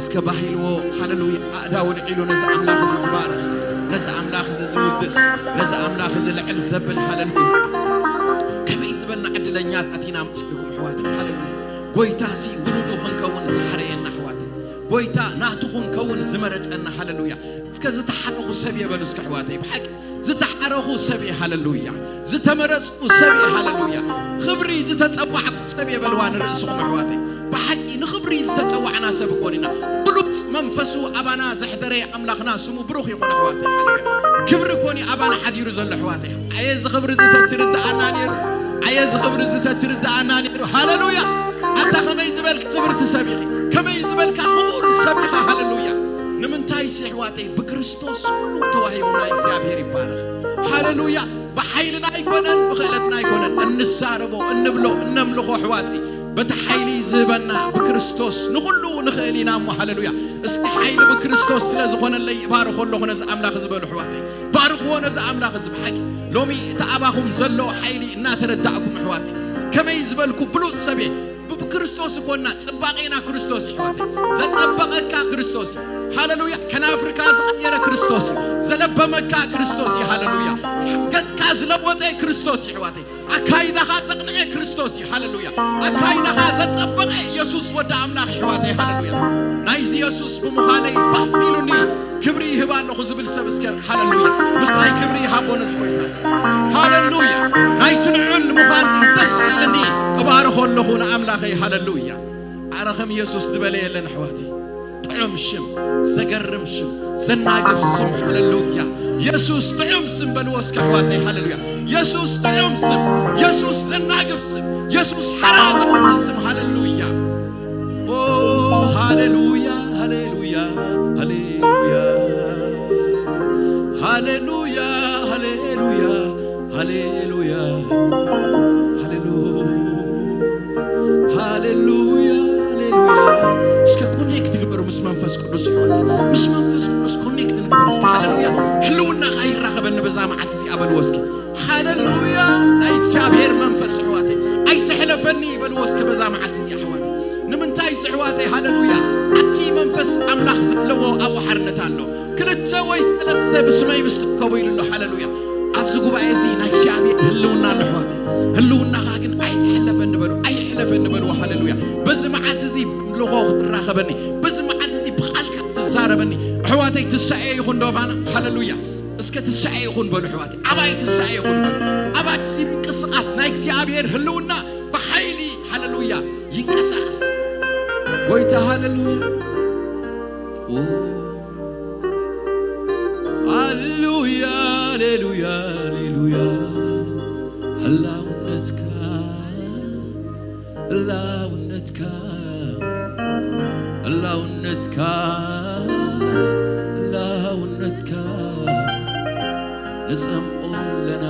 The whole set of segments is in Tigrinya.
እስከ ባህ ኢልዎ፣ ሃለሉያ። ኣእዳው ኣልዒሉ ነዚ ኣምላኽ እዚ ዝባርኽ፣ ነዚ ኣምላኽ እዚ ዝውድስ፣ ነዚ ኣምላኽ እዚ ልዕል ዘብል፣ ሃለሉያ። ከመይ ዝበልና ዕድለኛታት ኢና መሲልኩም ኣሕዋተይ፣ ሃለሉያ። ጎይታሲ ውሉዱ ክንከውን ዝሓረየና ኣሕዋተይ፣ ጎይታ ናቱ ክንከውን ዝመረጸና፣ ሃለሉያ። እስከ ዝተሓረኹ ሰብ የበሉ እስከ ኣሕዋተይ፣ ብሓቂ ዝተሓረኹ ሰብ እየ፣ ሃለሉያ። ዝተመረጽኩ ሰብ እየ፣ ሃለሉያ። ክብሪ ዝተጸዋዕኩ ሰብ እየ በልዋ ንርእስኹም ኣሕዋተይ። ብሓቂ ንኽብሪ ዝተጸዋዕና ሰብ እኮን ኢና። ብሉጽ መንፈሱ ኣባና ዘሕደረ ኣምላኽና ስሙ ብሩኽ ይኹን ኣሕዋተይ፣ ሃለሉያ። ክብሪ እኮን እዩ ኣባና ሓዲሩ ዘሎ ኣሕዋተይ። ኣየ እዚ ክብሪ እዚ ተትርድኣና ነይሩ፣ ኣየ እዚ ክብሪ እዚ ተትርድኣና ነይሩ፣ ሃለሉያ። ኣታ ከመይ ዝበልካ ክብርቲ ሰብ ኢኺ፣ ከመይ ዝበልካ ክቡር ሰብ ኢኻ፣ ሃለሉያ። ንምንታይ ሲ ኣሕዋተይ ብክርስቶስ ኩሉ ተዋሂቡና እግዚኣብሔር ይባረኽ። ሃለሉያ። ብሓይልና ኣይኮነን፣ ብኽእለትና ኣይኮነን፣ እንዛረቦ፣ እንብሎ፣ እነምልኾ ኣሕዋተይ፣ በቲ ሓይሊ ዝህበና ብክርስቶስ ንኹሉ ንኽእል ኢና እሞ፣ ሃለሉያ። እስኪ ሓይሊ ብክርስቶስ ስለ ዝኾነለይ እባርኾ ኣለኹ ነዚ ኣምላኽ ዝበሉ ኣሕዋተይ፣ ባርኽዎ ነዚ ኣምላኽ እዚ ብሓቂ። ሎሚ እቲ ኣባኹም ዘሎ ሓይሊ እናተረዳእኩም ኣሕዋተይ፣ ከመይ ዝበልኩ ብሉጽ ሰብ እየ። ብክርስቶስ እኮና ጽባቄና ክርስቶስ እዩ ኣሕዋተይ። ዘጸበቐካ ክርስቶስ እዩ። ሃለሉያ። ከናፍርካ ዝቐየረ ክርስቶስ እዩ። ዘለበመካ ክርስቶስ እዩ። ሃለሉያ። ገጽካ ዝለወጠ ክርስቶስ እዩ ኣሕዋተይ። ኣካይዳኻ ዘቕንዐ ክርስቶስ እዩ። ሃለሉያ። ኣካይዳኻ ዘጸበቐ ኢየሱስ ወዲ ኣምላኽ እዩ ኣሕዋተይ። ሃለሉያ። ናይዚ ኢየሱስ ብምዃነይ ባህ ኢሉኒ። ክብሪ ይህብ ኣለኹ ዝብል ሰብ እስከ ሃለሉያ። ምስታይ ክብሪ ይሃቦ ነዚ ጎይታ እዚ። ሃለሉያ። ናይቲ ልዑል ምዃን ደስ ኢልኒ እባርኾ ኣለኹ ንኣምላኸይ። ሃለሉያ። ኣረ ከም ኢየሱስ ዝበለ የለን ኣሕዋተይ። ጥዑም ሽም፣ ዘገርም ሽም፣ ዘናግፍ ስም። ሃለሉያ። ኢየሱስ ጥዑም ስም በልዎ እስከ ኣሕዋተይ። ሃለሉያ። ኢየሱስ ጥዑም ስም፣ ኢየሱስ ዘናግፍ ስም፣ ኢየሱስ ሓራ ዘውፅእ ስም። ሃለሉያ። ኦ ሃሌሉያ፣ ሃሌሉያ፣ ሃሌሉያ። ሃሌሉያ፣ ሃሌሉያ፣ ሃሌሉያ፣ ሃሌሉያ፣ ሃሌሉያ። እስከ ኮኔክት ግበሩ ምስ መንፈስ ቅዱስ ኣሕዋት። ምስ መንፈስ ቅዱስ ኮኔክት ንግበር እስከ። ሃሌሉያ። ህልውናኻ ይራኸበኒ በዛ መዓልቲ እዚኣ በልዎ እስኪ። ሃሌሉያ። ናይ እግዚኣብሔር መንፈስ ኣሕዋተይ ኣይትሕለፈኒ በልዎ እስከ በዛ መዓልቲ እዚኣ ኣሕዋተይ። ንምንታይ እዚ ኣሕዋተይ? ሃሌሉያ። ኣብቲ መንፈስ ኣምላኽ ዘለዎ ኣብኡ ሓርነት ኣሎ። ክልተ ወይ ሰለስተ ብስመይ ምስ ትእከቡ ኢሉ ኣሎ። ሃሌሉያ። ኣብዚ ጉባኤ እዚ ናይ እግዚኣብሔር ህልውና ኣሎ ኣሕዋተይ። ህልውናኻ ግን ኣይሕለፈኒ በሉ፣ ኣይሕለፈኒ በልዎ። ሃሌሉያ። በዚ መዓልቲ እዚ ብኣምልኾ ክትራኸበኒ፣ በዚ መዓልቲ እዚ ብቓልካ ክትዛረበኒ ኣሕዋተይ ትሳኤ ይኹን ዶ ባና? ሃሌሉያ። እስከ ትሳኤ ይኹን በሉ ኣሕዋተይ። ኣባይ ትሳኤ ይኹን በሉ። ኣባይ እዚ ምንቅስቓስ ናይ እግዚኣብሔር ህልውና ብሓይሊ፣ ሃሌሉያ፣ ይንቀሳቐስ። ጎይታ ሃሌሉያ። ኦ፣ ሃሌሉያ፣ ሃሌሉያ፣ ሃሌሉያ። ህላውነትካ፣ ህላውነትካ፣ ህላውነትካ፣ ህላውነትካ ንጸምኦ ኣለና።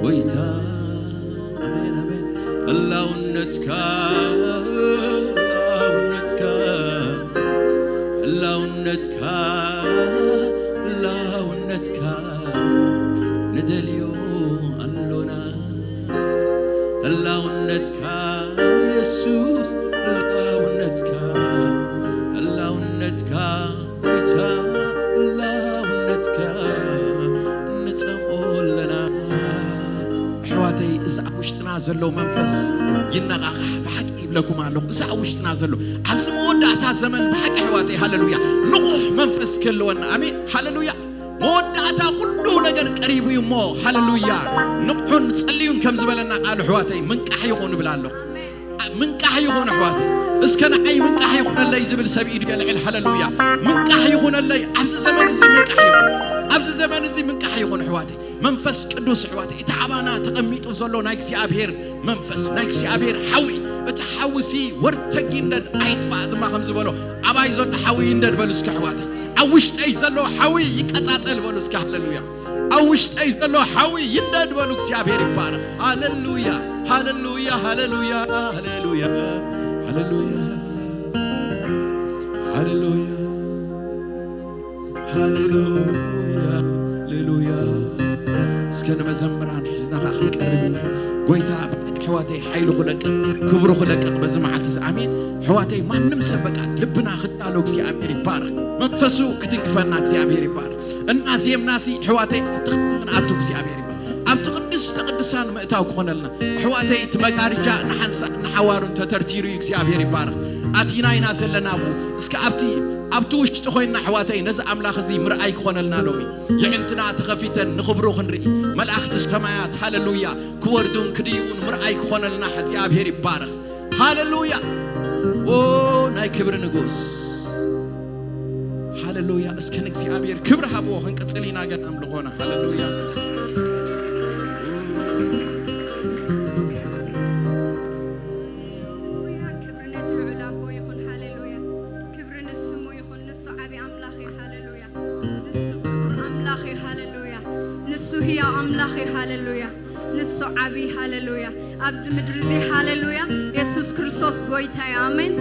ጎይታ፣ ኣሜን፣ ኣሜን። ህላውነትካ፣ ህላውነትካ፣ ህላውነትካ፣ ህላውነትካ ንደልዮ ኣሎና። ህላውነትካ የሱስ፣ ህላውነትካ፣ ህላውነትካ ጎይታ፣ ህላውነትካ ንጸምኦ ኣለና። ኣሕዋተይ፣ እዚ ኣብ ውሽጥና ዘሎ መንፈስ ይነቓቓሕ። ብሓቂ ይብለኩም ኣለኹ፣ እዚ ኣብ ውሽጥና ዘሎ፣ ኣብዚ መወዳእታ ዘመን ብሓቂ ኣሕዋተይ፣ ሃሌሉያ፣ ንቑሕ መንፈስ ክህልወና። ኣሜን፣ ሃሌሉያ። መወዳእታ ኩሉ ነገር ቀሪቡ እዩ እሞ፣ ሃሌሉያ፣ ንቑሑን ጸልዩን ከም ዝበለና ቃሉ ኣሕዋተይ፣ ምንቃሕ ይኹን እብል ኣለኹ። ምንቃሕ ይኹን ኣሕዋተይ። እስከ ንዓይ ምንቃሕ ይኹነለይ ዝብል ሰብ ኢዱ የልዕል። ሃሌሉያ። ምንቃሕ ይኹነለይ። ኣብዚ ዘመን እዚ ምንቃሕ ይኹን። ኣብዚ ዘመን እዚ ምንቃሕ ይኹን ኣሕዋተይ። መንፈስ ቅዱስ ኣሕዋተይ፣ እቲ ኣባና ተቐሚጡ ዘሎ ናይ እግዚኣብሔር መንፈስ፣ ናይ እግዚኣብሔር ሓዊ፣ እቲ ሓዊሲ ወርተጊ እንደድ ኣይጥፋእ ድማ ከም ዝበሎ፣ ኣባይ ዘሎ ሓዊ ይንደድ በሉ እስከ ኣሕዋተይ። ኣብ ውሽጠይ ዘሎ ሓዊ ይቀጻጸል በሉ እስከ። ሃሌሉያ። ኣብ ውሽጠይ ዘሎ ሓዊ ይንደድ በሉ። እግዚኣብሔር ይባረኽ። ሃሌሉያ፣ ሃሌሉያ፣ ሃሌሉያ፣ ሃሌሉያ፣ ሃሌሉያ፣ ሃሌሉያ፣ ሃሌሉያ፣ ሃሌሉያ። እስከ ንመዘምራን ሒዝና ኸዓ ክንቀርብ ኢና። ጎይታ ብሓቂ ኣሕዋተይ ሓይሉ ክለቅቕ ክብሩ ክለቅቕ በዚ መዓልቲ እዚ ኣሜን። ኣሕዋተይ ማንም ሰብ በቃ ልብና ክዳሎ እግዚኣብሔር ይባረኽ። መንፈሱ ክትንክፈና እግዚኣብሔር ይባረኽ። እና ዜምናሲ ኣሕዋተይ ኣብቲ ክፍልን ኣቱ እግዚኣብሔር ይባረኽ። ኣብቲ ቅድስተ ቅዱሳን ምእታው ክኾነልና ኣሕዋተይ እቲ መጋርጃ ንሓንሳእ ንሓዋሩን ተተርቲሩ እዩ እግዚኣብሔር ይባረኽ። ኣቲና ኢና ዘለና ኣብኡ እስከ ኣብቲ ኣብቲ ውሽጢ ኮይንና ኣሕዋተይ ነዚ ኣምላኽ እዚ ምርኣይ ክኾነልና ሎሚ የዕንትና ተኸፊተን ንኽብሩ ክንርኢ መላእኽቲ ሰማያት ሃለሉያ ክወርዱን ክድይቡን ምርኣይ ክኾነልና እግዚኣብሔር ይባረኽ። ሃለሉያ ኦ ናይ ክብሪ ንጉስ ሃለሉያ። እስከ ንእግዚኣብሔር ክብሪ ሃብዎ ክንቅጽል ኢና ገና ኣምልኾና ሃለሉያ። ክብሪ ነቲ ልዑል ኣቦ ይኹን። ሃሌሉያ። ክብሪ ንስሙ ይኹን። ንሱ ዓቢ ኣምላኽ እዩ። ሃሌሉያ። ንሱ ክቡር ኣምላኽ እዩ። ሃሌሉያ። ንሱ ህያው ኣምላኽ እዩ። ሃሌሉያ። ንሱ ዓቢ። ሃሌሉያ። ኣብዚ ምድሪ እዚ ሃሌሉያ። የሱስ ክርስቶስ ጎይታ እዩ። ኣሜን።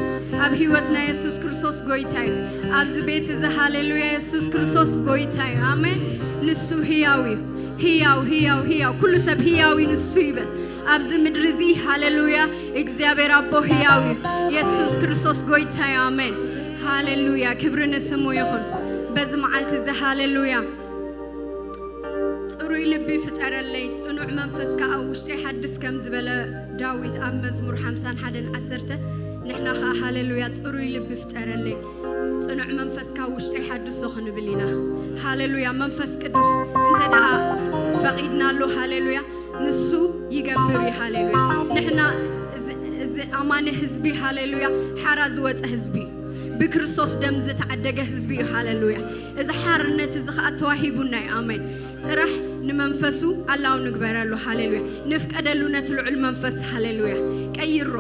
ኣብ ህይወትና የሱስ ክርስቶስ ጎይታ እዩ። ኣብዚ ቤት እዚ ሃሌሉያ። የሱስ ክርስቶስ ጎይታ እዩ። ኣሜን። ንሱ ህያው እዩ። ህያው ህያው ህያው ኩሉ ሰብ ህያው እዩ ንሱ ይበል። ኣብዚ ምድሪ እዚ ሃሌሉያ እግዚኣብሔር ኣቦ ህያው እዩ። የሱስ ክርስቶስ ጎይታ እዩ። ኣሜን። ሃሌሉያ ክብሪ ንስሙ ይኹን። በዚ መዓልቲ እዚ ሃሌሉያ ጽሩይ ልቢ ፍጠረለይ ጽኑዕ መንፈስ ከኣ ኣብ ውሽጠይ ሓድስ ከም ዝበለ ዳዊት ኣብ መዝሙር ሓምሳን ሓደን ዓሰርተ ንሕና ከኣ ሃሌሉያ ጽሩይ ልቢ ፍጠረለይ ጽኑዕ መንፈስካ ውሽጠይ ሓድሶ ክንብል ኢና። ሃሌሉያ መንፈስ ቅዱስ እንተ ደኣ ፈቒድናሉ ሃሌሉያ ንሱ ይገብር እዩ። ሃሌሉያ ንሕና እዚ- እዚ ኣማኒ ህዝቢ ሃሌሉያ ሓራ ዝወፀ ህዝቢ እዩ። ብክርስቶስ ደም ዝተዓደገ ህዝቢ እዩ። ሃሌሉያ እዚ ሓርነት እዚ ከዓ ተዋሂቡና እዩ። ኣሜን። ጥራሕ ንመንፈሱ ኣላው ንግበረሉ። ሃሌሉያ ንፍቀደሉ ነቲ ልዑል መንፈስ ሃሌሉያ ቀይሮ።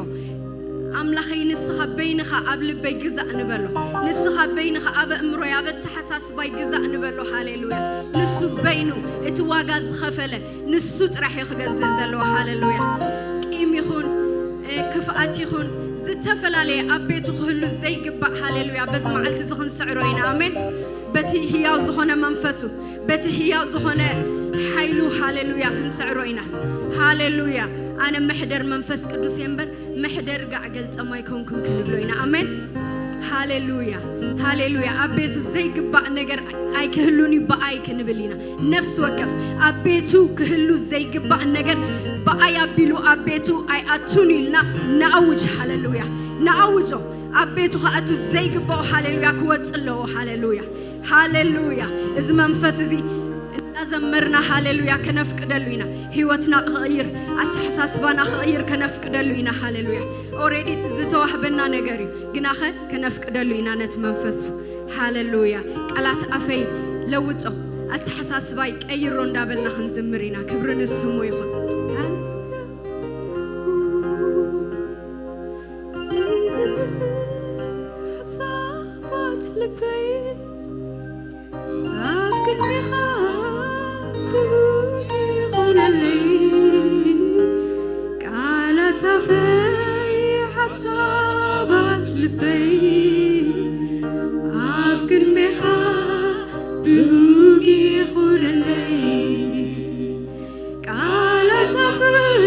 ኣምላኸይ ንስኻ በይንኻ ኣብ ልበይ ግዛእ ንበሎ። ንስኻ በይንኻ ኣብ ኣእምሮይ ኣብ ኣተሓሳስባይ ግዛእ ንበሎ። ሃሌሉያ ንሱ በይኑ እቲ ዋጋ ዝኸፈለ ንሱ ጥራሕ እዩ ክገዝእ ዘለዎ። ሃሌሉያ ቂም ይኹን እ፣ ክፍኣት ይኹን ዝተፈላለየ ኣብ ቤቱ ክህሉ ዘይግባእ ሃሌሉያ በዚ መዓልቲ እዚ ክንስዕሮ ኢና። ኣሜን። በቲ ህያው ዝኾነ መንፈሱ በቲ ህያው ዝኾነ ሓይሉ ሃሌሉያ ክንስዕሮ ኢና። ሃሌሉያ ኣነ መሕደር መንፈስ ቅዱስ እየ እምበር መሕደር ጋዕ ገልጠም ኣይኮንኩን ክንብሎ ኢና። ኣሜን። ሃሌሉያ ሃሌሉያ ኣብ ቤቱ ዘይግባእ ነገር ኣይክህሉን እዩ ብኣይ ክንብል ኢና። ነፍሲ ወከፍ ኣብ ቤቱ ክህሉ ዘይግባእ ነገር ብኣይ ኣቢሉ ኣብ ቤቱ ኣይኣቱን እዩ ኢልና ንኣውጅ። ሃሌሉያ ንኣውጆ ኣብ ቤቱ ክኣቱ ዘይግባኦ ሃሌሉያ ክወፅ ኣለዎ። ሃሌሉያ ሃሌሉያ እዚ መንፈስ እዚ እናዘመርና ሃሌሉያ ከነፍቅደሉ ኢና። ህይወትና ክቕይር ኣተሓሳስባና ክቕይር ከነፍቅደሉ ኢና። ሃሌሉያ ኦሬዲ ዝተዋህበና ነገር እዩ ግናኸ ከነፍቅደሉ ኢና ነቲ መንፈሱ። ሃሌሉያ ቃላት ኣፈይ ለውጦ ኣተሓሳስባይ ቀይሮ እንዳበልና ክንዝምር ኢና። ክብሪ ንስሙ ይኹን። ሓሳባት ልበይ ኣብ ቅድሜኻ ክቡር ይኹነለይ። ቃላት ኣፈይ ሓሳባት ልበይ ኣብ ቅድሜኻ ብሩክ ይኹነለይ። ቃላት ኣፈይ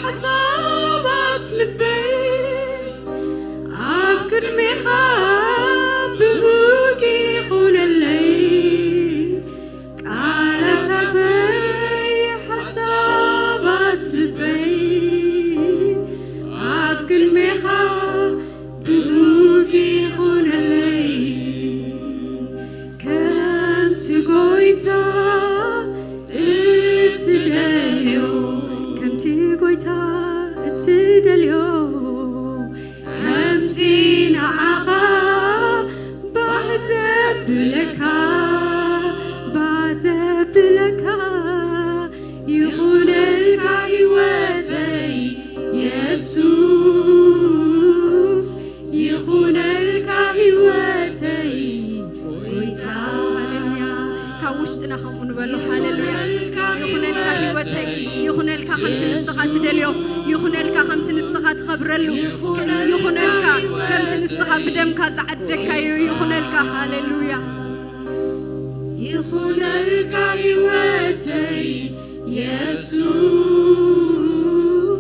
ሓሳባት ልበይ ኣብ ቅድሜኻ ብሩክ ይኹነለይ። ቃላት ኣፈይ ሓሳባት ልበይ ኣብ ቅድሜኻ ብሩክ ይኹነለይ። ከምቲ ጎይታ እትደልዮ ከምቲ ጎይታ እትደልዮ ከምሲ ንዓኻ ባህ ዘብለካ ባህ ዘብለካ ይኹነልካ ህይወተይ የሱስ ይኹነልካ ህይወተይ ጎይታ። ሃሌሉያ ካብ ውሽጥና ከምኡ ንበሎ። ሃሌሉያ ይኹነልካ ህይወተይ ይኹነልካ ከምቲ ንስኻ ትደልዮ ይኹነልካ ከምቲ ንስኻ ትኸብረሉ ይኹነልካ ከምቲ ንስኻ ብደምካ ዝዓደግካዮ ይኹነልካ። ሃሌሉያ ይኹነልካ ህይወተይ የሱስ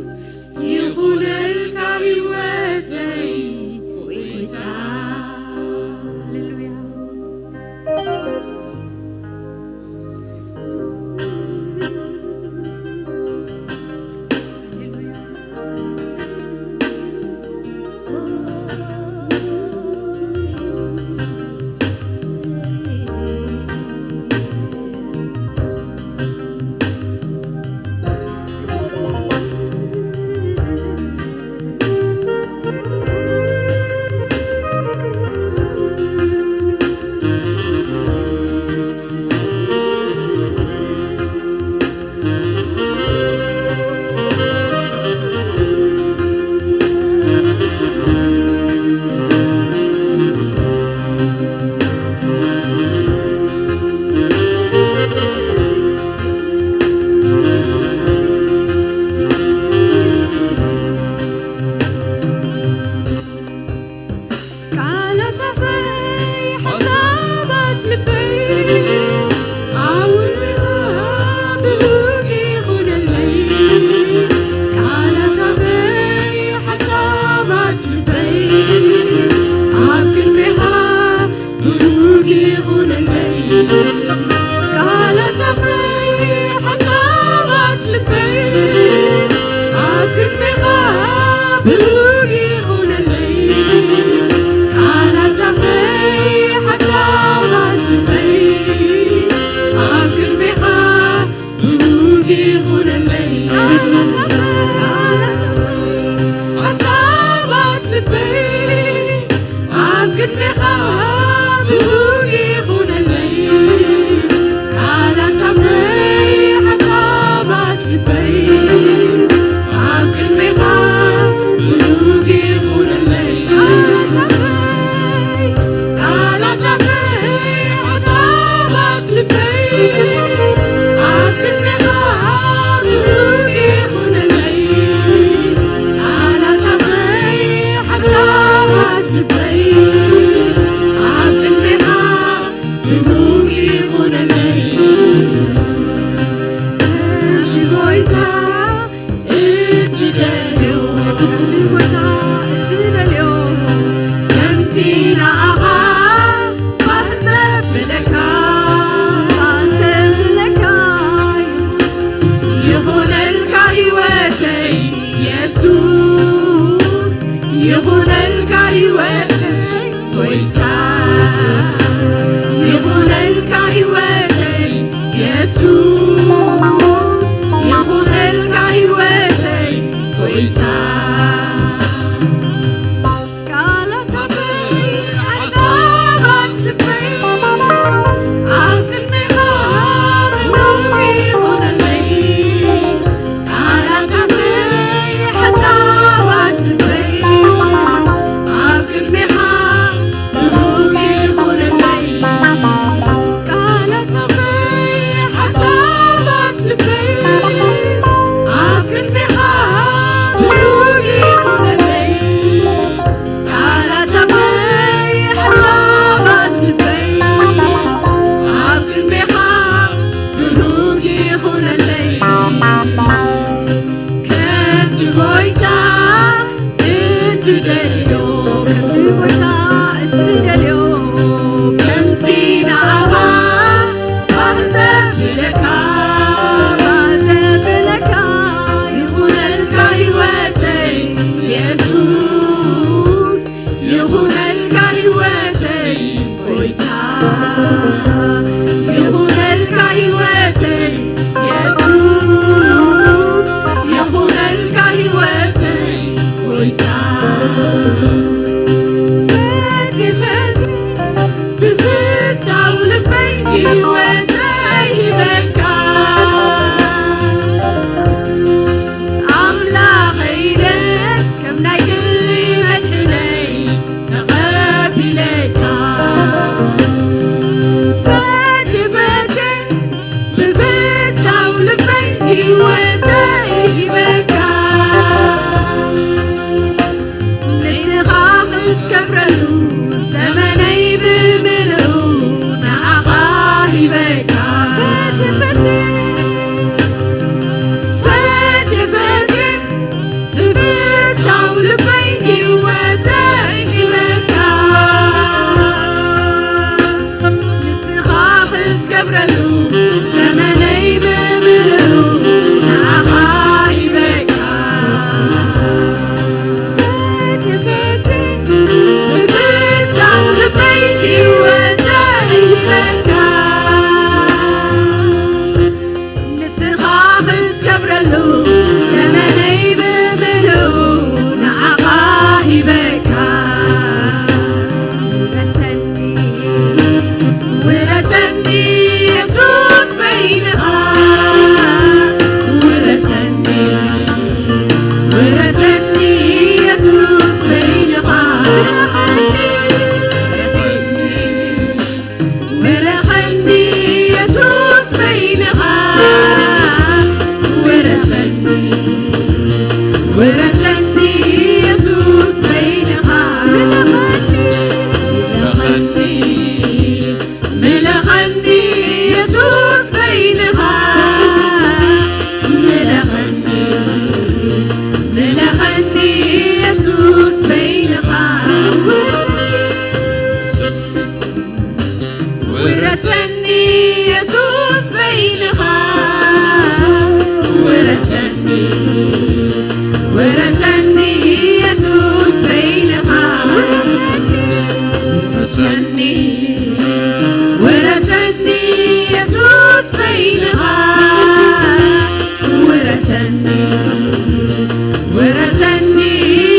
ውረሰኒ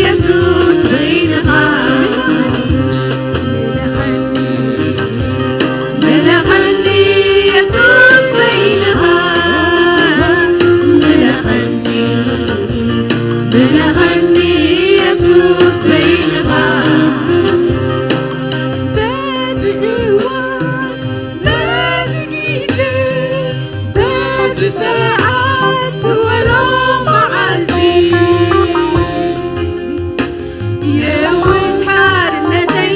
የሱስ በይንኻ ምለኸኒ፣ ምለኸኒ የሱስ በይንኻ ምለኸኒ፣ ምለኸኒ የሱስ በይንኻ በዚ እዋን በዚ ግዜ በዚ ሰዓት ወሎ መዓልቲ የውጅ ሓርነተይ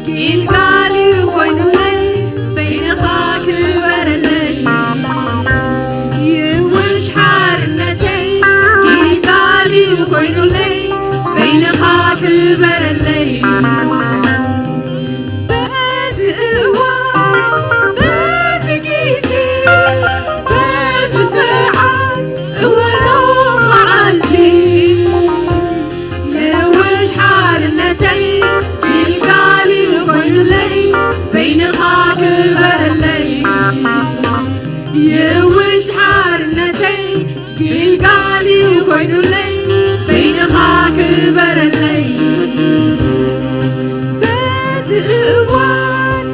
ጊልጋል እዩ ኮይኑለይ በይንኻ ክበረለይ የውጅ ሓርነተይ ጊልጋል እዩ ኮይኑለይ በይንኻ ክበረለይ በዚ እዋን በዚ ግዜ በዚ ሰዓት እወሎ መዓልቲ የውጅ ሓርነተይ ጊልጋል እዩ ኮይኑለይ በይንኻ ክበረለይ የውጅ ሓርነተይ ጊልጋል እዩ ኮይኑለይ በይንኻ ክበረለይ በዚ እዋን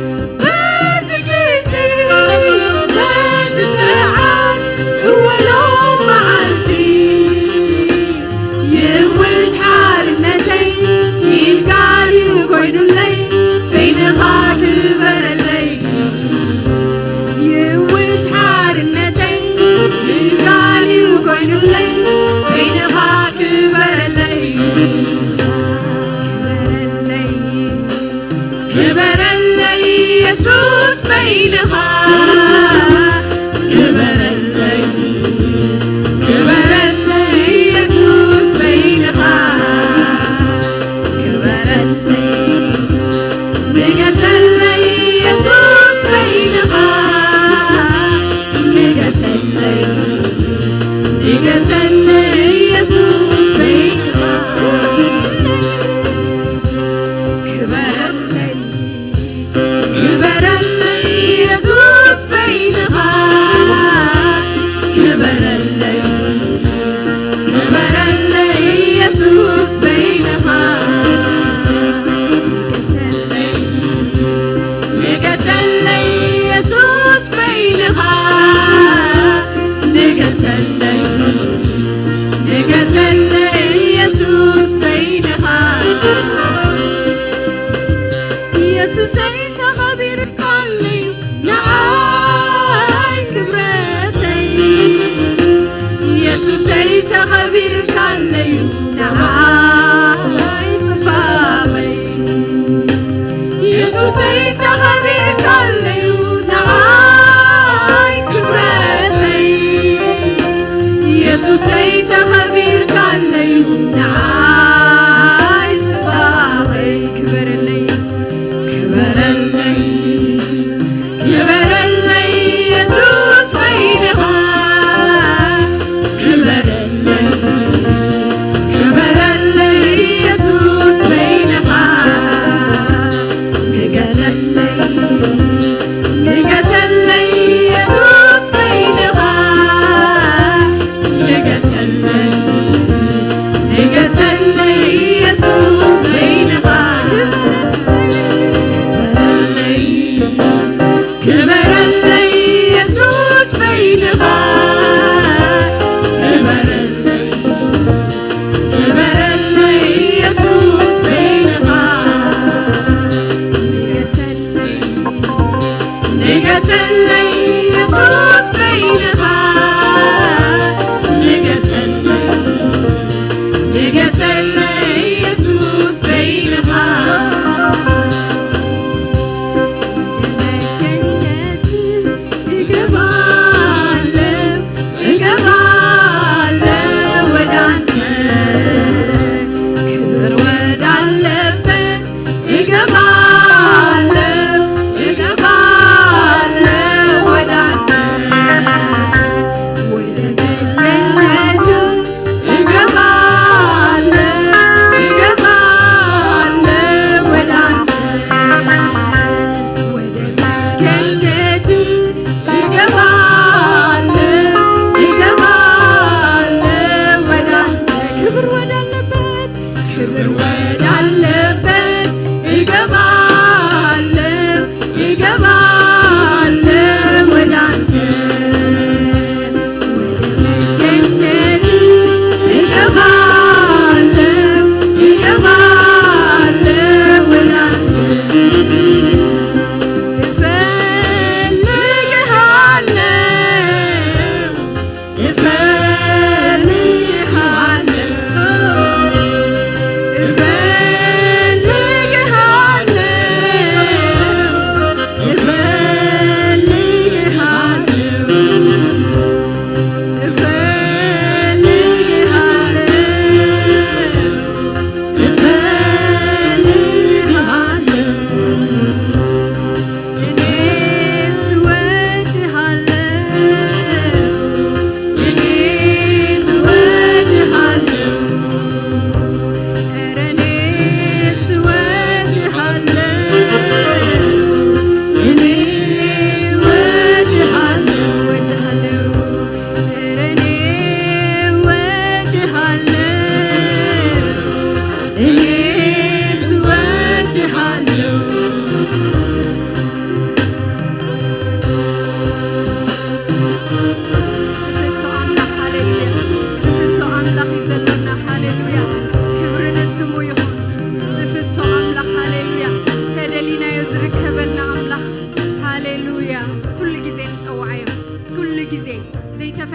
በዚ ግዜ በዚ ሰዓት እወሎ መዓልቲ የውጅ ሓርነተይ ጊልጋል እዩ ኮይኑለይ በይንኻ ክበረለይ የውጅ ሓርነተይ ጊልጋል እዩ ኮይኑለይ በይንኻ ክበረለይ ክበረለይ ክበረለይ የሱስ በይንኻ ክበረለይ ክበረለይ የሱስ በይንኻ ክበረለይ ንገሰለይ የሱስ በይንኻ ንገሰለይ ንገሰለይ የሱስ በይንኻ ክበረለይ ክበረለይ የሱስ በይንኻ ክበረለይ ክበረለይ የሱስ በይንኻ ንገሰለይ ንገሰለይ የሱስ በይንኻ ንገሰለይ ንገሰለይ የሱስ በይንኻ የሱሰይ ተኸቢርካለይ ንዓይ ክብረተይ የሱሰይ ተኸቢርካለዩ ንዓይ ጽባቐይ የሱሰይ ተኸቢርካለዩ ንዓይ ክብረተይ የሱሰይ ተኸቢርካለዩ ንዓይ ጽባቐይ ክበረለይ ክበረለይ ክበረለይ የሱስ በይንኻ ክበረለይ ክበረለይ የሱስ በይንኻ ንገሰለይ ንገሰለይ የሱስ በይንኻ ንገሰለይ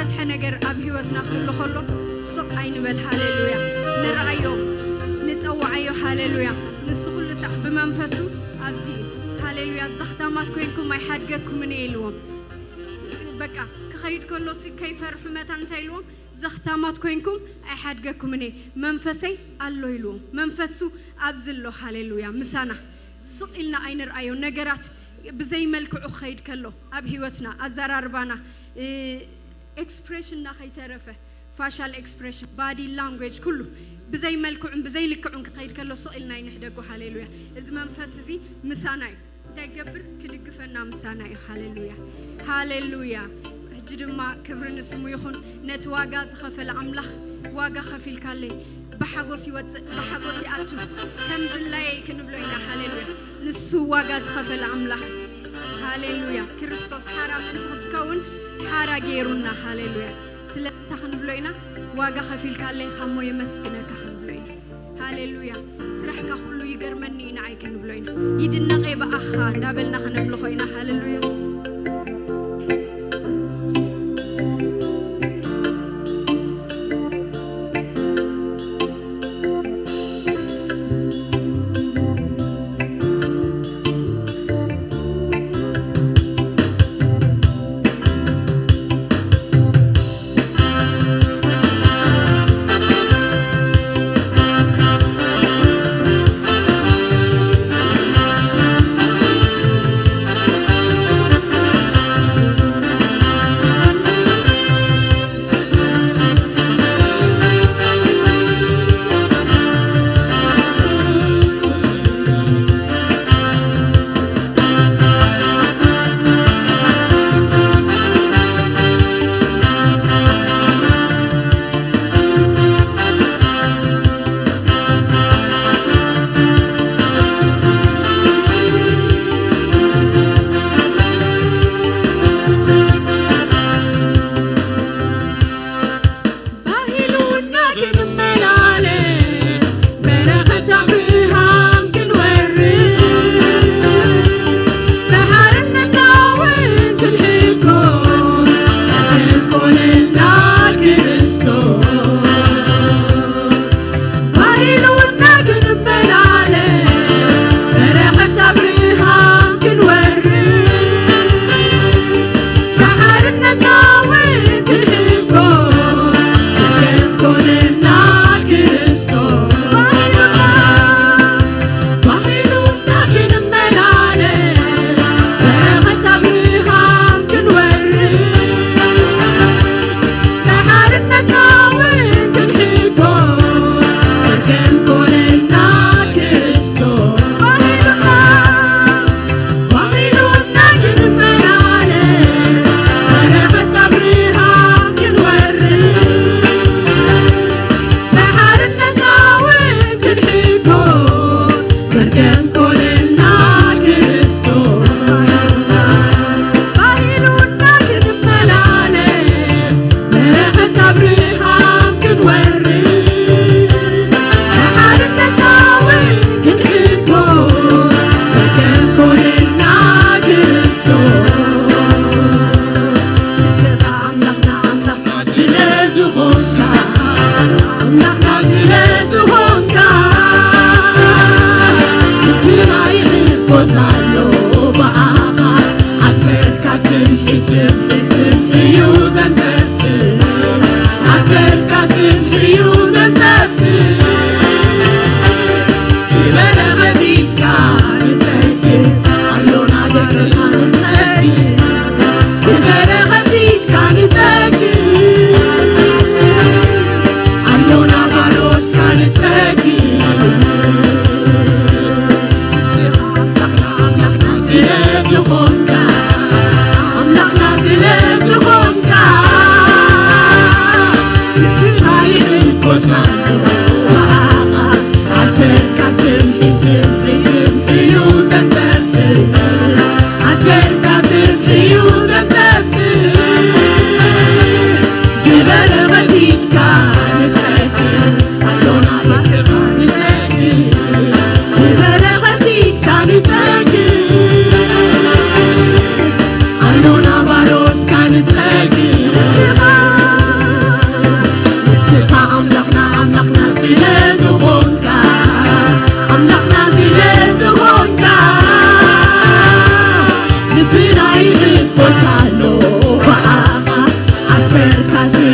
ዝበዝሐ ነገር ኣብ ህይወትና ክህሉ ከሎ ስቕ ኣይንበል። ሃሌሉያ። ንርኣዮ፣ ንጸውዓዮ። ሃሌሉያ። ንሱ ኩሉ ሳዕ ብመንፈሱ ኣብዚ እዩ። ሃሌሉያ። ዘኽታማት ኮይንኩም ኣይሓድገኩምን እየ ኢልዎም። በቃ ክኸይድ ከሎ ሲ ከይፈርሑ መታን እንታይ ኢልዎም? ዘኽታማት ኮይንኩም ኣይሓድገኩምን እየ፣ መንፈሰይ ኣሎ ኢልዎም። መንፈሱ ኣብዚ ኣሎ። ሃሌሉያ። ምሳና ስቕ ኢልና ኣይንርኣዮ። ነገራት ብዘይ መልክዑ ክኸይድ ከሎ ኣብ ህይወትና፣ ኣዘራርባና፣ እ፣ ኤክስፕሬሽንና ከይተረፈ፣ ፋሻል ኤክስፕሬሽን፣ ባዲ ላንጉዌጅ፣ ኩሉ ብዘይ መልክዑን ብዘይ ልክዑን ክኸይድ ከሎ ስቕ ኢልና ኣይንሕደጎ። ሃሌሉያ። እዚ መንፈስ እዚ ምሳና እዩ። እንታይ ገብር? ክድግፈና ምሳና እዩ። ሃሌሉያ፣ ሃሌሉያ። ሕጂ ድማ ክብሪ ንስሙ ይኹን። ነቲ ዋጋ ዝኸፈለ ኣምላኽ፣ ዋጋ ከፊልካለይ፣ ብሓጎስ ይወጽእ፣ ብሓጎስ ይኣቱ፣ ከም ድላየይ ክንብሎ ኢና። ሃሌሉያ። ንሱ ዋጋ ዝኸፈለ ኣምላኽ እዩ። ሃሌሉያ። ክርስቶስ ሓራ ምእንቲ ክትከውን ሓራ ገይሩና። ሃሌሉያ። ስለዚ እንታይ ክንብሎ ኢና? ዋጋ ከፊልካለይ እሞ የመስግነካ ክንብሎ ኢና። ሃሌሉያ። ስራሕካ ኩሉ ይገርመኒ እዩ ንዓይ ክንብሎ ኢና። ይድነቕ እየ ብኣኻ እንዳበልና ከነምልኾ ኢና። ሃሌሉያ። ባህሉና ክንመላለስ በረኸት ኣብርሃም ክንወርስ ብሓርነትና እውን ክንሕጎስ ክንኮነልና ክርስቶስ ባህሉና ክንመላለስ በረኸት ኣብርሃም ክንወርስ ብሓርነትና እውን ክንሕጎስ ክንኮነልና ክርስቶስ ባህሉና ክንመላለስ በረኸት ኣብርሃም ክንወርስ ብሓርነትና እውን ክንሕጎስ ክንኮነልና ክርስቶስ ባህሉና ባህሉና ክንመላለስ በረኸት ኣብርሃም ክንወርስ ብሓርነትና እውን ክንሕጎስ መርገም ኮነልና ክርስቶስ ባህሉና ክንመላለስ በረኸት ኣብርሃም ክንወርስ ብሓርነትና እውን ክንሕጎስ መርገም ኮነልና ክርስቶስ ንስኻ ኣምላኽና ኣምላኽና ስለ ዝኾንካ ኣምላኽና ስለ ዝኾንካ ልብና ይሕጎስ ኣሎ ብኣኻ ኣሰርካ ስምዒ ስምዒ ስምዒ እዩ ዘንጠጥር ኣሰርካ ስምዒ እዩ ዘንጠጥር ብበረኸት ኢድካ ንጸግብ ኣሎና ደቅኻ ንጸግብ ብበረኸት ኢድካ ንጸግብ ኣሎና ባሮትካ ንጸግብ ንስኻ ኣምላኽና ኣምላኽና ስለ ዝኾንካ ኣምላኽና ስለ ዝኾንካ ልብኻ ይሕጎስ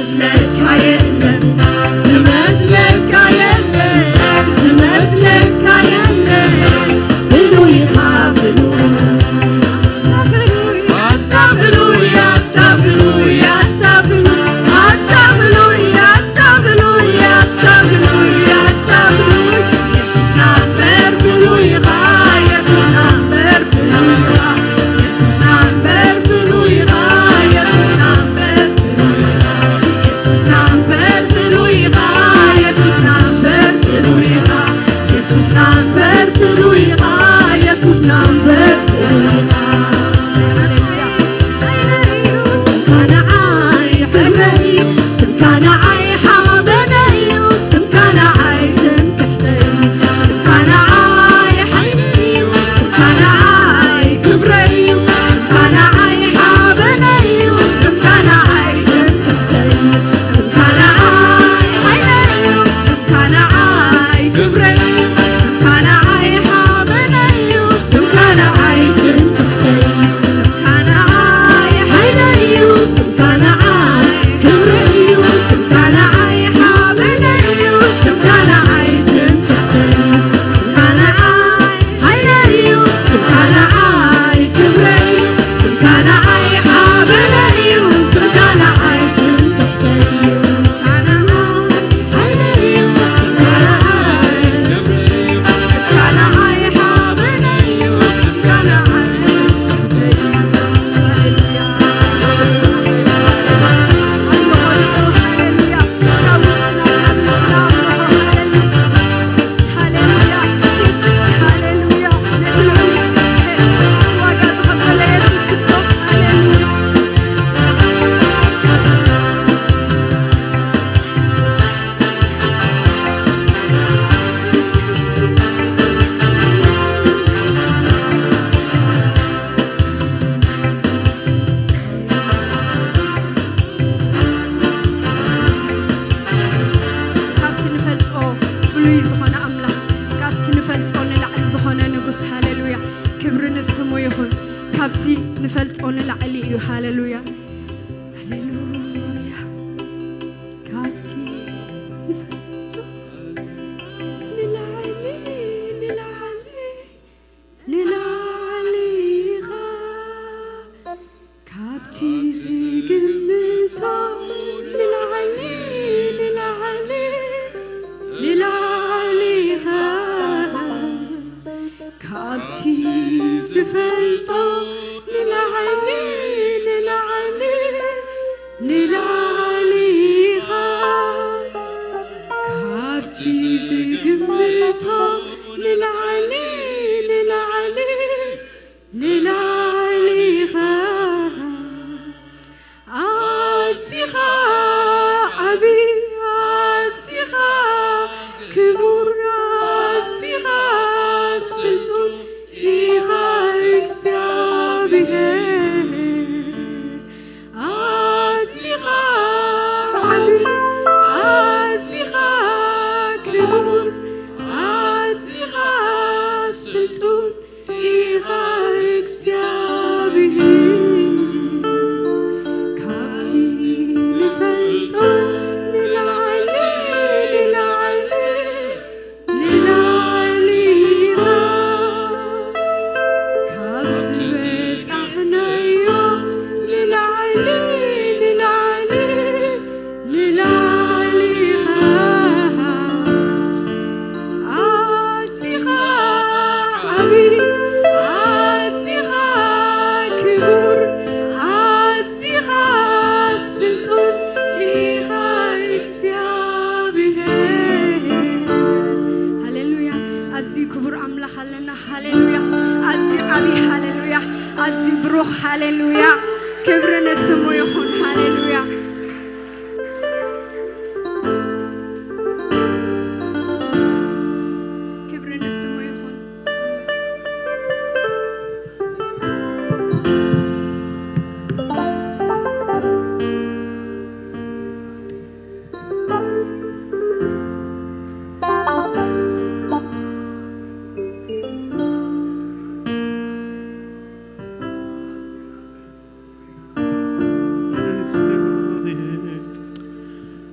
ዝመስለካ የለን፣ ዝመስለካ የለን፣ ዝመስለካ የለን። ፍሉይ ኢኻ ፍሉይ። ኣታ ፍሉይ፣ ኣታ ፍሉይ፣ ኣታ ፍሉይ፣ ኣታ ፍሉይ፣ ኣታ ፍሉይ፣ ኣታ ፍሉይ፣ ኣታ ፍሉይ፣ ኣታ ፍሉይ። የሱስና እምበር ፍሉይ ኢኻ፣ የሱስና እምበር ፍሉይ ኢኻ፣ የሱስና እምበር ፍሉይ ኢኻ፣ የሱስና እምበር ፍሉይ ኢኻ፣ የሱስና እምበር ፍሉይ ኢኻ፣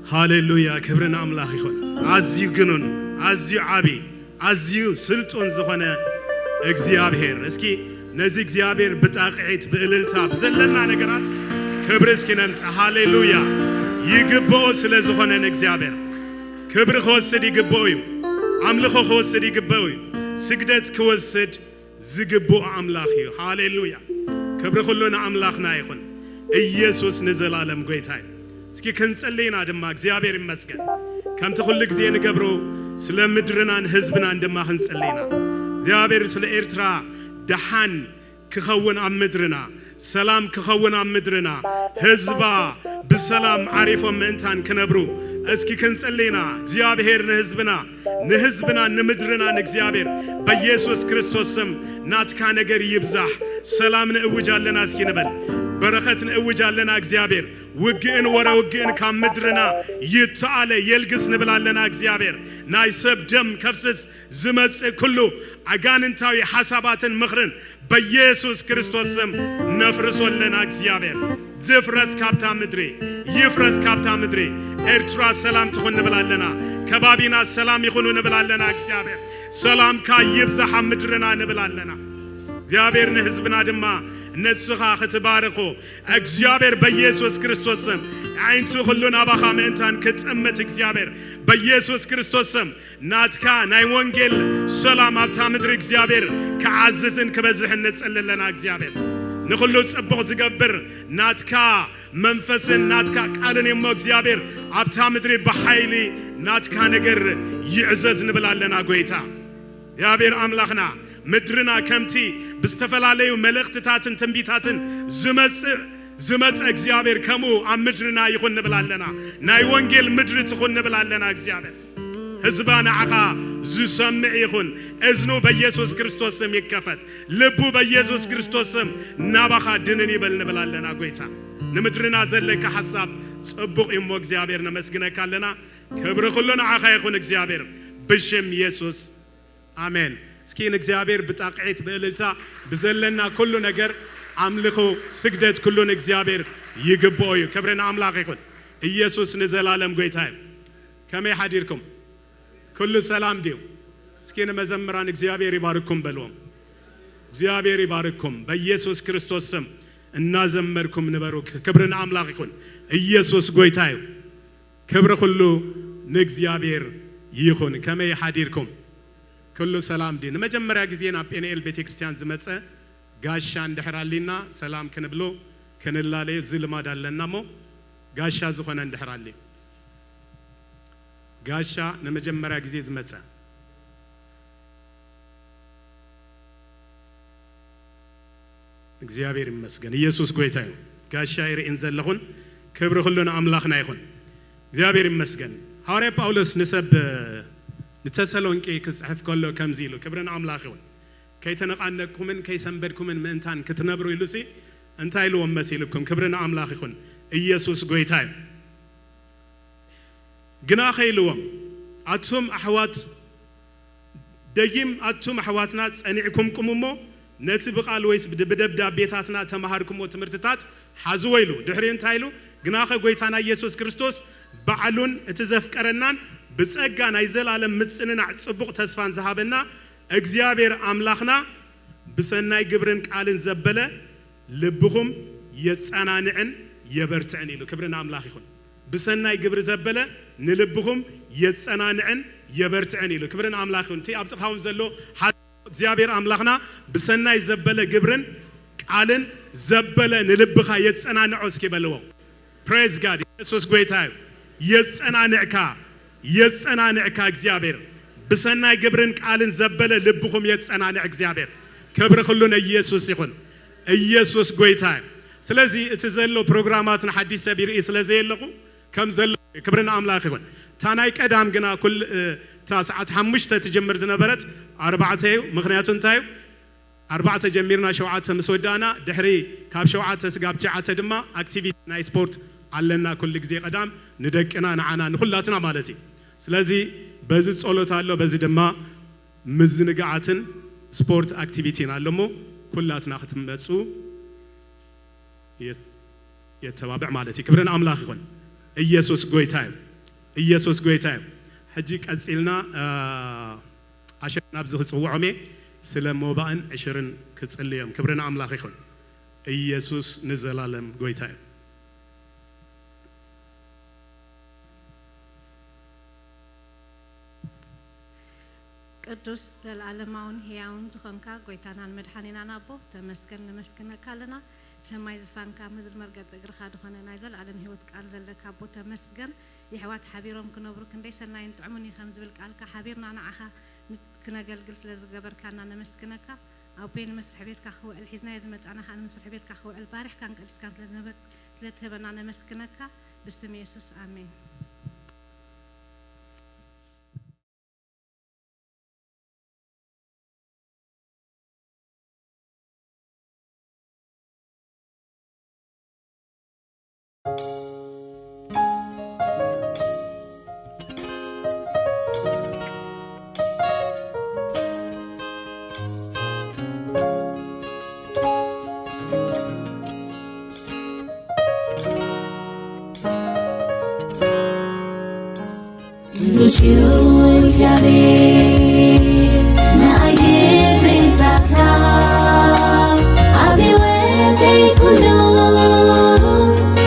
ሃሌሉያ፣ ክብሪ ንኣምላኽ ይኹን። ኣዝዩ ግኑን፣ ኣዝዩ ዓቢ፣ ኣዝዩ ስልጡን ዝኾነ እግዚኣብሔር። እስኪ ነዚ እግዚኣብሔር ብጣቕዒት፣ ብእልልታ፣ ብዘለና ነገራት ክብሪ እስኪ ነምጽእ። ሃሌሉያ፣ ይግብኦ ስለ ዝኾነ ንእግዚኣብሔር ክብሪ ክወስድ ይግብኦ እዩ። ኣምልኾ ክወስድ ይግብኦ እዩ። ስግደት ክወስድ ዝግብኦ ኣምላኽ እዩ። ሃሌሉያ፣ ክብሪ ኩሉ ንኣምላኽና ይኹን። ኢየሱስ ንዘላለም ጎይታ እዩ። እስኪ ክንጽሊ ኢና ድማ፣ እግዚኣብሔር ይመስገን። ከምቲ ኩሉ ግዜ ንገብሮ ስለ ምድርናን ህዝብናን ድማ ክንጽሊ ኢና። እግዚኣብሔር ስለ ኤርትራ ደሓን ክኸውን ኣብ ምድርና፣ ሰላም ክኸውን ኣብ ምድርና፣ ህዝባ ብሰላም ዓሪፎም ምእንታን ክነብሩ እስኪ ክንጽሊ ኢና። እግዚኣብሔር ንህዝብና፣ ንህዝብና፣ ንምድርና ንእግዚኣብሔር በኢየሱስ ክርስቶስ ስም ናትካ ነገር ይብዛሕ። ሰላም ንእውጅ ኣለና እስኪ ንበል። በረኸት ንእውጅ ኣለና እግዚኣብሔር። ውግእን ወረ ውግእን ካብ ምድርና ይተኣለ የልግስ ንብል ኣለና እግዚኣብሔር። ናይ ሰብ ደም ከፍስስ ዝመጽእ ኩሉ ኣጋንንታዊ ሓሳባትን ምኽርን በኢየሱስ ክርስቶስ ስም ነፍርሶ ኣለና እግዚኣብሔር። ዝፍረስ ካብታ ምድሪ፣ ይፍረስ ካብታ ምድሪ። ኤርትራ ሰላም ትኹን ንብል ኣለና። ከባቢና ሰላም ይኹኑ ንብል ኣለና እግዚኣብሔር። ሰላምካ ይብዛሕ ኣብ ምድርና ንብል ኣለና። እግዚኣብሔር ንህዝብና ድማ ንስኻ ክትባርኾ እግዚኣብሔር በኢየሱስ ክርስቶስ ስም ኣዒንቲ ኩሉ ናባኻ ምእንታን ክጥምት እግዚኣብሔር በኢየሱስ ክርስቶስ ስም ናትካ ናይ ወንጌል ሰላም ኣብታ ምድሪ እግዚኣብሔር ክዓዝዝን ክበዝሕን ንጽሊ ኣለና። እግዚኣብሔር ንኹሉ ጽቡቕ ዝገብር ናትካ መንፈስን ናትካ ቃልን እሞ እግዚኣብሔር ኣብታ ምድሪ ብሓይሊ ናትካ ነገር ይዕዘዝ ንብል ኣለና። ጎይታ እግዚኣብሔር ኣምላኽና ምድርና ከምቲ ብዝተፈላለዩ መልእኽትታትን ትንቢታትን ዝመጽእ ዝመጸ እግዚኣብሔር ከምኡ ኣብ ምድርና ይኹን ንብል ኣለና። ናይ ወንጌል ምድሪ ትኹን ንብል ኣለና። እግዚኣብሔር ህዝባ ንዓኻ ዝሰምዕ ይኹን። እዝኑ በኢየሱስ ክርስቶስ ስም ይከፈት። ልቡ በኢየሱስ ክርስቶስ ስም ናባኻ ድንን ይበል ንብል ኣለና። ጎይታ ንምድርና ዘለካ ሓሳብ ጽቡቕ እዩ እሞ እግዚኣብሔር ነመስግነካ ኣለና። ክብሪ ኩሉ ንዓኻ ይኹን እግዚኣብሔር ብሽም ኢየሱስ ኣሜን። እስኪ ንእግዚኣብሔር ብጣቕዒት ብእልልታ ብዘለና ኩሉ ነገር ኣምልኾ ስግደት ኩሉ ንእግዚኣብሔር ይግብኦ እዩ። ክብሪ ንኣምላኽ ይኹን። ኢየሱስ ንዘላለም ጎይታ እዩ። ከመይ ሓዲርኩም? ኩሉ ሰላም ድዩ? እስኪ ንመዘምራን እግዚኣብሔር ይባርኩም በልዎም። እግዚኣብሔር ይባርኩም። በኢየሱስ ክርስቶስ ስም እናዘመርኩም ንበሩ። ክብሪ ንኣምላኽ ይኹን። ኢየሱስ ጎይታ እዩ። ክብሪ ኩሉ ንእግዚኣብሔር ይኹን። ከመይ ሓዲርኩም? ኩሉ ሰላም ድዩ? ንመጀመርያ ግዜ ናብ ጴንኤል ቤተክርስትያን ዝመጸ ጋሻ እንድሕር ኣሊና ሰላም ክንብሎ ክንላለዮ እዚ ልማድ ኣለና እሞ ጋሻ ዝኾነ እንድሕር ኣሊ ጋሻ ንመጀመርያ ግዜ ዝመጸ እግዚኣብሔር ይመስገን። ኢየሱስ ጎይታ እዩ። ጋሻ ይርእን ዘለኹን ክብሪ ኩሉ ንኣምላኽና ይኹን። እግዚኣብሔር ይመስገን። ሃዋርያ ጳውሎስ ንሰብ ንተሰሎንቄ ክጽሕፍ ከሎ ከምዚ ኢሉ፣ ክብሪ ንኣምላኽ ይኹን። ከይተነቓነቅኩምን ከይሰንበድኩምን ምእንታን ክትነብሩ ኢሉሲ እንታይ ኢልዎም መሲልኩም? ክብሪ ንኣምላኽ ይኹን። ኢየሱስ ጎይታ እዩ። ግናኸ ኢልዎም፣ ኣቱም ኣሕዋት ደይም ኣቱም ኣሕዋትና ጸኒዕኩም ቁሙ እሞ ነቲ ብቓል ወይስ ብደ-፣ ብደብዳቤታትና ተማሃርኩምዎ ትምህርትታት ሓዝዎ ኢሉ። ድሕሪኡ እንታይ ኢሉ? ግናኸ ጎይታና ኢየሱስ ክርስቶስ ባዕሉን እቲ ዘፍቀረናን ብጸጋ ናይ ዘላለም ምጽንናዕ ጽቡቕ ተስፋን ዝሃበና እግዚኣብሔር ኣምላኽና ብሰናይ ግብርን ቃልን ዘበለ ልብኹም የጸናንዕን የበርትዕን ኢሉ። ክብሪ ንኣምላኽ ይኹን። ብሰናይ ግብሪ ዘበለ ንልብኹም የጸናንዕን የበርትዕን ኢሉ። ክብሪ ንኣምላኽ ይኹን። እቲ ኣብ ጥቓኹም ዘሎ ሓ-፣ እግዚኣብሔር ኣምላኽና ብሰናይ ዘበለ ግብርን ቃልን ዘበለ ንልብኻ የጸናንዖ እስኪ በልዎ። Praise God። ኢየሱስ ጎይታ እዩ። የጸናንዕካ፣ የጸናንዕካ እግዚኣብሔር። ብሰናይ ግብርን ቃልን ዘበለ ልብኹም የጸናንዕ እግዚኣብሔር። ክብሪ ኩሉ ንኢየሱስ ይኹን። ኢየሱስ ጎይታ እዩ። ስለዚ እቲ ዘሎ ፕሮግራማት ንሓዲስ ሰብ ይርኢ ስለ ዘየለኹ ከም ዘሎ እዩ። ክብሪ ንኣምላኽ ይኹን። እታ ናይ ቀዳም ግና ኩል-፣ እ፣ እታ ሰዓት ሓሙሽተ ትጅምር ዝነበረት ኣርባዕተ እዩ። ምኽንያቱ እንታይ እዩ? ኣርባዕተ ጀሚርና ሸውዓተ ምስ ወዳእና፣ ድሕሪ ካብ ሸውዓተ ስጋብ ትሽዓተ ድማ ኣክቲቪቲ ናይ ስፖርት ኣለና። ኩሉ ግዜ ቀዳም ንደቅና፣ ንዓና፣ ንኹላትና ማለት እዩ። ስለዚ በዚ ጸሎት ኣሎ፣ በዚ ድማ ምዝንጋዓትን ስፖርት ኣክቲቪቲን ኣሎ እሞ ኩላትና ክትመጹ የ-፣ የተባብዕ ማለት እዩ። ክብሪ ንኣምላኽ ይኹን። ኢየሱስ ጎይታ እዩ። ኢየሱስ ጎይታ እዩ። ሕጂ ቀጺልና፣ እ፣ ኣሸር ናብዚ ክጽውዖም እየ። ስለ ሞባእን ዕሽርን ክጽልዮም። ክብሪ ንኣምላኽ ይኹን። ኢየሱስ ንዘላለም ጎይታ እዩ። ቅዱስ ዘለኣለማውን ህያውን ዝኾንካ ጎይታናን መድሓኒናን ኣቦ፣ ተመስገን፣ ነመስግነካ ኣለና። ሰማይ ዝፋንካ፣ ምድሪ መርገጺ እግርኻ ዝኾነ ናይ ዘለኣለም ህይወት ቃል ዘለካ ኣቦ፣ ተመስገን። የሕዋት ሓቢሮም ክነብሩ ክንደይ ሰናይን ጥዑምን እዩ ከም ዝብል ቃልካ ሓቢርና ንዓኻ ን-፣ ክነገልግል ስለ ዝገበርካና ነመስግነካ። ኣቦይ፣ ንመስርሒ ቤትካ ክውዕል ሒዝናዮ ዝመጻና ከኣ ንመስርሒ ቤትካ ክውዕል ባሪኽካን ቀዲስካን ስለ ዝነበ-፣ ስለ ትህበና ነመስግነካ። ብስም የሱስ፣ ኣሜን። ቅዱስ እዩ እግዚኣብሔር፣ ንኣይ ክብሪ ዛትካ፣ ኣብ ህይወተይ ኩሉ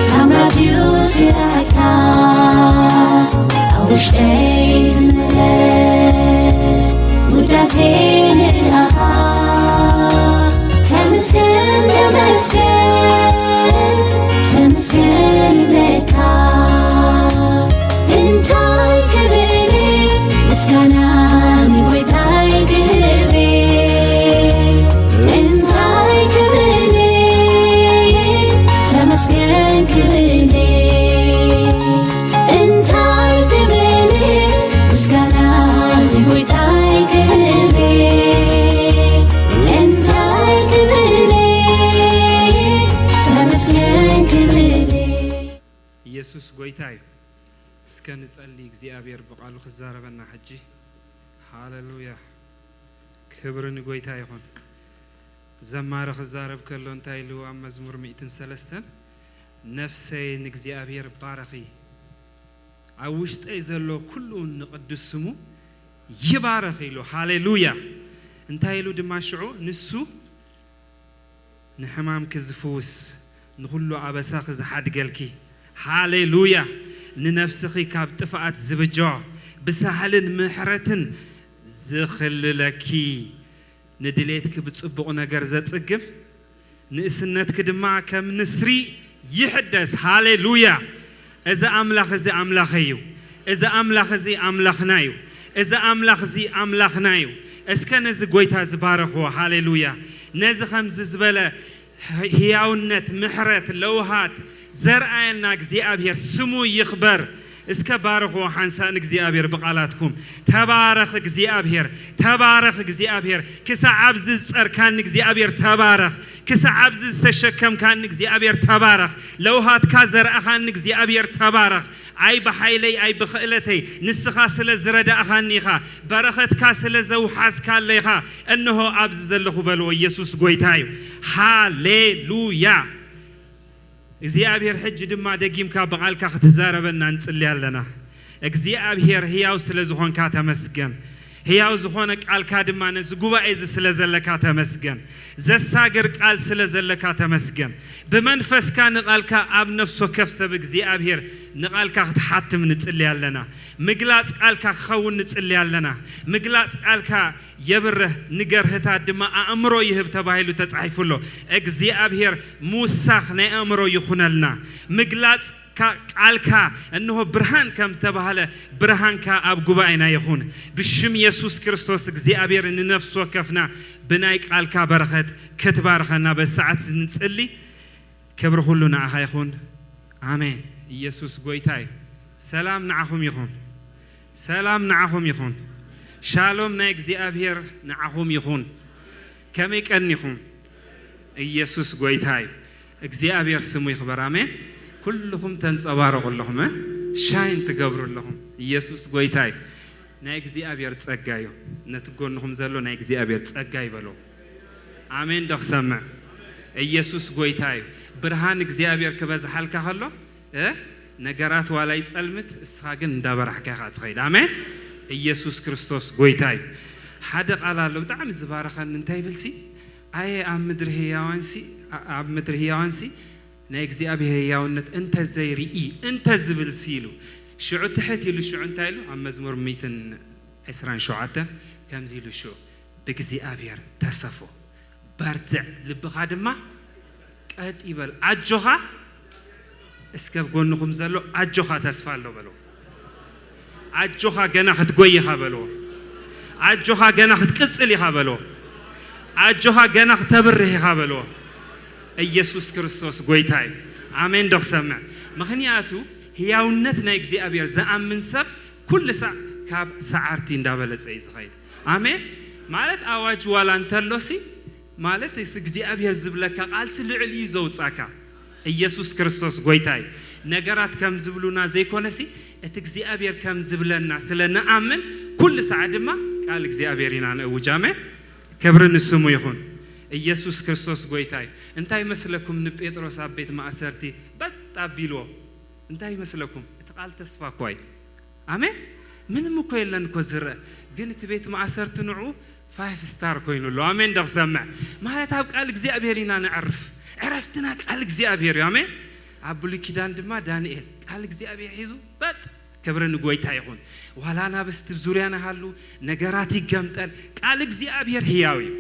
ታምራት እዩ ስራሕካ። ኣብ ውሽጠይ ዝመለ ውዳሴ ንኣኻ። ተመስገን፣ ተመስገን፣ ተመስገን በካ። እንታይ ክብል ምስጋና ንጎይታይ ክህብ? እንታይ ክብል ተመስገን ክብል? እንታይ ክብል ምስጋና ንጎይታይ ክህብ? እንታይ ክብል ተመስገን ክብል? ኢየሱስ ጎይታ እዩ። እስከ ንጸሊ፣ እግዚኣብሔር ብቓሉ ክዛረበና ሕጂ። ሃሌሉያ፣ ክብሪ ንጎይታ ይኹን። ዘማሪ ክዛረብ ከሎ እንታይ ኢሉ ኣብ መዝሙር ሚእትን ሰለስተን፣ "ነፍሰይ ንእግዚኣብሔር ባረኺ፣ ኣብ ውሽጠይ ዘሎ ኩሉ ንቕዱስ ስሙ ይባረኽ" ኢሉ። ሃሌሉያ። እንታይ ኢሉ ድማ ሽዑ ንሱ ንሕማምኪ ዝፍውስ፣ ንኹሉ ኣበሳኺ ዝሓድገልኪ፣ ሃሌሉያ፣ ንነፍስኺ ካብ ጥፍኣት ዝብጃ፣ ብሳህልን ምሕረትን ዝኽልለኪ፣ ንድሌትኪ ብጽቡቕ ነገር ዘጽግብ፣ ንእስነትኪ ድማ ከም ንስሪ ይሕደስ። ሃሌሉያ! እዚ ኣምላኽ እዚ ኣምላኸይ እዩ። እዚ ኣምላኽ እዚ ኣምላኽና እዩ። እዚ ኣምላኽ እዚ ኣምላኽና እዩ። እስከ ነዚ ጎይታ ዝባረኽዎ፣ ሃሌሉያ! ነዚ ከምዚ ዝበለ ህያውነት፣ ምሕረት፣ ለውሃት ዘርኣየና እግዚኣብሔር ስሙ ይኽበር። እስከ ባርኽዎ ሓንሳእ ንእግዚኣብሔር ብቓላትኩም። ተባረኽ እግዚኣብሔር፣ ተባረኽ እግዚኣብሔር። ክሳዕ ኣብዚ ዝጸርካኒ እግዚኣብሔር ተባረኽ። ክሳዕ ኣብዚ ዝተሸከምካኒ እግዚኣብሔር ተባረኽ። ለውሃትካ ዘርኣኻኒ እግዚኣብሔር ተባረኽ። ኣይ ብሓይለይ ኣይ ብኽእለተይ፣ ንስኻ ስለ ዝረዳእኻኒ ኢኻ። በረኸትካ ስለ ዘውሓዝካለይ ኢኻ። እንሆ ኣብዚ ዘለኹ በልዎ፣ ኢየሱስ ጎይታ እዩ። ሃሌሉያ። እግዚኣብሔር ሕጂ ድማ ደጊምካ ብቓልካ ክትዛረበና ንጽሊ ኣለና። እግዚኣብሔር ህያው ስለ ዝኾንካ ተመስገን። ህያው ዝኾነ ቃልካ ድማ ነዚ ጉባኤ እዚ ስለ ዘለካ ተመስገን። ዘሳግር ቃል ስለ ዘለካ ተመስገን። ብመንፈስካ ንቓልካ ኣብ ነፍሲ ወከፍ ሰብ እግዚኣብሔር ንቓልካ ክትሓትም ንጽሊ ኣለና። ምግላጽ ቃልካ ክኸውን ንጽሊ ኣለና። ምግላጽ ቃልካ የብርህ፣ ንገርህታት ድማ ኣእምሮ ይህብ ተባሂሉ ተጻሒፉ ኣሎ። እግዚኣብሔር ምውሳኽ ናይ ኣእምሮ ይኹነልና። ምግላጽ ካ-፣ ቃልካ እንሆ ብርሃን ከም ዝተባህለ ብርሃንካ ኣብ ጉባኤና ይኹን። ብሽም የሱስ ክርስቶስ እግዚኣብሔር ንነፍሲ ወከፍና ብናይ ቃልካ በረኸት ክትባርኸና በዚ ሰዓት ንጽሊ። ክብሪ ኩሉ ንዓኻ ይኹን። ኣሜን። ኢየሱስ ጎይታ እዩ። ሰላም ንዓኹም ይኹን። ሰላም ንዓኹም ይኹን። ሻሎም ናይ እግዚኣብሔር ንዓኹም ይኹን። ከመይ ቀኒኹም? ኢየሱስ ጎይታ እዩ። እግዚኣብሔር ስሙ ይኽበር። ኣሜን። ኩልኹም ተንጸባረቑ ኣለኹም፣ እ? ሻይን ትገብሩ ኣለኹም። ኢየሱስ ጎይታ እዩ። ናይ እግዚኣብሔር ጸጋ እዩ። ነቲ ጎንኹም ዘሎ ናይ እግዚኣብሔር ጸጋ ይበሎ። ኣሜን ዶ ክሰምዕ? ኢየሱስ ጎይታ እዩ። ብርሃን እግዚኣብሔር ክበዝሓልካ ከሎ፣ እ? ነገራት ዋላ ይጸልምት፣ እስኻ ግን እንዳበራሕካ ኢኻ ትኸይድ። ኣሜን። ኢየሱስ ክርስቶስ ጎይታ እዩ። ሓደ ቃል ኣሎ ብጣዕሚ ዝባረኸኒ፣ እንታይ ይብል ሲ? ኣየ ኣብ ምድሪ ህያዋን ሲ፣ ኣብ ምድሪ ህያዋን ሲ ናይ እግዚኣብሔር ህያውነት እንተ ዘይርኢ፣ እንተ ዝብል ሲ ኢሉ። ሽዑ ትሕት ኢሉ፣ ሽዑ እንታይ ኢሉ? ኣብ መዝሙር ሚእትን ዕስራን ሸውዓተን ከምዚ ኢሉ ሽዑ፣ ብእግዚኣብሔር ተሰፎ፣ በርትዕ፣ ልብኻ ድማ ቀጥ ይበል፣ ኣጆኻ። እስከ ኣብ ጎንኹም ዘሎ ኣጆኻ፣ ተስፋ ኣሎ በሎ። ኣጆኻ፣ ገና ክትጎይ ኢኻ በሎ። ኣጆኻ፣ ገና ክትቅጽል ኢኻ በሎ። ኣጆኻ፣ ገና ክተብርህ ኢኻ በሎ። ኢየሱስ ክርስቶስ ጎይታ እዩ። ኣሜን ዶ ክሰምዕ? ምኽንያቱ ህያውነት ናይ እግዚኣብሔር ዝኣምን ሰብ ኩሉ ሳዕ ካብ ሰዓርቲ እንዳበለጸ እዩ ዝኸይድ። ኣሜን። ማለት ኣዋጅ ዋላ እንተሎሲ፣ ማለት እስ እግዚኣብሔር ዝብለካ ቃልሲ ልዕል እዩ ዘውጻካ። ኢየሱስ ክርስቶስ ጎይታ እዩ። ነገራት ከም ዝብሉና ዘይኮነሲ፣ እቲ እግዚኣብሔር ከም ዝብለና ስለ ንኣምን፣ ኩሉ ሳዕ ድማ ቃል እግዚኣብሔር ኢና ንእውጅ። ኣሜን። ክብሪ ንስሙ ይኹን። ኢየሱስ ክርስቶስ ጎይታ እዩ። እንታይ መስለኩም ንጴጥሮስ ኣብ ቤት ማእሰርቲ በጥ ኣቢልዎ? እንታይ ይመስለኩም? እቲ ቃል ተስፋ እኳ እዩ። ኣሜን። ምንም እኮ የለን እኮ ዝረአ፣ ግን እቲ ቤት ማእሰርቲ ንዑ ፋይፍ ስታር ኮይኑ ኣሎ። ኣሜን ዶ ክሰምዕ? ማለት ኣብ ቃል እግዚኣብሔር ኢና ነዕርፍ። ዕረፍትና ቃል እግዚኣብሔር እዩ። ኣሜን። ኣብ ብሉይ ኪዳን ድማ ዳንኤል ቃል እግዚኣብሔር ሒዙ በጥ። ክብሪ ንጎይታ ይኹን። ዋላ ናብስቲ ዙርያና ሃሉ፣ ነገራት ይገምጠል፣ ቃል እግዚኣብሔር ህያው እዩ።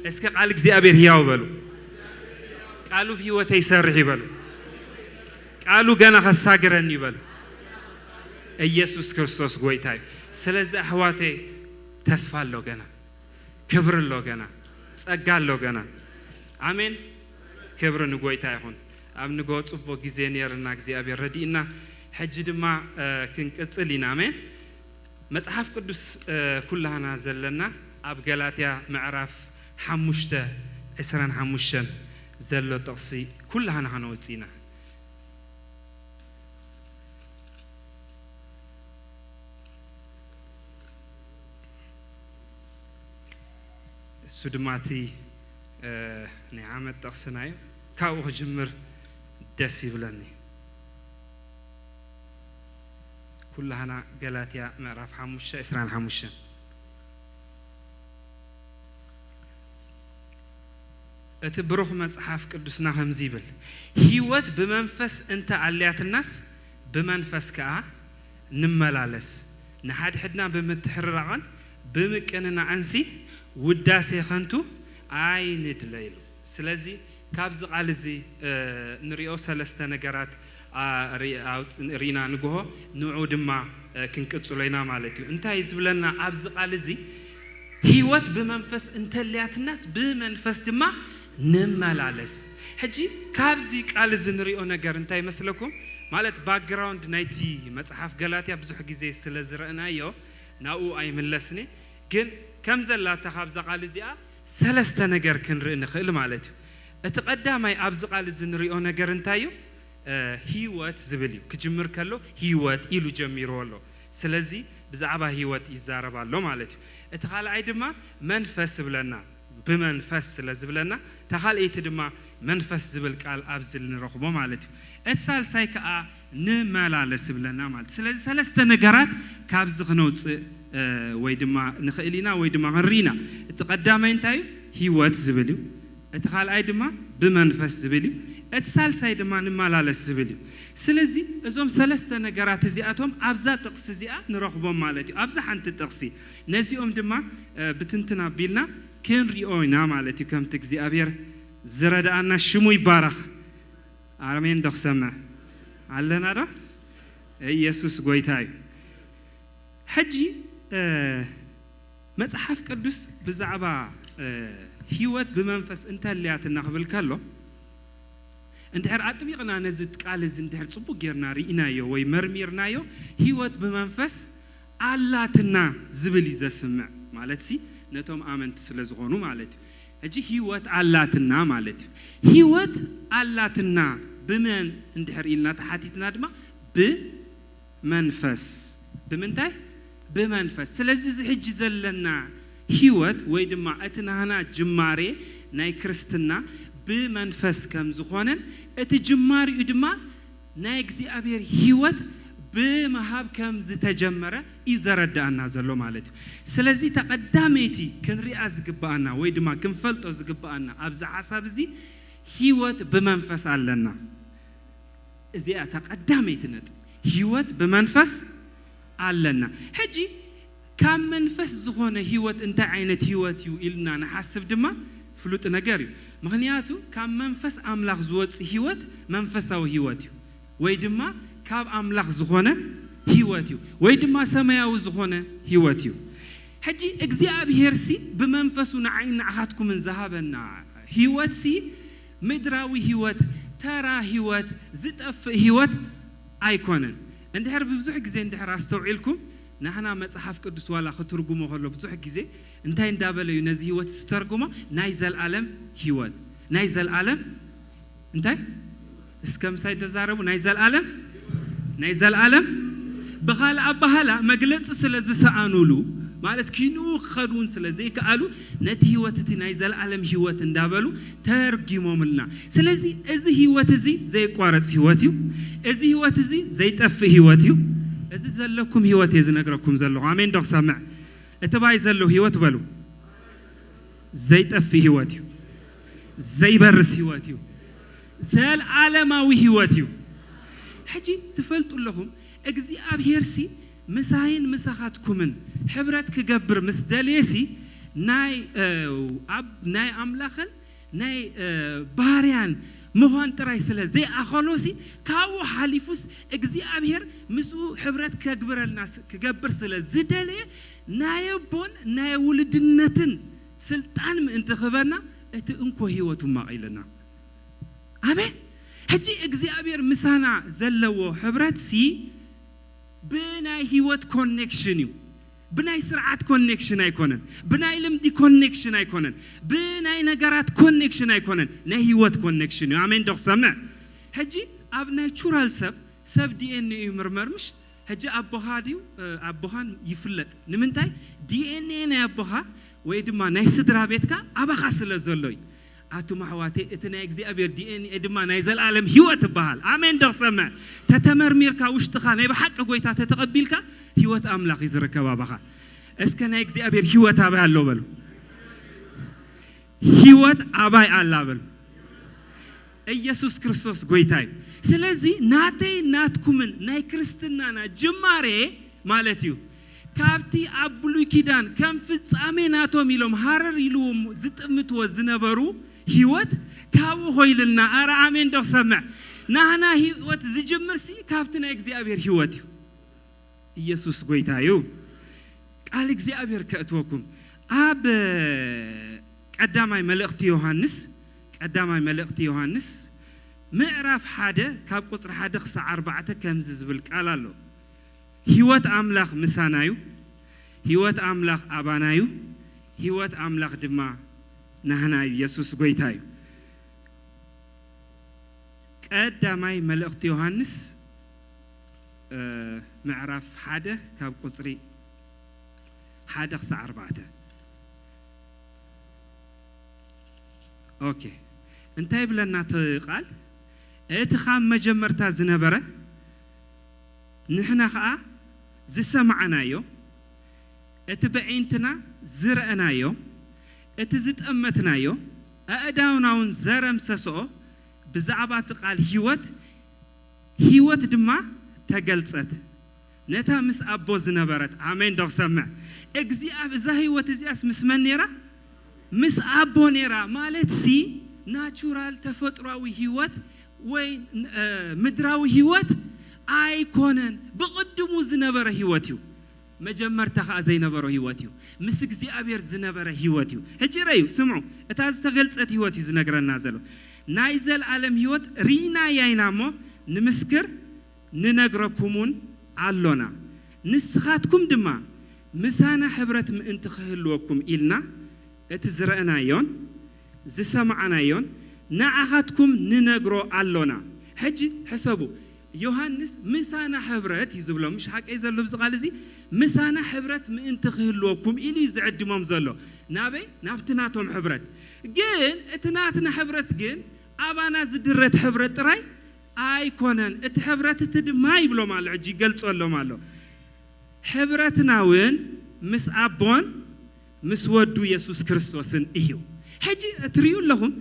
እስከ ቃል እግዚኣብሔር ህያው በሉ። ቃሉ ብህይወተይ ይሰርሕ ይበሉ። ቃሉ ገና ከሳግረኒ ይበሉ። ኢየሱስ ክርስቶስ ጎይታ እዩ። ስለዚ ኣሕዋተይ ተስፋ ኣሎ ገና፣ ክብሪ ኣሎ ገና፣ ጸጋ ኣሎ ገና። ኣሜን። ክብሪ ንጎይታ ይኹን። ኣብ ንጎ ጽቡቕ ግዜ ነይርና፣ እግዚኣብሔር ረዲእና። ሕጂ ድማ እ፣ ክንቅጽል ኢና። ኣሜን። መጽሓፍ ቅዱስ እ፣ ኩላህና ዘለና ኣብ ገላትያ ምዕራፍ ሓሙሽተ ዕስራን ሓሙሽተን ዘሎ ጥቕሲ ኩላህና ከነውጽእ ኢና። እሱ ድማ እቲ እ፣ ናይ ዓመት ጥቕስና እዩ። ካብኡ ክጅምር ደስ ይብለኒ። ኩላህና ገላትያ ምዕራፍ ሓሙሽተ ዕስራን ሓሙሽተን። እቲ ብሩኽ መጽሓፍ ቅዱስና ከምዚ ይብል፣ ህይወት ብመንፈስ እንተ ኣልያትናስ ብመንፈስ ከኣ ንመላለስ፣ ንሓድሕድና ብምትሕርራቕን ብምቅንናዕንሲ ውዳሴ ከንቱ ኣይንድለ ኢሉ። ስለዚ ካብዚ ቃል እዚ እ፣ ንሪኦ ሰለስተ ነገራት ኣ፣ ሪ-፣ ኣውፅ-፣ ሪኢና ንግሆ፣ ንዑ ድማ እ፣ ክንቅጽሎ ኢና ማለት እዩ። እንታይ እዩ ዝብለና ኣብዚ ቃል እዚ? ህይወት ብመንፈስ እንተልያትናስ ብመንፈስ ድማ ንመላለስ። ሕጂ ካብዚ ቃል እዚ ንሪኦ ነገር እንታይ ይመስለኩም? ማለት ባክግራውንድ ናይቲ መጽሓፍ ገላትያ ብዙሕ ግዜ ስለ ዝረእናዮ ናብኡ ኣይምለስኒ። ግን ከም ዘላታ ካብዛ ቃል እዚኣ ሰለስተ ነገር ክንርኢ ንኽእል ማለት እዩ። እቲ ቀዳማይ ኣብዚ ቃል እዚ ንሪኦ ነገር እንታይ እዩ? እ፣ ህይወት ዝብል እዩ። ክጅምር ከሎ ህይወት ኢሉ ጀሚርዎ ኣሎ። ስለዚ ብዛዕባ ህይወት ይዛረብ ኣሎ ማለት እዩ። እቲ ካልኣይ ድማ መንፈስ ይብለና። ብመንፈስ ስለ ዝብለና፣ እታ ካልኣይቲ ድማ መንፈስ ዝብል ቃል ኣብዚ ንረኽቦ ማለት እዩ። እቲ ሳልሳይ ከኣ ንመላለስ ይብለና ማለት እዩ። ስለዚ ሰለስተ ነገራት ካብዚ ክነውፅእ እ፣ ወይ ድማ ንኽእል ኢና ወይ ድማ ክንርኢ ኢና። እቲ ቀዳማይ እንታይ እዩ? ህይወት ዝብል እዩ። እቲ ካልኣይ ድማ ብመንፈስ ዝብል እዩ። እቲ ሳልሳይ ድማ ንመላለስ ዝብል እዩ። ስለዚ እዞም ሰለስተ ነገራት እዚኣቶም ኣብዛ ጥቕሲ እዚኣ ንረኽቦም ማለት እዩ። ኣብዛ ሓንቲ ጥቕሲ ነዚኦም ድማ እ፣ ብትንትን ኣቢልና ክንሪኦ ኢና ማለት እዩ። ከምቲ እግዚኣብሔር ዝረድኣና ሽሙ ይባረኽ። ኣሜን ዶ ክሰምዕ ኣለና ዶ? ኢየሱስ ጎይታ እዩ። ሕጂ እ፣ መጽሓፍ ቅዱስ ብዛዕባ እ፣ ህይወት ብመንፈስ እንተልያትና ክብል ከሎ፣ እንድሕር ኣጥቢቕና ነዚ ቃል እዚ እንድሕር ጽቡቕ ጌርና ርኢናዮ ወይ መርሚርናዮ፣ ህይወት ብመንፈስ ኣላትና ዝብል እዩ ዘስምዕ። ማለትሲ ነቶም ኣመንቲ ስለ ዝኾኑ ማለት እዩ። ሕጂ ህይወት ኣላትና ማለት እዩ። ህይወት ኣላትና ብመን እንድሕር ኢልና ተሓቲትና ድማ ብ መንፈስ። ብምንታይ? ብመንፈስ። ስለዚ እዚ ሕጂ ዘለና ህይወት ወይ ድማ እቲ ናህና ጅማሬ ናይ ክርስትና ብመንፈስ ከም ዝኾነን እቲ ጅማሪኡ ድማ ናይ እግዚኣብሔር ህይወት ብምሃብ ከም ዝተጀመረ እዩ ዘረዳእና ዘሎ ማለት እዩ። ስለዚ ተቐዳመይቲ ክንሪኣ ዝግባኣና ወይ ድማ ክንፈልጦ ዝግባኣና ኣብዚ ሓሳብ እዚ ህይወት ብመንፈስ ኣለና። እዚኣ ተቐዳመይቲ ነጥብ፣ ህይወት ብመንፈስ ኣለና። ሕጂ ካብ መንፈስ ዝኾነ ህይወት እንታይ ዓይነት ህይወት እዩ ኢልና ንሓስብ ድማ ፍሉጥ ነገር እዩ። ምኽንያቱ ካብ መንፈስ ኣምላኽ ዝወጽእ ህይወት መንፈሳዊ ህይወት እዩ፣ ወይ ድማ ካብ ኣምላኽ ዝኾነ ህይወት እዩ፣ ወይ ድማ ሰማያዊ ዝኾነ ህይወት እዩ። ሕጂ እግዚኣብሔር ሲ ብመንፈሱ ንዓይን ንዓኻትኩምን ዝሃበና ህይወት ሲ ምድራዊ ህይወት፣ ተራ ህይወት፣ ዝጠፍእ ህይወት ኣይኮነን። እንድሕር ብብዙሕ ግዜ እንድሕር ኣስተውዒልኩም፣ ናህና መጽሓፍ ቅዱስ ዋላ ክትርጉሞ ከሎ ብዙሕ ግዜ እንታይ እንዳበለ እዩ ነዚ ህይወት ዝተርጉሞ? ናይ ዘልኣለም ህይወት፣ ናይ ዘልኣለም እንታይ? እስከ ምሳይ ተዛረቡ። ናይ ዘልኣለም፣ ናይ ዘልኣለም። ብኻልእ ኣባህላ መግለጺ ስለ ዝሰኣኑሉ፣ ማለት ኪንኡ ክኸዱ እውን ስለ ዘይከኣሉ፣ ነቲ ህይወት እቲ ናይ ዘልኣለም ህይወት እንዳበሉ ተርጊሞምልና። ስለዚ እዚ ህይወት እዚ ዘይቋረጽ ህይወት እዩ። እዚ ህይወት እዚ ዘይጠፍእ ህይወት እዩ። እዚ ዘለኩም ህይወት እየ ዝነግረኩም ዘለኹ። ኣሜን ዶ ክሰምዕ? እቲ ባይ ዘሎ ህይወት በሉ። ዘይጠፍእ ህይወት እዩ። ዘይበርስ ህይወት እዩ። ዘልኣለማዊ ህይወት እዩ። ሕጂ ትፈልጡ ኣለኹም፣ እግዚኣብሔር ሲ ምሳይን ምሳኻትኩምን ሕብረት ክገብር ምስ ደልየ ሲ ናይ፣ እ፣ ኣብ ናይ ኣምላኽን ናይ፣ እ፣ ባርያን ምዃን ጥራይ ስለ ዘይኣኸሎ ሲ ካብኡ ሓሊፉስ እግዚኣብሔር ምስኡ ሕብረት ከግብረልና ስ-፣ ክገብር ስለ ዝደለየ ናይ ኣቦን ናይ ውልድነትን ስልጣን ምእንቲ ክህበና እቲ እንኮ ህይወቱ ማቒልና። ኣሜን። ሕጂ እግዚኣብሔር ምሳና ዘለዎ ሕብረት ሲ ብናይ ህይወት ኮኔክሽን እዩ። ብናይ ስርዓት ኮኔክሽን ኣይኮነን። ብናይ ልምዲ ኮኔክሽን ኣይኮነን። ብናይ ነገራት ኮኔክሽን ኣይኮነን። ናይ ህይወት ኮኔክሽን እዩ። ኣሜን ዶ ክሰምዕ? ሕጂ ኣብ ናቹራል ሰብ፣ ሰብ ዲ ኤን ኤ እዩ ምርመር ምሽ? ሕጂ ኣቦኻ ድዩ፣ እ፣ ኣቦኻን ይፍለጥ። ንምንታይ? ዲ ኤን ኤ ናይ ኣቦኻ ወይ ድማ ናይ ስድራ ቤትካ ኣባኻ ስለ ዘሎ እዩ። ኣቱም ኣሕዋተይ፣ እቲ ናይ እግዚኣብሔር ዲ ኤን ኤ ድማ ናይ ዘልኣለም ህይወት ይበሃል። ኣሜን ዶ ክሰምዕ? ተተመርሚርካ ውሽጥኻ ናይ ብሓቂ ጎይታ ተተቐቢልካ ህይወት ኣምላኽ እዩ ዝርከብ ኣባኻ። እስከ ናይ እግዚኣብሔር ህይወት ኣባይ ኣሎ በሉ። ህይወት ኣባይ ኣላ በሉ። ኢየሱስ ክርስቶስ ጎይታ እዩ። ስለዚ ናተይ ናትኩምን ናይ ክርስትናና ጅማሬ ማለት እዩ ካብቲ ኣብ ብሉይ ኪዳን ከም ፍጻሜ ናቶም ኢሎም ሃረር ኢልዎም ዝጥምትዎ ዝነበሩ ህይወት ካብኡ ኮይልልና። ኣረ ኣሜን ዶ ክሰምዕ? ናህና ህይወት ዝጅምር ሲ ካብቲ ናይ እግዚኣብሔር ህይወት እዩ። ኢየሱስ ጎይታ እዩ። ቃል እግዚኣብሔር ከእትወኩም ኣብ ቀዳማይ መልእኽቲ ዮሃንስ፣ ቀዳማይ መልእኽቲ ዮሃንስ ምዕራፍ ሓደ ካብ ቁጽሪ ሓደ ክሳዕ ኣርባዕተ ከምዚ ዝብል ቃል ኣሎ። ህይወት ኣምላኽ ምሳና እዩ። ህይወት ኣምላኽ ኣባና እዩ። ህይወት ኣምላኽ ድማ ናህና እዩ። የሱስ ጎይታ እዩ። ቀዳማይ መልእኽቲ ዮሃንስ፣ እ፣ ምዕራፍ ሓደ ካብ ቁጽሪ ሓደ ክሳዕ ኣርባዕተ። ኦኬ። እንታይ ይብለና እቲ ቃል? እቲ ካብ መጀመርታ ዝነበረ፣ ንሕና ኸኣ ዝሰማዕናዮ፣ እቲ በዒንትና ዝረእናዮ፣ እቲ ዝጠመትናዮ፣ ኣእዳውና እውን ዘረምሰስኦ፣ ብዛዕባ እቲ ቃል ህይወት፣ ህይወት ድማ ተገልጸት። ነታ ምስ ኣቦ ዝነበረት። ኣሜን ዶ ክሰምዕ? እግዚኣብ-፣ እዛ ህይወት እዚኣስ ምስ መን ነይራ? ምስ ኣቦ ነይራ። ማለት ሲ ናቹራል ተፈጥሯዊ ህይወት ወይ፣ እ፣ ምድራዊ ህይወት ኣይኮነን። ብቕድሙ ዝነበረ ህይወት እዩ። መጀመርታ ኸኣ ዘይነበሮ ህይወት እዩ። ምስ እግዚኣብሔር ዝነበረ ህይወት እዩ። ሕጂ ረዩ፣ ስምዑ። እታ ዝተገልጸት ህይወት እዩ ዝነግረና ዘሎ። ናይ ዘልኣለም ህይወት ርኢናያ ኢና እሞ ንምስክር ንነግረኩምውን ኣሎና። ንስኻትኩም ድማ ምሳና ሕብረት ምእንቲ ክህልወኩም ኢልና እቲ ዝረእናዮን ዝሰማዕናዮን ንዓኻትኩም ንነግሮ ኣሎና። ሕጂ ሕሰቡ፣ ዮሃንስ ምሳና ሕብረት እዩ ዝብሎ፣ ምሽ ሓቀይ ዘሎ ብዚ ቃል እዚ? ምሳና ሕብረት ምእንቲ ክህልወኩም ኢሉ እዩ ዝዕድሞም ዘሎ። ናበይ? ናብቲ ናቶም ሕብረት። ግን እቲ ናትና ሕብረት ግን ኣባና ዝድረት ሕብረት ጥራይ ኣይኮነን፣ እቲ ሕብረት እቲ ድማ ይብሎም ኣሎ፣ ሕጂ ይገልጸሎም ኣሎ። ሕብረትና እውን ምስ ኣቦን ምስ ወዱ የሱስ ክርስቶስን እዩ። ሕጂ እትርእዩ ኣለኹም፣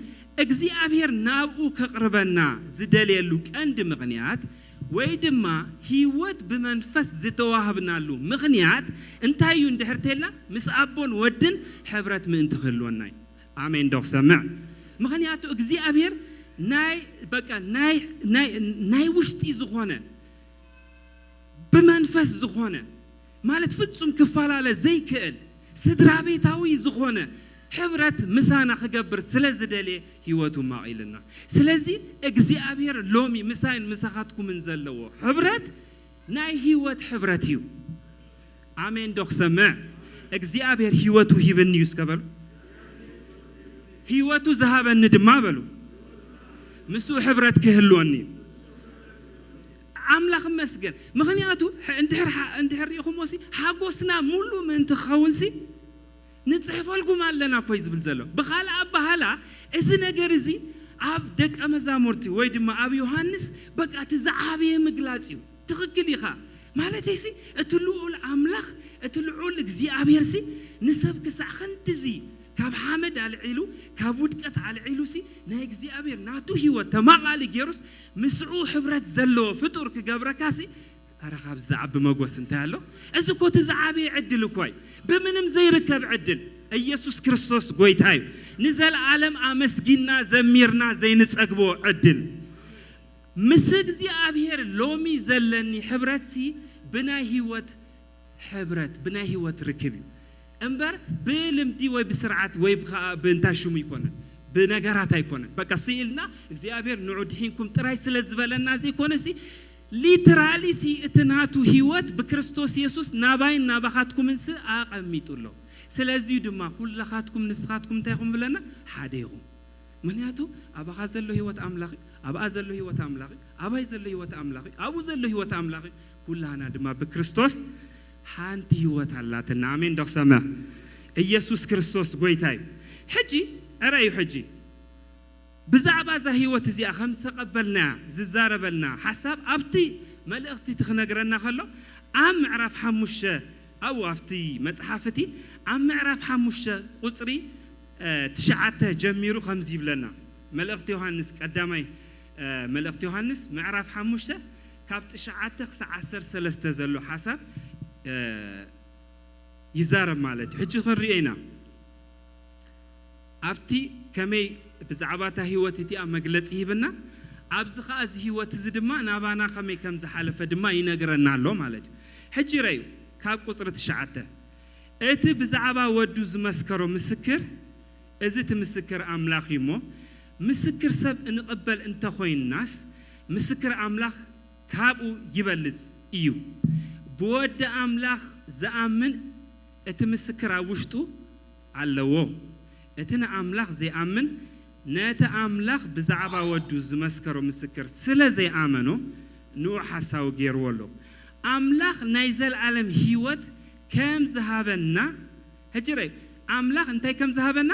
እግዚኣብሔር ናብኡ ከቕርበና ዝደልየሉ ቀንዲ ምኽንያት ወይ ድማ ህይወት ብመንፈስ ዝተዋህብናሉ ምኽንያት እንታይ እዩ እንድሕር ተልና፣ ምስ ኣቦን ወድን ሕብረት ምእንቲ ክህልወና እዩ። ኣሜን ዶ ክሰምዕ? ምኽንያቱ እግዚኣብሔር ናይ በቃ ናይ ናይ ናይ ውሽጢ ዝኾነ ብመንፈስ ዝኾነ ማለት ፍጹም ክፈላለ ዘይክእል ስድራ ቤታዊ ዝኾነ ሕብረት ምሳና ክገብር ስለ ዝደልየ ህይወቱ ማቒልና። ስለዚ እግዚኣብሔር ሎሚ ምሳይን ምሳኻትኩምን ዘለዎ ሕብረት ናይ ህይወት ሕብረት እዩ። ኣሜን ዶ ክሰምዕ? እግዚኣብሔር ህይወቱ ሂብኒ እዩ እስከ በሉ። ህይወቱ ዝሃበኒ ድማ በሉ። ምስኡ ሕብረት ክህልወኒ እዩ። ኣምላኽ መስገን። ምኽንያቱ ሕ- እንድሕር ሓ- እንድሕር ርኢኹሞ ሲ ሓጎስና ሙሉ ምእንቲ ክኸውን ሲ ንጽሕፈልኩም ኣለና እኮ እዩ ዝብል ዘሎ። ብኻልእ ኣባሃላ እዚ ነገር እዚ ኣብ ደቀ መዛሙርቲ ወይ ድማ ኣብ ዮሃንስ በቃ እቲ ዝዓበየ ምግላጽ እዩ። ትኽክል ኢኻ። ማለተይሲ እቲ ልዑል ኣምላኽ እቲ ልዑል እግዚኣብሔር ሲ ንሰብ ክሳዕ ክንድዚ ካብ ሓመድ ኣልዒሉ ካብ ውድቀት ኣልዒሉ ሲ ናይ እግዚኣብሔር ናቱ ህይወት ተማቓሊ ገይሩስ ምስኡ ሕብረት ዘለዎ ፍጡር ክገብረካ ሲ ኣረ ካብዚ ዝዓቢ መጎስ እንታይ ኣሎ? እዚ እኮ እቲ ዝዓበየ ዕድል እኮ እዩ። ብምንም ዘይርከብ ዕድል። ኢየሱስ ክርስቶስ ጎይታ እዩ። ንዘለዓለም ኣመስጊና ዘሚርና ዘይንጸግቦ ዕድል። ምስ እግዚኣብሔር ሎሚ ዘለኒ ሕብረትሲ ብናይ ህይወት ሕብረት፣ ብናይ ህይወት ርክብ እዩ እምበር ብልምዲ ወይ ብስርዓት ወይ ብኸዓ ብእንታ ሽሙ ኣይኮነን፣ ብነገራት ኣይኮነን። በቃ ስኢልና እግዚኣብሔር ንዑ ድሒንኩም ጥራይ ስለ ዝበለና ዘይኮነሲ ሊትራሊ ሲ እቲ ናቱ ህይወት ብክርስቶስ የሱስ ናባይን ናባኻትኩምን ሲ ኣቐሚጡ ኣሎ። ስለዚዩ ድማ ኩላኻትኩም ንስኻትኩም እንታይ ኢኹም ብለና? ሓደ ኢኹም። ምክንያቱ ኣባኻ ዘሎ ህይወት ኣምላኽ እዩ፣ ኣብኣ ዘሎ ህይወት ኣምላኽ እዩ፣ ኣባይ ዘሎ ህይወት ኣምላኽ እዩ፣ ኣብኡ ዘሎ ህይወት ኣምላኽ እዩ። ኩላህና ድማ ብክርስቶስ ሓንቲ ህይወት ኣላትና። ኣሜን ዶ ክሰምዕ? ኢየሱስ ክርስቶስ ጎይታ እዩ። ሕጂ ዕረ እዩ ሕጂ ብዛዕባ እዛ ህይወት እዚኣ ከም ዝተቐበልናያ ዝዛረበልና ሓሳብ ኣብቲ መልእኽቲ እቲ ክነግረና ከሎ ኣብ ምዕራፍ ሓሙሽተ ኣብኡ ኣብቲ መጽሓፍ እቲ ኣብ ምዕራፍ ሓሙሽተ ቁጽሪ እ፣ ትሽዓተ ጀሚሩ ከምዚ ይብለና። መልእኽቲ ዮሃንስ ቀዳማይ እ፣ መልእኽቲ ዮሃንስ ምዕራፍ ሓሙሽተ ካብ ትሽዓተ ክሳዕ ዓሰርተ ሰለስተ ዘሎ ሓሳብ እ፣ ይዛረብ ማለት እዩ። ሕጂ ክንሪኦ ኢና። ኣብቲ ከመይ ብዛዕባ እታ ህይወት እቲኣ መግለጺ ሂብና፣ ኣብዚ ኸኣ እዚ ህይወት እዚ ድማ ናባና ከመይ ከም ዝሓለፈ ድማ ይነግረና ኣሎ ማለት እዩ። ሕጂ ረዩ ካብ ቁጽሪ ትሽዓተ እቲ ብዛዕባ ወዱ ዝመስከሮ ምስክር፣ እዚ እቲ ምስክር ኣምላኽ እዩ እሞ፣ ምስክር ሰብ እንቕበል እንተኾይንናስ፣ ምስክር ኣምላኽ ካብኡ ይበልጽ እዩ። ብወዲ ኣምላኽ ዝኣምን እቲ ምስክር ኣብ ውሽጡ ኣለዎ። እቲ ንኣምላኽ ዘይኣምን ነቲ ኣምላኽ ብዛዕባ ወዱ ዝመስከሮ ምስክር ስለ ዘይኣመኖ ንኡ ሓሳዊ ገይርዎ ኣሎ። ኣምላኽ ናይ ዘልኣለም ህይወት ከም ዝሃበና፣ ሕጂ ረይ ኣምላኽ እንታይ ከም ዝሃበና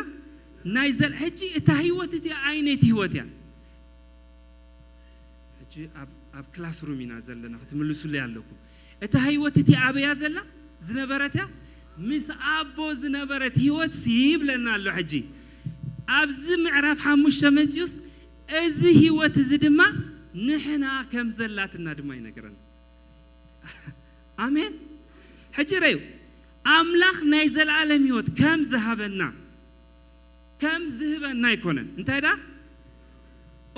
ናይ ዘል ሕጂ እታ ህይወት እቲኣ ኣይነይቲ ህይወት እያ። ሕጂ ኣብ ኣብ ክላስሩም ኢና ዘለና ክትምልሱለይ ኣለኩም። እታ ህይወት እቲ ኣበያ ዘላ ዝነበረት እያ ምስ ኣቦ ዝነበረት ህይወት ሲ ይብለና ኣሎ። ሕጂ ኣብዚ ምዕራፍ ሓሙሽተ መፂኡስ እዚ ህይወት እዚ ድማ ንሕና ከም ዘላትና ድማ ይነግረና። ኣሜን። ሕጂ ረዩ ኣምላኽ ናይ ዘለኣለም ህይወት ከም ዝሃበና ከም ዝህበና ኣይኮነን። እንታይ ዳ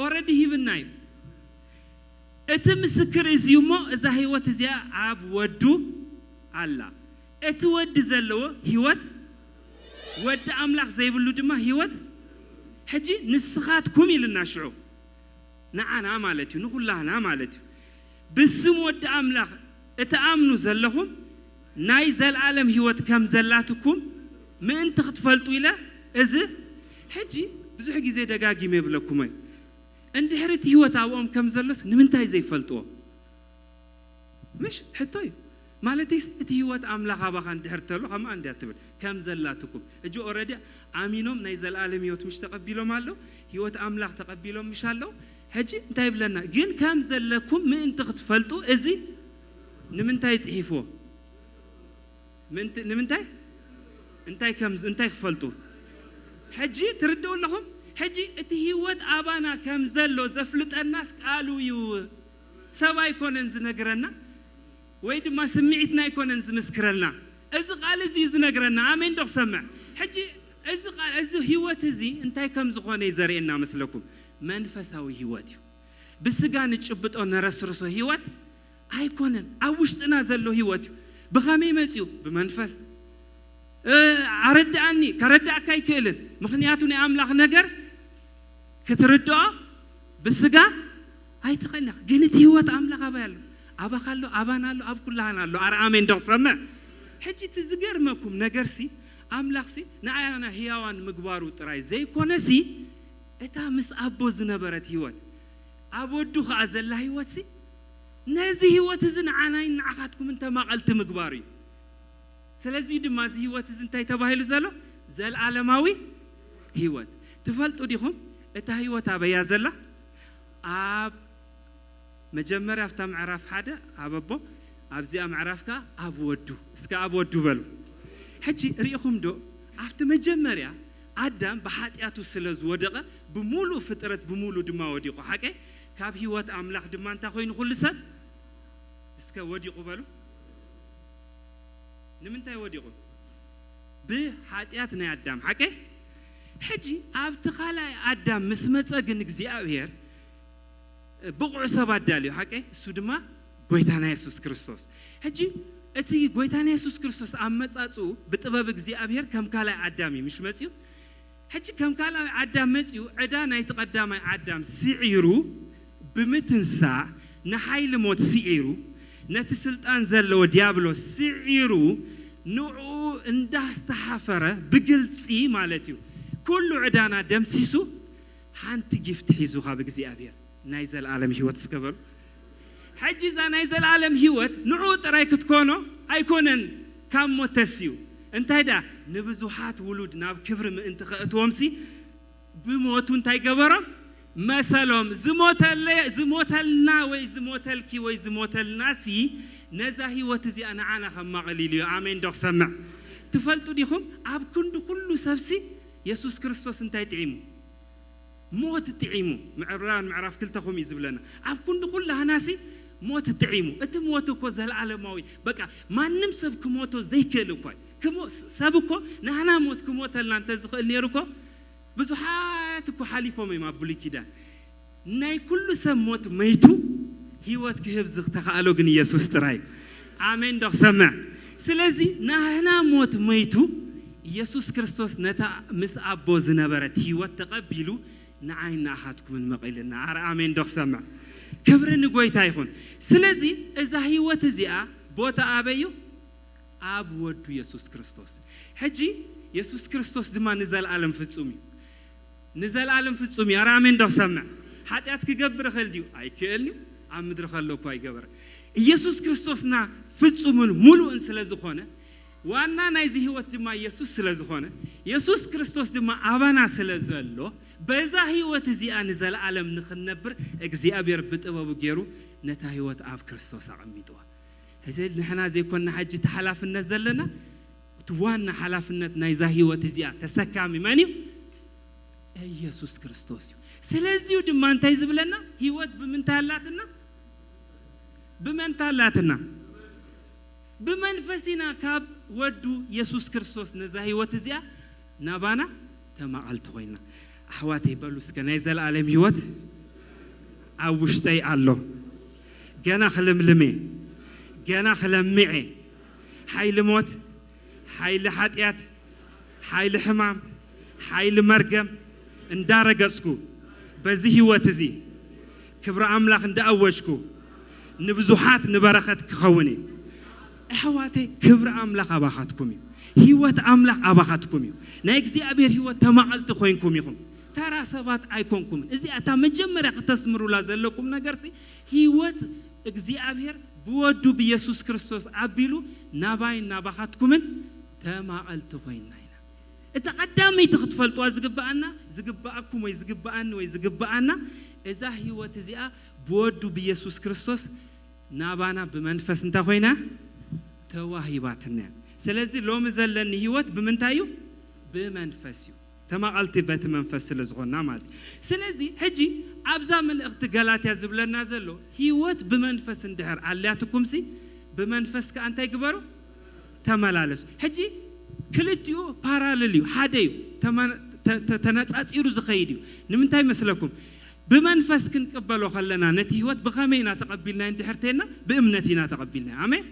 ኦረዲ ሂብና እዩ። እቲ ምስክር እዚ እሞ እዛ ህይወት እዚኣ ኣብ ወዱ ኣላ። እቲ ወዲ ዘለዎ ህይወት ወዲ ኣምላኽ ዘይብሉ ድማ ህይወት ሕጂ ንስኻትኩም ኢልና ሽዑ ንዓና ማለት እዩ፣ ንኹላህና ማለት እዩ። ብስም ወዲ ኣምላኽ እትኣምኑ ዘለኹም ናይ ዘልኣለም ህይወት ከም ዘላትኩም ምእንቲ ክትፈልጡ ኢለ እዚ ሕጂ ብዙሕ ግዜ ደጋጊመ ይብለኩም እዩ። እንድሕሪ እቲ ህይወት ኣብኦም ከም ዘሎስ ንምንታይ ዘይፈልጥዎ? ምሽ ሕቶ እዩ። ማለትስ እቲ ህይወት ኣምላኽ ኣባኻ እንድሕር ተሎ ከምኣ እንድያ ትብል ከም ዘላትኩም። እጂ ኦረዲ ኣሚኖም ናይ ዘልኣለም ህይወት ምሽ ተቐቢሎም ኣለዉ። ህይወት ኣምላኽ ተቐቢሎም ምሽ ኣለዉ። ሕጂ እንታይ ይብለና? ግን ከም ዘለኩም ምእንቲ ክትፈልጡ እዚ ንምንታይ ጽሒፍዎ? ምእንቲ-፣ ንምንታይ? እንታይ ከም፣ እንታይ ክፈልጡ? ሕጂ ትርድኡ ኣለኹም? ሕጂ እቲ ህይወት ኣባና ከም ዘሎ ዘፍልጠናስ ቃሉ እዩ። ሰብ ኣይኮነን ዝነግረና፣ ወይ ድማ ስምዒትና ኣይኮነን ዝምስክረልና። እዚ ቃል እዚ እዩ ዝነግረና። ኣሜን ዶ ክሰምዕ? ሕጂ እዚ ቃል፣ እዚ ህይወት እዚ እንታይ ከም ዝኾነ እዩ ዘርእየና መስለኩም? መንፈሳዊ ህይወት እዩ። ብስጋ ንጭብጦ ነረስርሶ ህይወት ኣይኮነን። ኣብ ውሽጥና ዘሎ ህይወት እዩ። ብኸመይ መጺኡ? ብመንፈስ። እ፣ ኣረድኣኒ፣ ከረዳእካ ኣይክእልን። ምኽንያቱ ናይ ኣምላኽ ነገር ክትርድኦ ብስጋ ኣይትኽእልን። ግን እቲ ህይወት ኣምላኽ ኣባይ ኣሎ? ኣባኻ ኣሎ፣ ኣባና ኣሎ፣ ኣብ ኩላህና ኣሎ። ኣረ ኣሜን ዶ ክሰምዕ? ሕጂ እቲ ዝገርመኩም ነገርሲ፣ ኣምላኽሲ ንዓና ህያዋን ምግባሩ ጥራይ ዘይኮነሲ፣ እታ ምስ ኣቦ ዝነበረት ህይወት፣ ኣብ ወዱ ኸኣ ዘላ ህይወትሲ፣ ነዚ ህይወት እዚ ንዓናይ ንዓኻትኩምን ተማቐልቲ ምግባሩ እዩ። ስለዚ ድማ እዚ ህይወት እዚ እንታይ ተባሂሉ ዘሎ? ዘልኣለማዊ ህይወት። ትፈልጡ ዲኹም እታ ህይወት ኣበያ ዘላ? ኣብ መጀመርያ ኣብታ ምዕራፍ ሓደ ኣብ ኣቦ፣ ኣብዚኣ ምዕራፍ ከኣ ኣብ ወዱ። እስከ ኣብ ወዱ በሉ። ሕጂ ርኢኹም ዶ? ኣብቲ መጀመርያ ኣዳም ብሓጢኣቱ ስለ ዝወደቐ፣ ብምሉእ ፍጥረት ብምሉእ ድማ ወዲቑ። ሓቀይ? ካብ ህይወት ኣምላኽ ድማ እንታይ ኮይኑ ኩሉ ሰብ? እስከ ወዲቑ በሉ። ንምንታይ ወዲቑ? ብሓጢኣት ናይ ኣዳም። ሓቀይ? ሕጂ ኣብቲ ካልኣይ ኣዳም ምስ መጸ ግን እግዚኣብሔር ብቑዕ ሰብ ኣዳልዩ። ሓቀይ? እሱ ድማ ጎይታና የሱስ ክርስቶስ። ሕጂ እቲ ጎይታና የሱስ ክርስቶስ ኣመጻጽኡ ብጥበብ እግዚኣብሔር ከም ካልኣይ ኣዳም እዩ፣ ምሽ መጺኡ? ሕጂ ከም ካልኣይ ኣዳም መጺኡ ዕዳ ናይቲ ቀዳማይ ኣዳም ስዒሩ ብምትንሳእ፣ ንሓይሊ ሞት ስዒሩ፣ ነቲ ስልጣን ዘለዎ ዲያብሎስ ስዒሩ፣ ንዕኡ እንዳስተሓፈረ ብግልጺ ማለት እዩ፣ ኩሉ ዕዳና ደምሲሱ፣ ሓንቲ ጊፍት ሒዙ ካብ እግዚኣብሔር፣ ናይ ዘለኣለም ህይወት እስከ በሉ። ሕጂ እዛ ናይ ዘለኣለም ህይወት ንዕኡ ጥራይ ክትኮኖ ኣይኮነን ካብ ሞት ተስዩ። እንታይ ደኣ? ንብዙሓት ውሉድ ናብ ክብሪ ምእንቲ ከእትዎምሲ ብሞቱ እንታይ ገበሮም? መሰሎም። ዝሞተለ-፣ ዝሞተልና ወይ ዝሞተልኪ ወይ ዝሞተልናሲ ነዛ ህይወት እዚኣ ንዓና ከማቕል ኢሉ እዩ። ኣሜን ዶ ክሰምዕ? ትፈልጡ ዲኹም? ኣብ ክንዲ ኩሉ ሰብሲ የሱስ ክርስቶስ እንታይ ጥዒሙ? ሞት ጥዒሙ። ዕብራውያን ምዕራፍ ክልተ ከምኡ እዩ ዝብለና። ኣብ ክንዲ ኩላህናሲ ሞት ጥዒሙ። እቲ ሞት እኮ ዘለኣለማዊ፣ በቃ ማንም ሰብ ክሞቶ ዘይክእል እኮ እዩ። ክሞ-፣ ሰብ እኮ ናህና ሞት ክሞተልና እንተዝኽእል ነይሩ እኮ ብዙሓት እኮ ሓሊፎም እዮም ኣብ ብሉይ ኪዳን። ናይ ኩሉ ሰብ ሞት መይቱ ህይወት ክህብ ዝተኻእሎ ግን ኢየሱስ ጥራይ። ኣሜን ዶ ክሰምዕ? ስለዚ ናህና ሞት መይቱ ኢየሱስ ክርስቶስ ነታ ምስ ኣቦ ዝነበረት ህይወት ተቐቢሉ ንዓይ ንኣኻትኩምን መቒልና። ኣረ ኣሜን ዶ ክሰምዕ? ክብሪ ንጎይታ ይኹን። ስለዚ እዛ ህይወት እዚኣ ቦታ ኣበይ እዩ? ኣብ ወዱ የሱስ ክርስቶስ። ሕጂ የሱስ ክርስቶስ ድማ ንዘለኣለም ፍጹም እዩ። ንዘለኣለም ፍጹም እዩ። ኣረ ኣሜን ዶ ክሰምዕ? ሓጢኣት ክገብር ይኽእል ድዩ? ኣይክእልን እዩ። ኣብ ምድሪ ከሎ እኳ ኣይገበረ። ኢየሱስ ክርስቶስና ፍጹምን ሙሉእን ስለ ዝኾነ፣ ዋና ናይዚ ህይወት ድማ ኢየሱስ ስለ ዝኾነ፣ ኢየሱስ ክርስቶስ ድማ ኣባና ስለ ዘሎ፣ በዛ ህይወት እዚኣ ንዘለኣለም ንኽንነብር እግዚኣብሔር ብጥበቡ ገይሩ ነታ ህይወት ኣብ ክርስቶስ ኣቐሚጥዋ። እዚ ንሕና ዘይኮንና ሕጂ እቲ ሓላፍነት ዘለና፣ እቲ ዋና ሓላፍነት ናይዛ ህይወት እዚኣ ተሰካሚ መን እዩ? ኢየሱስ ክርስቶስ እዩ። ስለዚዩ ድማ እንታይ ዝብለና? ህይወት ብምንታይ ኣላትና? ብመንታ ኣላትና? ብመንፈስ ኢና ካብ ወዱ የሱስ ክርስቶስ ነዛ ህይወት እዚኣ ናባና ተማቐልቲ ኮይና። ኣሕዋተይ በሉ እስከ፣ ናይ ዘለኣለም ህይወት ኣብ ውሽጠይ ኣሎ። ገና ክልምልም እየ። ገና ክለምዕ እየ። ሓይሊ ሞት፣ ሓይሊ ሓጢኣት፣ ሓይሊ ሕማም፣ ሓይሊ መርገም እንዳረገጽኩ፣ በዚ ህይወት እዚ ክብሪ ኣምላኽ እንዳኣወጅኩ፣ ንብዙሓት ንበረኸት ክኸውን እዩ። ኣሕዋተይ፣ ክብሪ ኣምላኽ ኣባኻትኩም እዩ። ህይወት ኣምላኽ ኣባኻትኩም እዩ። ናይ እግዚኣብሔር ህይወት ተማቐልቲ ኮይንኩም ኢኹም። ተራ ሰባት ኣይኮንኩምን። እዚኣ እታ መጀመርያ ከተስምሩላ ዘለኩም ነገርሲ፣ ህይወት እግዚኣብሔር ብወዱ ብየሱስ ክርስቶስ ኣቢሉ ናባይን ናባኻትኩምን ተማቐልቲ ኮይንና ኢና። እታ ቀዳመይቲ ክትፈልጥዋ ዝግብኣና፣ ዝግብኣኩም ወይ ዝግብኣኒ ወይ ዝግብኣና፣ እዛ ህይወት እዚኣ ብወዱ ብየሱስ ክርስቶስ ናባና ብመንፈስ እንታይ ኮይና? ተዋሂባትና እያ። ስለዚ ሎሚ ዘለኒ ህይወት ብምንታይ እዩ? ብመንፈስ እዩ። ተማቐልቲ በቲ መንፈስ ስለ ዝኾንና ማለት እዩ። ስለዚ ሕጂ ኣብዛ መልእኽቲ ገላትያ ዝብለና ዘሎ ህይወት ብመንፈስ እንድሕር ኣልያትኩምሲ ብመንፈስ ከኣ እንታይ ግበሩ? ተመላለሱ። ሕጂ ክልቲኡ ፓራለል እዩ፣ ሓደ እዩ፣ ተመ- ተ- ተ- ተነጻጺሩ ዝኸይድ እዩ። ንምንታይ መስለኩም? ብመንፈስ ክንቅበሎ ከለና ነቲ ህይወት ብኸመይ ኢና ተቐቢልናዮ እንድሕር ተይልና? ብእምነት ኢና ተቐቢልናዮ። ኣሜን።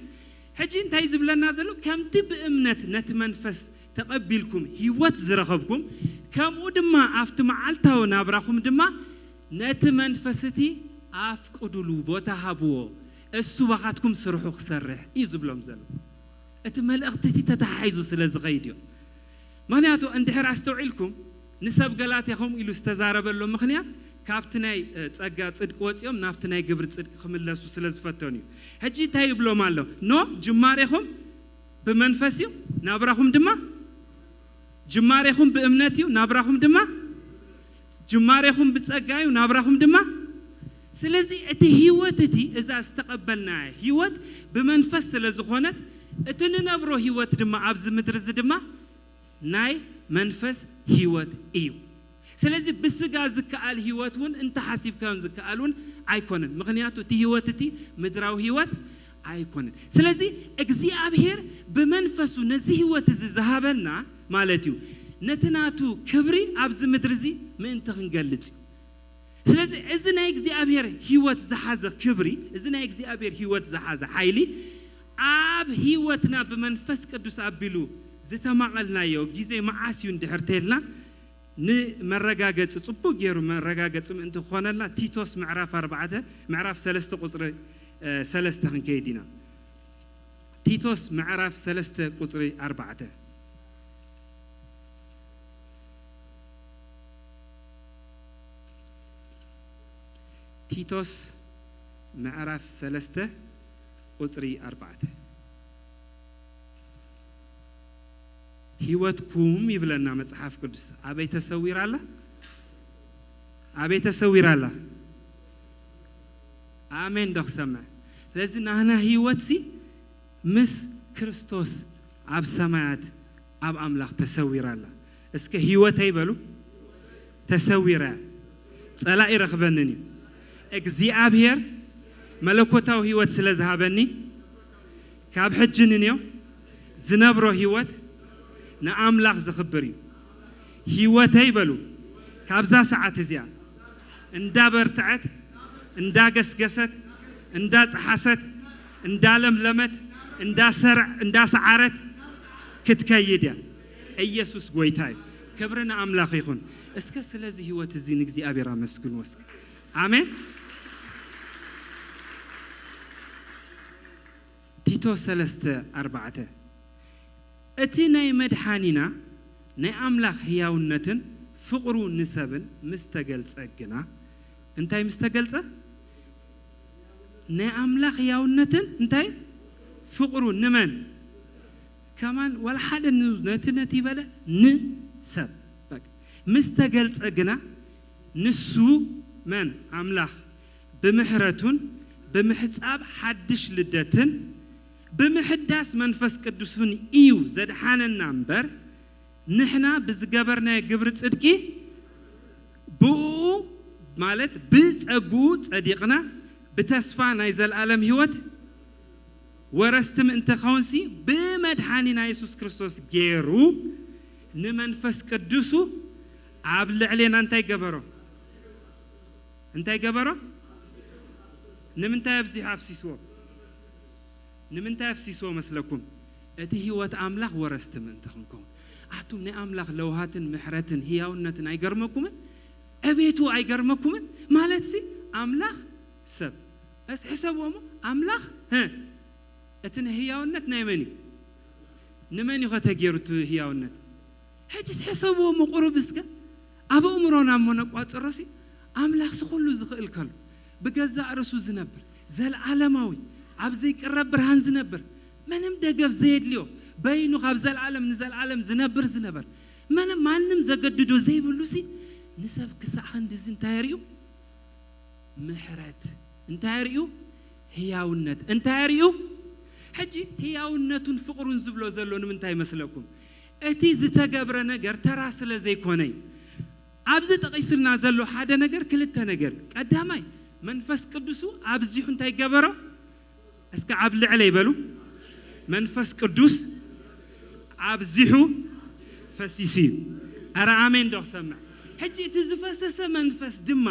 ሕጂ እንታይ ዝብለና ዘሎ? ከምቲ ብእምነት ነቲ መንፈስ ተቐቢልኩም ህይወት ዝረኸብኩም፣ ከምኡ ድማ ኣብቲ መዓልታዊ ናብራኹም ድማ ነቲ መንፈስ እቲ ኣፍቅዱሉ፣ ቦታ ሃብዎ፣ እሱ ባኻትኩም ስርሑ ክሰርሕ እዩ ዝብሎም ዘሎ። እቲ መልእኽቲ እቲ ተተሓሒዙ ስለ ዝኸይድ እዩ። ምኽንያቱ እንድሕር ኣስተውዒልኩም ንሰብ ገላትያ ከምኡ ኢሉ ዝተዛረበሎም ምኽንያት ካብቲ ናይ እ፣ ጸጋ ጽድቂ ወጺኦም ናብቲ ናይ ግብሪ ጽድቂ ክምለሱ ስለ ዝፈተኑ እዩ። ሕጂ እንታይ ይብሎም ኣሎ? ኖ ጅማሬኹም ብመንፈስ እዩ፣ ናብራኹም ድማ ጅማሬኹም ብእምነት እዩ፣ ናብራኹም ድማ ጅማሬኹም ብጸጋ እዩ፣ ናብራኹም ድማ። ስለዚ እቲ ህይወት እቲ እዛ ዝተቐበልናያ ህይወት ብመንፈስ ስለ ዝኾነት እቲ ንነብሮ ህይወት ድማ ኣብዚ ምድሪ እዚ ድማ ናይ መንፈስ ህይወት እዩ። ስለዚ ብስጋ ዝከኣል ህይወት እውን እንተሓሲብካዮን ዝከኣል እውን ኣይኮነን። ምኽንያቱ እቲ ህይወት እቲ ምድራዊ ህይወት ኣይኮነን። ስለዚ እግዚኣብሔር ብመንፈሱ ነዚ ህይወት እዚ ዝሃበና ማለት እዩ፣ ነቲ ናቱ ክብሪ ኣብዚ ምድሪ እዚ ምእንቲ ክንገልጽ እዩ። ስለዚ እዚ ናይ እግዚኣብሔር ህይወት ዝሓዘ ክብሪ፣ እዚ ናይ እግዚኣብሔር ህይወት ዝሓዘ ሓይሊ ኣብ ህይወትና ብመንፈስ ቅዱስ ኣቢሉ ዝተማቐልናዮ ግዜ መዓስ እዩ እንድሕር ተልና፣ ንመረጋገጺ፣ ጽቡቕ ገይሩ መረጋገጺ ምእንቲ ክኾነልና ቲቶስ ምዕራፍ ኣርባዕተ፣ ምዕራፍ ሰለስተ ቁጽሪ፣ እ፣ ሰለስተ ክንከይድ ኢና። ቲቶስ ምዕራፍ ሰለስተ ቁጽሪ ኣርባዕተ። ቲቶስ ምዕራፍ ሰለስተ ቁጽሪ ኣርባዕተ። ህይወትኩም ይብለና መጽሓፍ ቅዱስ። ኣበይ ተሰዊራ ኣላ? ኣበይ ተሰዊራ ኣላ? ኣሜን ዶ ክሰምዕ? ስለዚ ናህና ህይወትሲ ምስ ክርስቶስ ኣብ ሰማያት ኣብ ኣምላኽ ተሰዊራ ኣላ። እስከ ህይወተይ በሉ፣ ተሰዊራ። ጸላኢ ረኽበንን እዩ። እግዚኣብሔር መለኮታዊ ህይወት ስለ ዝሃበኒ ካብ ሕጂ ንንዮ ዝነብሮ ህይወት ንኣምላኽ ዘኽብር እዩ። ህይወተይ በሉ፣ ካብዛ ሰዓት እዚኣ እንዳበርትዐት፣ እንዳገስገሰት፣ እንዳጸሓሰት፣ እንዳለምለመት፣ እንዳሰርዕ-፣ እንዳሰዓረት ክትከይድ እያ። ኢየሱስ ጎይታ እዩ። ክብሪ ንኣምላኽ ይኹን። እስከ ስለዚ ህይወት እዚ ንእግዚኣብሔር ኣመስግንዎ እስከ። ኣሜን። ቲቶ ሰለስተ ኣርባዕተ። እቲ ናይ መድሓኒና ናይ ኣምላኽ ህያውነትን ፍቕሩ ንሰብን ምስ ተገልጸ ግና፣ እንታይ ምስ ተገልጸ? ናይ ኣምላኽ ህያውነትን እንታይ? ፍቕሩ ንመን? ከማን ዋላ ሓደ ን-፣ ነቲ ነቲ በለ ንሰብ። በቃ። ምስ ተገልጸ ግና ንሱ መን? ኣምላኽ ብምሕረቱን ብምሕጻብ ሓድሽ ልደትን ብምሕዳስ መንፈስ ቅዱስን እዩ ዘድሓነና እምበር፣ ንሕና ብዝገበርናዮ ግብሪ ጽድቂ ብኡ ማለት ብጸግኡ ጸዲቕና ብተስፋ ናይ ዘልኣለም ህይወት ወረስቲ ምእንቲ ኸውንሲ ብመድሓኒና የሱስ ክርስቶስ ገይሩ ንመንፈስ ቅዱሱ ኣብ ልዕሌና እንታይ ገበሮ? እንታይ ገበሮ? ንምንታይ ኣብዚሑ ኣፍሲስዎ? ንምንታይ ኣፍሲስዎ መስለኩም? እቲ ህይወት ኣምላኽ ወረስቲ ምእንቲ ክንከውን። ኣቱም ናይ ኣምላኽ ለውሃትን ምሕረትን ህያውነትን ኣይገርመኩምን? ዕቤቱ ኣይገርመኩምን? ማለትሲ ኣምላኽ ሰብ። እስ ሕሰብዎ እሞ ኣምላኽ፣ ህ፣ እቲ ህያውነት ናይ መን እዩ? ንመን እዩ ኸ ተገይሩ እቲ ህያውነት? ሕጂስ ሕሰብዎ እሞ ቁሩብ እስከ። ኣብ ኣእምሮና እሞ ነቋጽሮሲ ኣምላኽሲ ኩሉ ዝኽእል ከሎ ብገዛእ ርእሱ ዝነብር፣ ዘለዓለማዊ፣ ኣብ ዘይቅረብ ብርሃን ዝነብር፣ ምንም ደገፍ ዘየድልዮ፣ በይኑ ካብ ዘለዓለም ንዘለዓለም ዝነብር ዝነበር፣ ምንም ማንም ዘገድዶ ዘይብሉሲ ንሰብ ክሳዕ ክንድዚ እንታይ የርእዩ? ምሕረት እንታይ ኣርእዩ? ህያውነት እንታይ ኣርእዩ? ሕጂ ህያውነቱን ፍቕሩን ዝብሎ ዘሎ ንምንታይ ይመስለኩም? እቲ ዝተገብረ ነገር ተራ ስለ ዘይኮነ እዩ። ኣብዚ ጠቒሱልና ዘሎ ሓደ ነገር፣ ክልተ ነገር። ቀዳማይ፣ መንፈስ ቅዱሱ ኣብዚሑ እንታይ ገበሮ? እስከ ኣብ ልዕለይ በሉ። መንፈስ ቅዱስ ኣብዚሑ ፈሲሱ እዩ። ኣረ ኣሜን ዶ ክሰምዕ? ሕጂ እቲ ዝፈሰሰ መንፈስ ድማ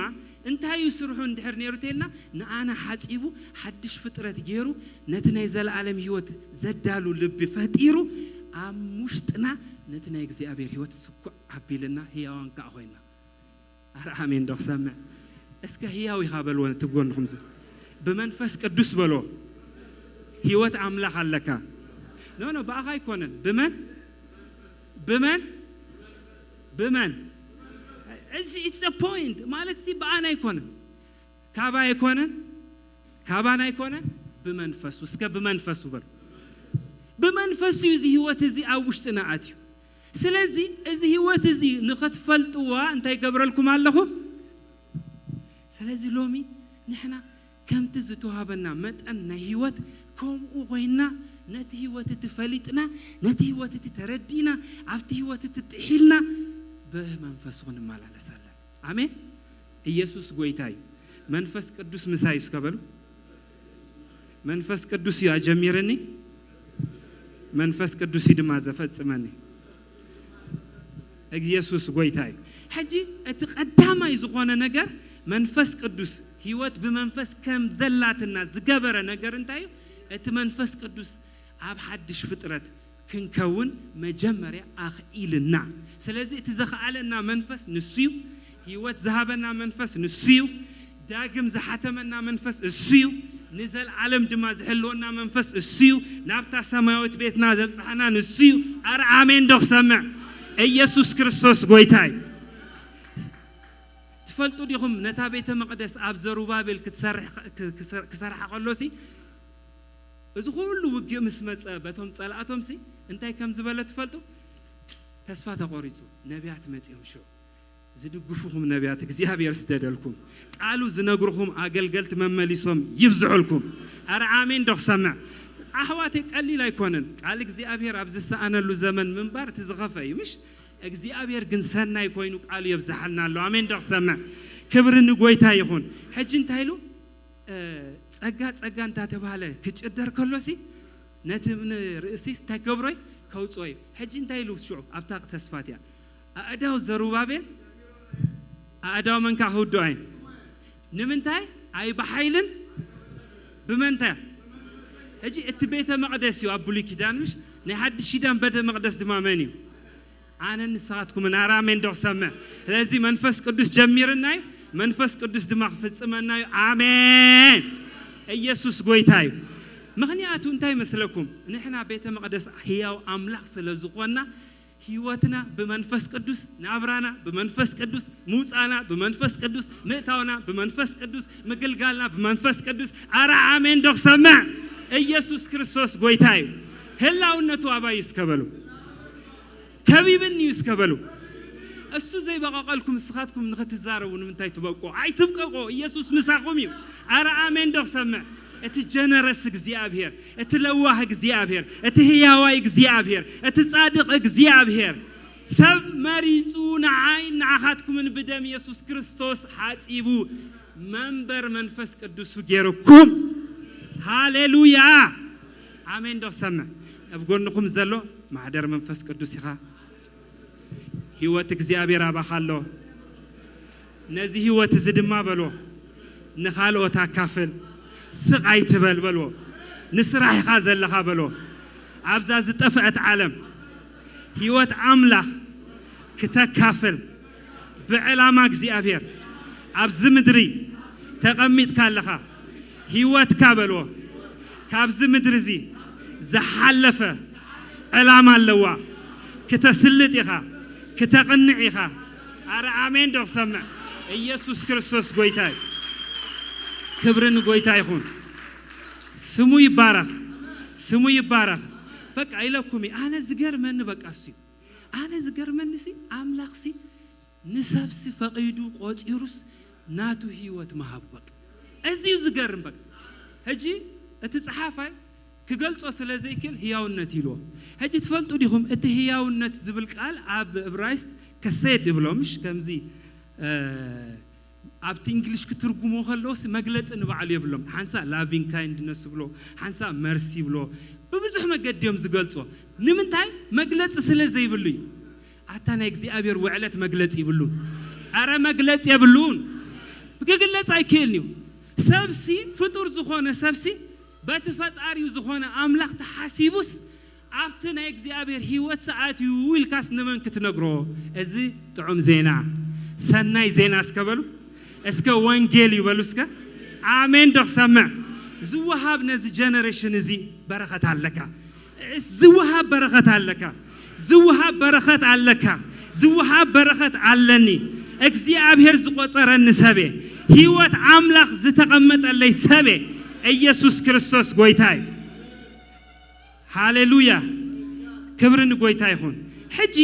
እንታይ እዩ ስርሑ እንድሕር ነይሩ ተልና፣ ንኣና ሓጺቡ ሓድሽ ፍጥረት ገይሩ ነቲ ናይ ዘለኣለም ህይወት ዘዳሉ ልቢ ፈጢሩ ኣብ ውሽጥና ነቲ ናይ እግዚኣብሔር ህይወት ስኩዕ ኣቢልና ህያዋን ከዓ ኮይና። ኣረ ኣሜን ዶ ክሰምዕ? እስከ ህያው ኢኻ በልዎ እቲ ጎንኹም ዝ-፣ ብመንፈስ ቅዱስ በልዎ። ህይወት ኣምላኽ ኣለካ። ኖ ኖ፣ ብኣኻ ኣይኮነን። ብመን? ብመን? ብመን? እዚ it's a point ማለት እዚ ብኣና ኣይኮነን፣ ካባ ኣይኮነን፣ ካባና ኣይኮነን። ብመንፈሱ፣ እስከ ብመንፈሱ በል። ብመንፈሱ እዩ እዚ ህይወት እዚ ኣብ ውሽጥና ኣትዩ። ስለዚ እዚ ህይወት እዚ ንኽትፈልጥዋ እንታይ ገብረልኩም ኣለኹ? ስለዚ ሎሚ ንሕና ከምቲ ዝተዋህበና መጠን ናይ ህይወት ከምኡ ኮይና፣ ነቲ ህይወት እቲ ፈሊጥና፣ ነቲ ህይወት እቲ ተረዲእና፣ ኣብቲ ህይወት እቲ ጥሒልና ብመንፈሱ ክንመላለስ ኣለና። ኣሜን። ኢየሱስ ጎይታ እዩ። መንፈስ ቅዱስ ምሳይ እስከ በሉ። መንፈስ ቅዱስ እዩ ኣጀሚርኒ፣ መንፈስ ቅዱስ እዩ ድማ ዘፈጽመኒ። ኢየሱስ ጎይታ እዩ። ሕጂ እቲ ቀዳማይ ዝኾነ ነገር መንፈስ ቅዱስ፣ ህይወት ብመንፈስ ከም ዘላትና ዝገበረ ነገር እንታይ እዩ? እቲ መንፈስ ቅዱስ ኣብ ሓድሽ ፍጥረት ክንከውን መጀመርያ ኣኽኢልና። ስለዚ እቲ ዘኽኣለና መንፈስ ንሱ እዩ። ህይወት ዝሃበና መንፈስ ንሱ እዩ። ዳግም ዝሓተመና መንፈስ እሱ እዩ። ንዘለዓለም ድማ ዝሕልወና መንፈስ እሱ እዩ። ናብታ ሰማያዊት ቤትና ዘብጽሓና ንሱ እዩ። ኣረ ኣሜን ዶ ክሰምዕ? ኢየሱስ ክርስቶስ ጎይታ እዩ። ትፈልጡ ዲኹም ነታ ቤተ መቕደስ ኣብ ዘሩባቤል ክትሰርሕ፣ ክሰርሓ ከሎሲ እዚ ኩሉ ውግእ ምስ መጸ በቶም ጸላእቶምሲ እንታይ ከም ዝበለ ትፈልጡ? ተስፋ ተቖሪጹ። ነቢያት መጺኦም ሽዑ ዝድግፉኹም ነቢያት እግዚኣብሔር ስደደልኩም፣ ቃሉ ዝነግርኹም ኣገልገልቲ መመሊሶም ይብዝሑልኩም። ኣረ ኣሜን ዶ ክሰምዕ? ኣሕዋተይ ቀሊል ኣይኮነን። ቃል እግዚኣብሔር ኣብ ዝሰኣነሉ ዘመን ምንባር እቲ ዝኸፈ እዩ። ምሽ እግዚኣብሔር ግን ሰናይ ኮይኑ ቃሉ የብዝሓልና ኣሎ። ኣሜን ዶ ክሰምዕ? ክብሪ ንጎይታ ይኹን። ሕጂ እንታይ ኢሉ? እ፣ ጸጋ ጸጋ እንዳተባህለ ክጭደር ከሎሲ ነቲ እምኒ ርእሲስ እንታይ ገብሮይ ከውጽኦይ። ሕጂ እንታይ ኢሉ ሽዑ ኣብታ ተስፋት እያ? ኣእዳው ዘሩባቤል ኣእዳው መንካ ክውድኦ እየን። ንምንታይ? ኣይ ብሓይልን ብመንታይ? ሕጂ እቲ ቤተ መቕደስ እዩ ኣብ ብሉይ ኪዳን፣ ምሽ? ናይ ሓድሽ ኪዳን ቤተ መቕደስ ድማ መን እዩ? ኣነን ንስኻትኩምን። ኣረ ኣሜን ዶ ክሰምዕ? ስለዚ መንፈስ ቅዱስ ጀሚርና እዩ፣ መንፈስ ቅዱስ ድማ ክፍጽመና እዩ። ኣሜን። ኢየሱስ ጎይታ እዩ። ምኽንያቱ እንታይ መስለኩም? ንሕና ቤተ መቕደስ ህያው ኣምላኽ ስለ ዝኾንና፣ ህይወትና ብመንፈስ ቅዱስ፣ ናብራና ብመንፈስ ቅዱስ፣ ምውጻና ብመንፈስ ቅዱስ፣ ምእታውና ብመንፈስ ቅዱስ፣ ምግልጋልና ብመንፈስ ቅዱስ። ኣረ ኣሜን ዶ ክሰምዕ? ኢየሱስ ክርስቶስ ጎይታ እዩ። ህላውነቱ ኣባይ እስከ በሉ። ከቢብኒ እዩ እስከ በሉ። እሱ ዘይበቐቐልኩም ንስኻትኩም ንኽትዛረቡ ንምንታይ ትበቅቑ? ኣይትብቀቑ። ኢየሱስ ምሳኹም እዩ። ኣረ ኣሜን ዶ ክሰምዕ? እቲ ጀነረስ እግዚኣብሔር፣ እቲ ለዋህ እግዚኣብሔር፣ እቲ ህያዋይ እግዚኣብሔር፣ እቲ ጻድቕ እግዚኣብሔር ሰብ መሪጹ ንዓይ ንዓኻትኩምን ብደም ኢየሱስ ክርስቶስ ሓጺቡ መንበር መንፈስ ቅዱሱ ገይሩኩም። ሃሌሉያ! ኣሜን ዶ ክሰምዕ? ኣብ ጎንኹም ዘሎ ማሕደር መንፈስ ቅዱስ ኢኻ። ህይወት እግዚኣብሔር ኣባኻ ኣሎ። ነዚ ህይወት እዚ ድማ በሎ፣ ንኻልኦት ኣካፍል። ስቕ ኣይትበል በሎ። ንስራሕ ኢኻ ዘለኻ በሎ። ኣብዛ ዝጠፍአት ዓለም ህይወት ኣምላኽ ክተካፍል ብዕላማ እግዚኣብሔር ኣብዚ ምድሪ ተቐሚጥካ ኣለኻ። ህይወትካ በሎ፣ ካብዚ ምድሪ እዚ ዝሓለፈ ዕላማ ኣለዋ። ክተስልጥ ኢኻ፣ ክተቕንዕ ኢኻ። ኣረ ኣሜን ዶ ክሰምዕ? ኢየሱስ ክርስቶስ ጎይታ እዩ። ክብሪ ንጎይታ ይኹን። ስሙ ይባረኽ፣ ስሙ ይባረኽ። በቃ ኢለኩም እየ። ኣነ ዝገርመኒ በቃ እሱ እዩ። ኣነ ዝገርመኒ ሲ ኣምላኽ ሲ ንሰብሲ ፈቒዱ ቆጺሩስ ናቱ ህይወት ምሃቡ። በቃ እዚዩ ዝገርም። በቃ ሕጂ እቲ ጸሓፋይ ክገልጾ ስለ ዘይክእል ህያውነት ኢልዎ። ሕጂ ትፈልጡ ዲኹም እቲ ህያውነት ዝብል ቃል ኣብ እብራይስጥ ከሴድ ይብሎ፣ ምሽ ከምዚ ኣብቲ እንግሊሽ ክትርጉሞ ከለዎስ መግለጺ ንባዕሉ የብሎም። ሓንሳ ላቪንግ ካይንድነስ ብሎ፣ ሓንሳ መርሲ ብሎ፣ ብብዙሕ መገዲ እዮም ዝገልጾ። ንምንታይ? መግለጺ ስለ ዘይብሉ እዩ። ኣታ ናይ እግዚኣብሔር ውዕለት መግለጺ ይብሉን። ኣረ መግለጺ የብሉን። ክግለጽ ኣይክእልን እዩ። ሰብሲ ፍጡር ዝኾነ ሰብሲ በቲ ፈጣሪው ዝኾነ ኣምላኽ ተሓሲቡስ ኣብቲ ናይ እግዚኣብሔር ህይወት ሰኣት እዩ ኢልካስ ንመን ክትነግሮ? እዚ ጥዑም ዜና፣ ሰናይ ዜና እስከ በሉ። እስከ ወንጌል ይበሉ እስከ። ኣሜን ዶ ክሰምዕ? ዝወሃብ ነዚ ጀነሬሽን እዚ በረኸት ኣለካ። ዝወሃብ በረኸት ኣለካ። ዝወሃብ በረኸት ኣለካ። ዝወሃብ በረኸት ኣለኒ። እግዚኣብሔር ዝቆጸረኒ ሰቤ፣ ህይወት ኣምላኽ ዝተቐመጠለይ ሰቤ፣ ኢየሱስ ክርስቶስ ጎይታይ። ሃሌሉያ። ክብሪ ንጎይታ ይኹን። ሕጂ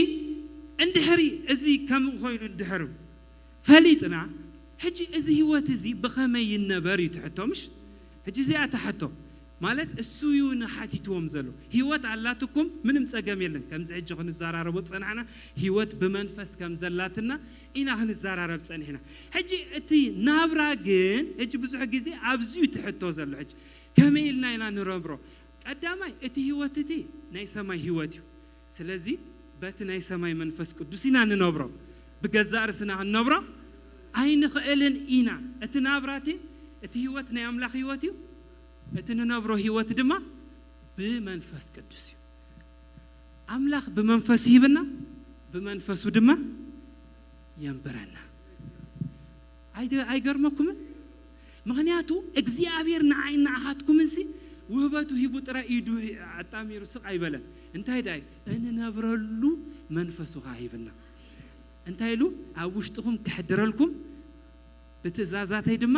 እንድሕሪ እዚ ከምኡ ኮይኑ እንድሕር ፈሊጥና፣ ሕጂ እዚ ህይወት እዚ ብኸመይ ይነበር እዩ ትሕቶ፣ ምሽ? ሕጂ እዚኣ እታ ሕቶ ማለት እሱ እዩ ንሓቲትዎም ዘሎ። ህይወት ኣላትኩም፣ ምንም ጸገም የለን። ከምዚ ሕጂ ክንዘራረቦ ጸናሕና፣ ህይወት ብመንፈስ ከም ዘላትና ኢና ክንዘራረብ ጸኒሕና። ሕጂ እቲ ናብራ ግን፣ ሕጂ ብዙሕ ግዜ ኣብዚዩ ትሕቶ ዘሎ። ሕጂ ከመይ ኢልና ኢና ንረብሮ? ቀዳማይ እቲ ህይወት እቲ ናይ ሰማይ ህይወት እዩ። ስለዚ በቲ ናይ ሰማይ መንፈስ ቅዱስ ኢና ንነብሮ። ብገዛእ ርእስና ክንነብሮ ኣይንኽእልን ኢና። እቲ ናብራ እቲ፣ እቲ ህይወት ናይ ኣምላኽ ህይወት እዩ። እቲ ንነብሮ ህይወት ድማ ብመንፈስ ቅዱስ እዩ። ኣምላኽ ብመንፈሱ ሂብና፣ ብመንፈሱ ድማ የንብረና። ኣይደ-፣ ኣይገርመኩምን? ምኽንያቱ እግዚኣብሔር ንዓይ ንዓኻትኩምንሲ ውህበቱ ሂቡ ጥራይ ኢዱ ኣጣሚሩ ስቕ ኣይበለን። እንታይ ደኣይ? እንነብረሉ መንፈሱ ኸዓ ሂብና። እንታይ ኢሉ? ኣብ ውሽጥኹም ከሕድረልኩም ብትእዛዛተይ ድማ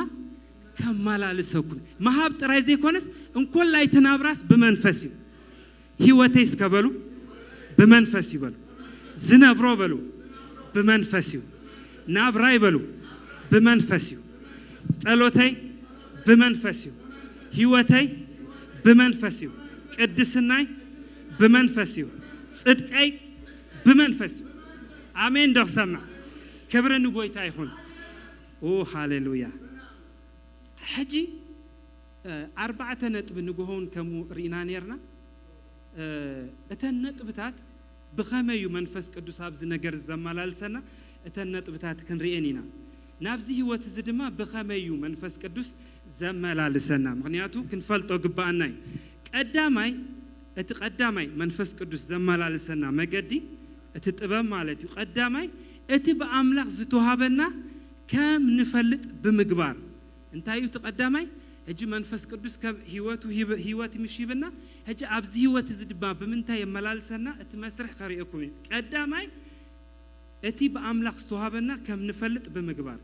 ከመላልሰኩም። ምሃብ ጥራይ ዘይኮነስ እንኮላይ እቲ ናብራስ ብመንፈስ እዩ። ህይወተይ እስከ በሉ ብመንፈስ እዩ በሉ። ዝነብሮ በሉ ብመንፈስ እዩ። ናብራይ በሉ ብመንፈስ እዩ። ጸሎተይ ብመንፈስ እዩ። ህይወተይ ብመንፈስ እዩ። ቅድስናይ ብመንፈስ እዩ። ጽድቀይ ብመንፈስ እዩ። ኣሜን ዶ ክሰምዕ? ክብሪ ንጎይታ ይኹን። ኦ ሃሌሉያ። ሕጂ እ፣ ኣርባዕተ ነጥቢ ንግሆውን ከምኡ ርኢና ነርና። እ፣ እተን ነጥብታት ብኸመይ እዩ መንፈስ ቅዱስ ኣብዚ ነገር ዘመላልሰና? እተን ነጥብታት ክንርእየን ኢና። ናብዚ ህይወት እዚ ድማ ብኸመይ እዩ መንፈስ ቅዱስ ዘመላልሰና? ምኽንያቱ ክንፈልጦ ግባኣና እዩ። ቀዳማይ፣ እቲ ቀዳማይ መንፈስ ቅዱስ ዘመላልሰና መገዲ፣ እቲ ጥበብ ማለት እዩ። ቀዳማይ፣ እቲ ብኣምላኽ ዝተዋሃበና ከም ንፈልጥ ብምግባር። እንታይ እዩ እቲ ቀዳማይ? ሕጂ መንፈስ ቅዱስ ከም ህይወቱ ሂብ-፣ ህይወት ምሽ ሂብና። ሕጂ ኣብዚ ህይወት እዚ ድማ ብምንታይ የመላልሰና? እቲ መስርሕ ከርእየኩም እዩ። ቀዳማይ እቲ ብኣምላኽ ዝተዋሃበና ከም ንፈልጥ ብምግባር።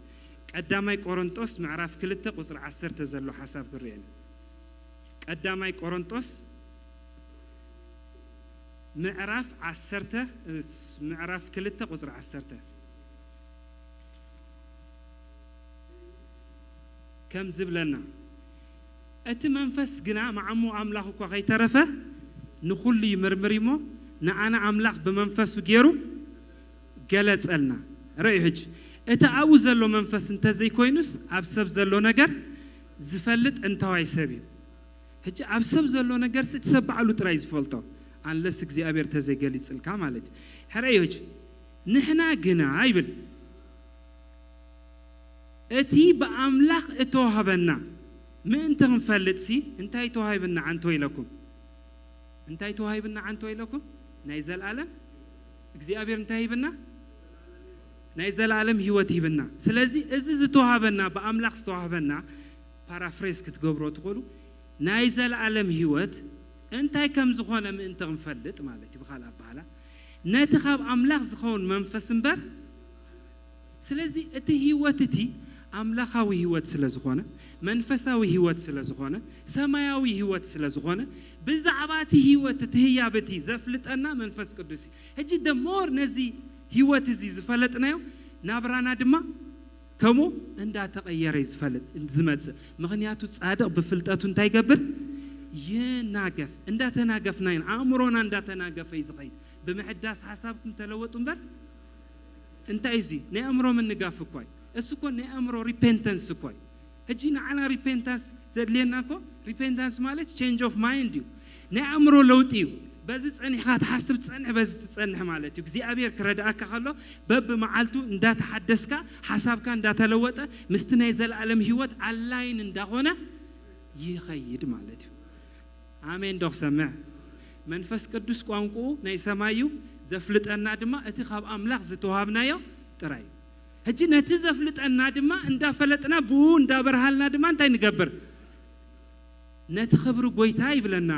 ቀዳማይ ቆሮንጦስ ምዕራፍ ክልተ ቁጽሪ ዓሰርተ ዘሎ ሓሳብ ክርእየን። ቀዳማይ ቆሮንጦስ ምዕራፍ ዓሰርተ፣ ምዕራፍ ክልተ ቁጽሪ ዓሰርተ። ከም ዝብለና፣ እቲ መንፈስ ግና መዓሙ ኣምላኽ እኳ ከይተረፈ ንኹሉ ይምርምር እሞ፣ ንዓና ኣምላኽ ብመንፈሱ ገይሩ ገለጸልና። ርእዩ ሕጂ፣ እቲ ኣብኡ ዘሎ መንፈስ እንተዘይኮይኑስ፣ ኣብ ሰብ ዘሎ ነገር ዝፈልጥ እንታዋይ ሰብ እዩ? ሕጂ ኣብ ሰብ ዘሎ ነገር እቲ ሰብ ባዕሉ ጥራይ ዝፈልጦ፣ ኣንለስ እግዚኣብሔር ተዘይገሊጽልካ ማለት እዩ። ሕረዩ ሕጂ፣ ንሕና ግና ይብል፣ እቲ ብኣምላኽ እተዋህበና ምእንቲ ክንፈልጥሲ፣ እንታይ ተዋሂብና ዓንቶ ኢለኩም? እንታይ ተዋሂብና ዓንቶ ኢለኩም? ናይ ዘላለም እግዚኣብሔር እንታይ ሂብና? ናይ ዘላለም ህይወት ሂብና። ስለዚ እዚ ዝተዋህበና፣ ብኣምላኽ ዝተዋህበና፣ ፓራፍሬዝ ክትገብሮ ትኽእሉ፣ ናይ ዘላለም ህይወት እንታይ ከም ዝኾነ ምእንቲ ክንፈልጥ ማለት እዩ። ብኻልእ ኣበሃላ፣ ነቲ ካብ ኣምላኽ ዝኸውን መንፈስ እምበር። ስለዚ እቲ ህይወት እቲ ኣምላኻዊ ህይወት ስለ ዝኾነ፣ መንፈሳዊ ህይወት ስለ ዝኾነ፣ ሰማያዊ ህይወት ስለ ዝኾነ፣ ብዛዕባ እቲ ህይወት እቲ ህያብ እቲ ዘፍልጠና መንፈስ ቅዱስ እዩ። ሕጂ the more ነዚ ህይወት እዚ ዝፈለጥናዮ፣ ናብራና ድማ ከምኡ እንዳተቐየረ እዩ ዝፈልጥ ዝመጽእ። ምኽንያቱ ጻድቕ ብፍልጠቱ እንታይ ይገብር? ይናገፍ። እንዳተናገፍና ኢና፣ ኣእምሮና እንዳተናገፈ እዩ ዝኸይድ። ብምሕዳስ ሓሳብኩም ተለወጡ እምበር። እንታይ እዚ ናይ ኣእምሮ ምንጋፍ እኮ እዩ። እሱ እኮ ናይ ኣእምሮ ሪፔንተንስ እኮ እዩ። ሕጂ ንዓና ሪፔንታንስ ዘድልየና እኮ፣ ሪፔንታንስ ማለት ቼንጅ ኦፍ ማይንድ እዩ፣ ናይ ኣእምሮ ለውጢ እዩ። በዚ ጸኒሕካ ትሓስብ ትጸንሕ፣ በዚ ትጸንሕ ማለት እዩ። እግዚኣብሔር ክረድኣካ ከሎ በብመዓልቱ እንዳተሓደስካ፣ ሓሳብካ እንዳተለወጠ፣ ምስቲ ናይ ዘለኣለም ህይወት ኣላይን እንዳኾነ ይኸይድ ማለት እዩ። ኣሜን ዶ ክሰምዕ? መንፈስ ቅዱስ ቋንቋኡ ናይ ሰማይ እዩ፣ ዘፍልጠና ድማ እቲ ካብ ኣምላኽ ዝተዋሃብናዮ ጥራይ እዩ። ሕጂ ነቲ ዘፍልጠና ድማ እንዳፈለጥና፣ ብኡ እንዳበርሃልና ድማ እንታይ ንገብር? ነቲ ክብሪ ጎይታ ይብለና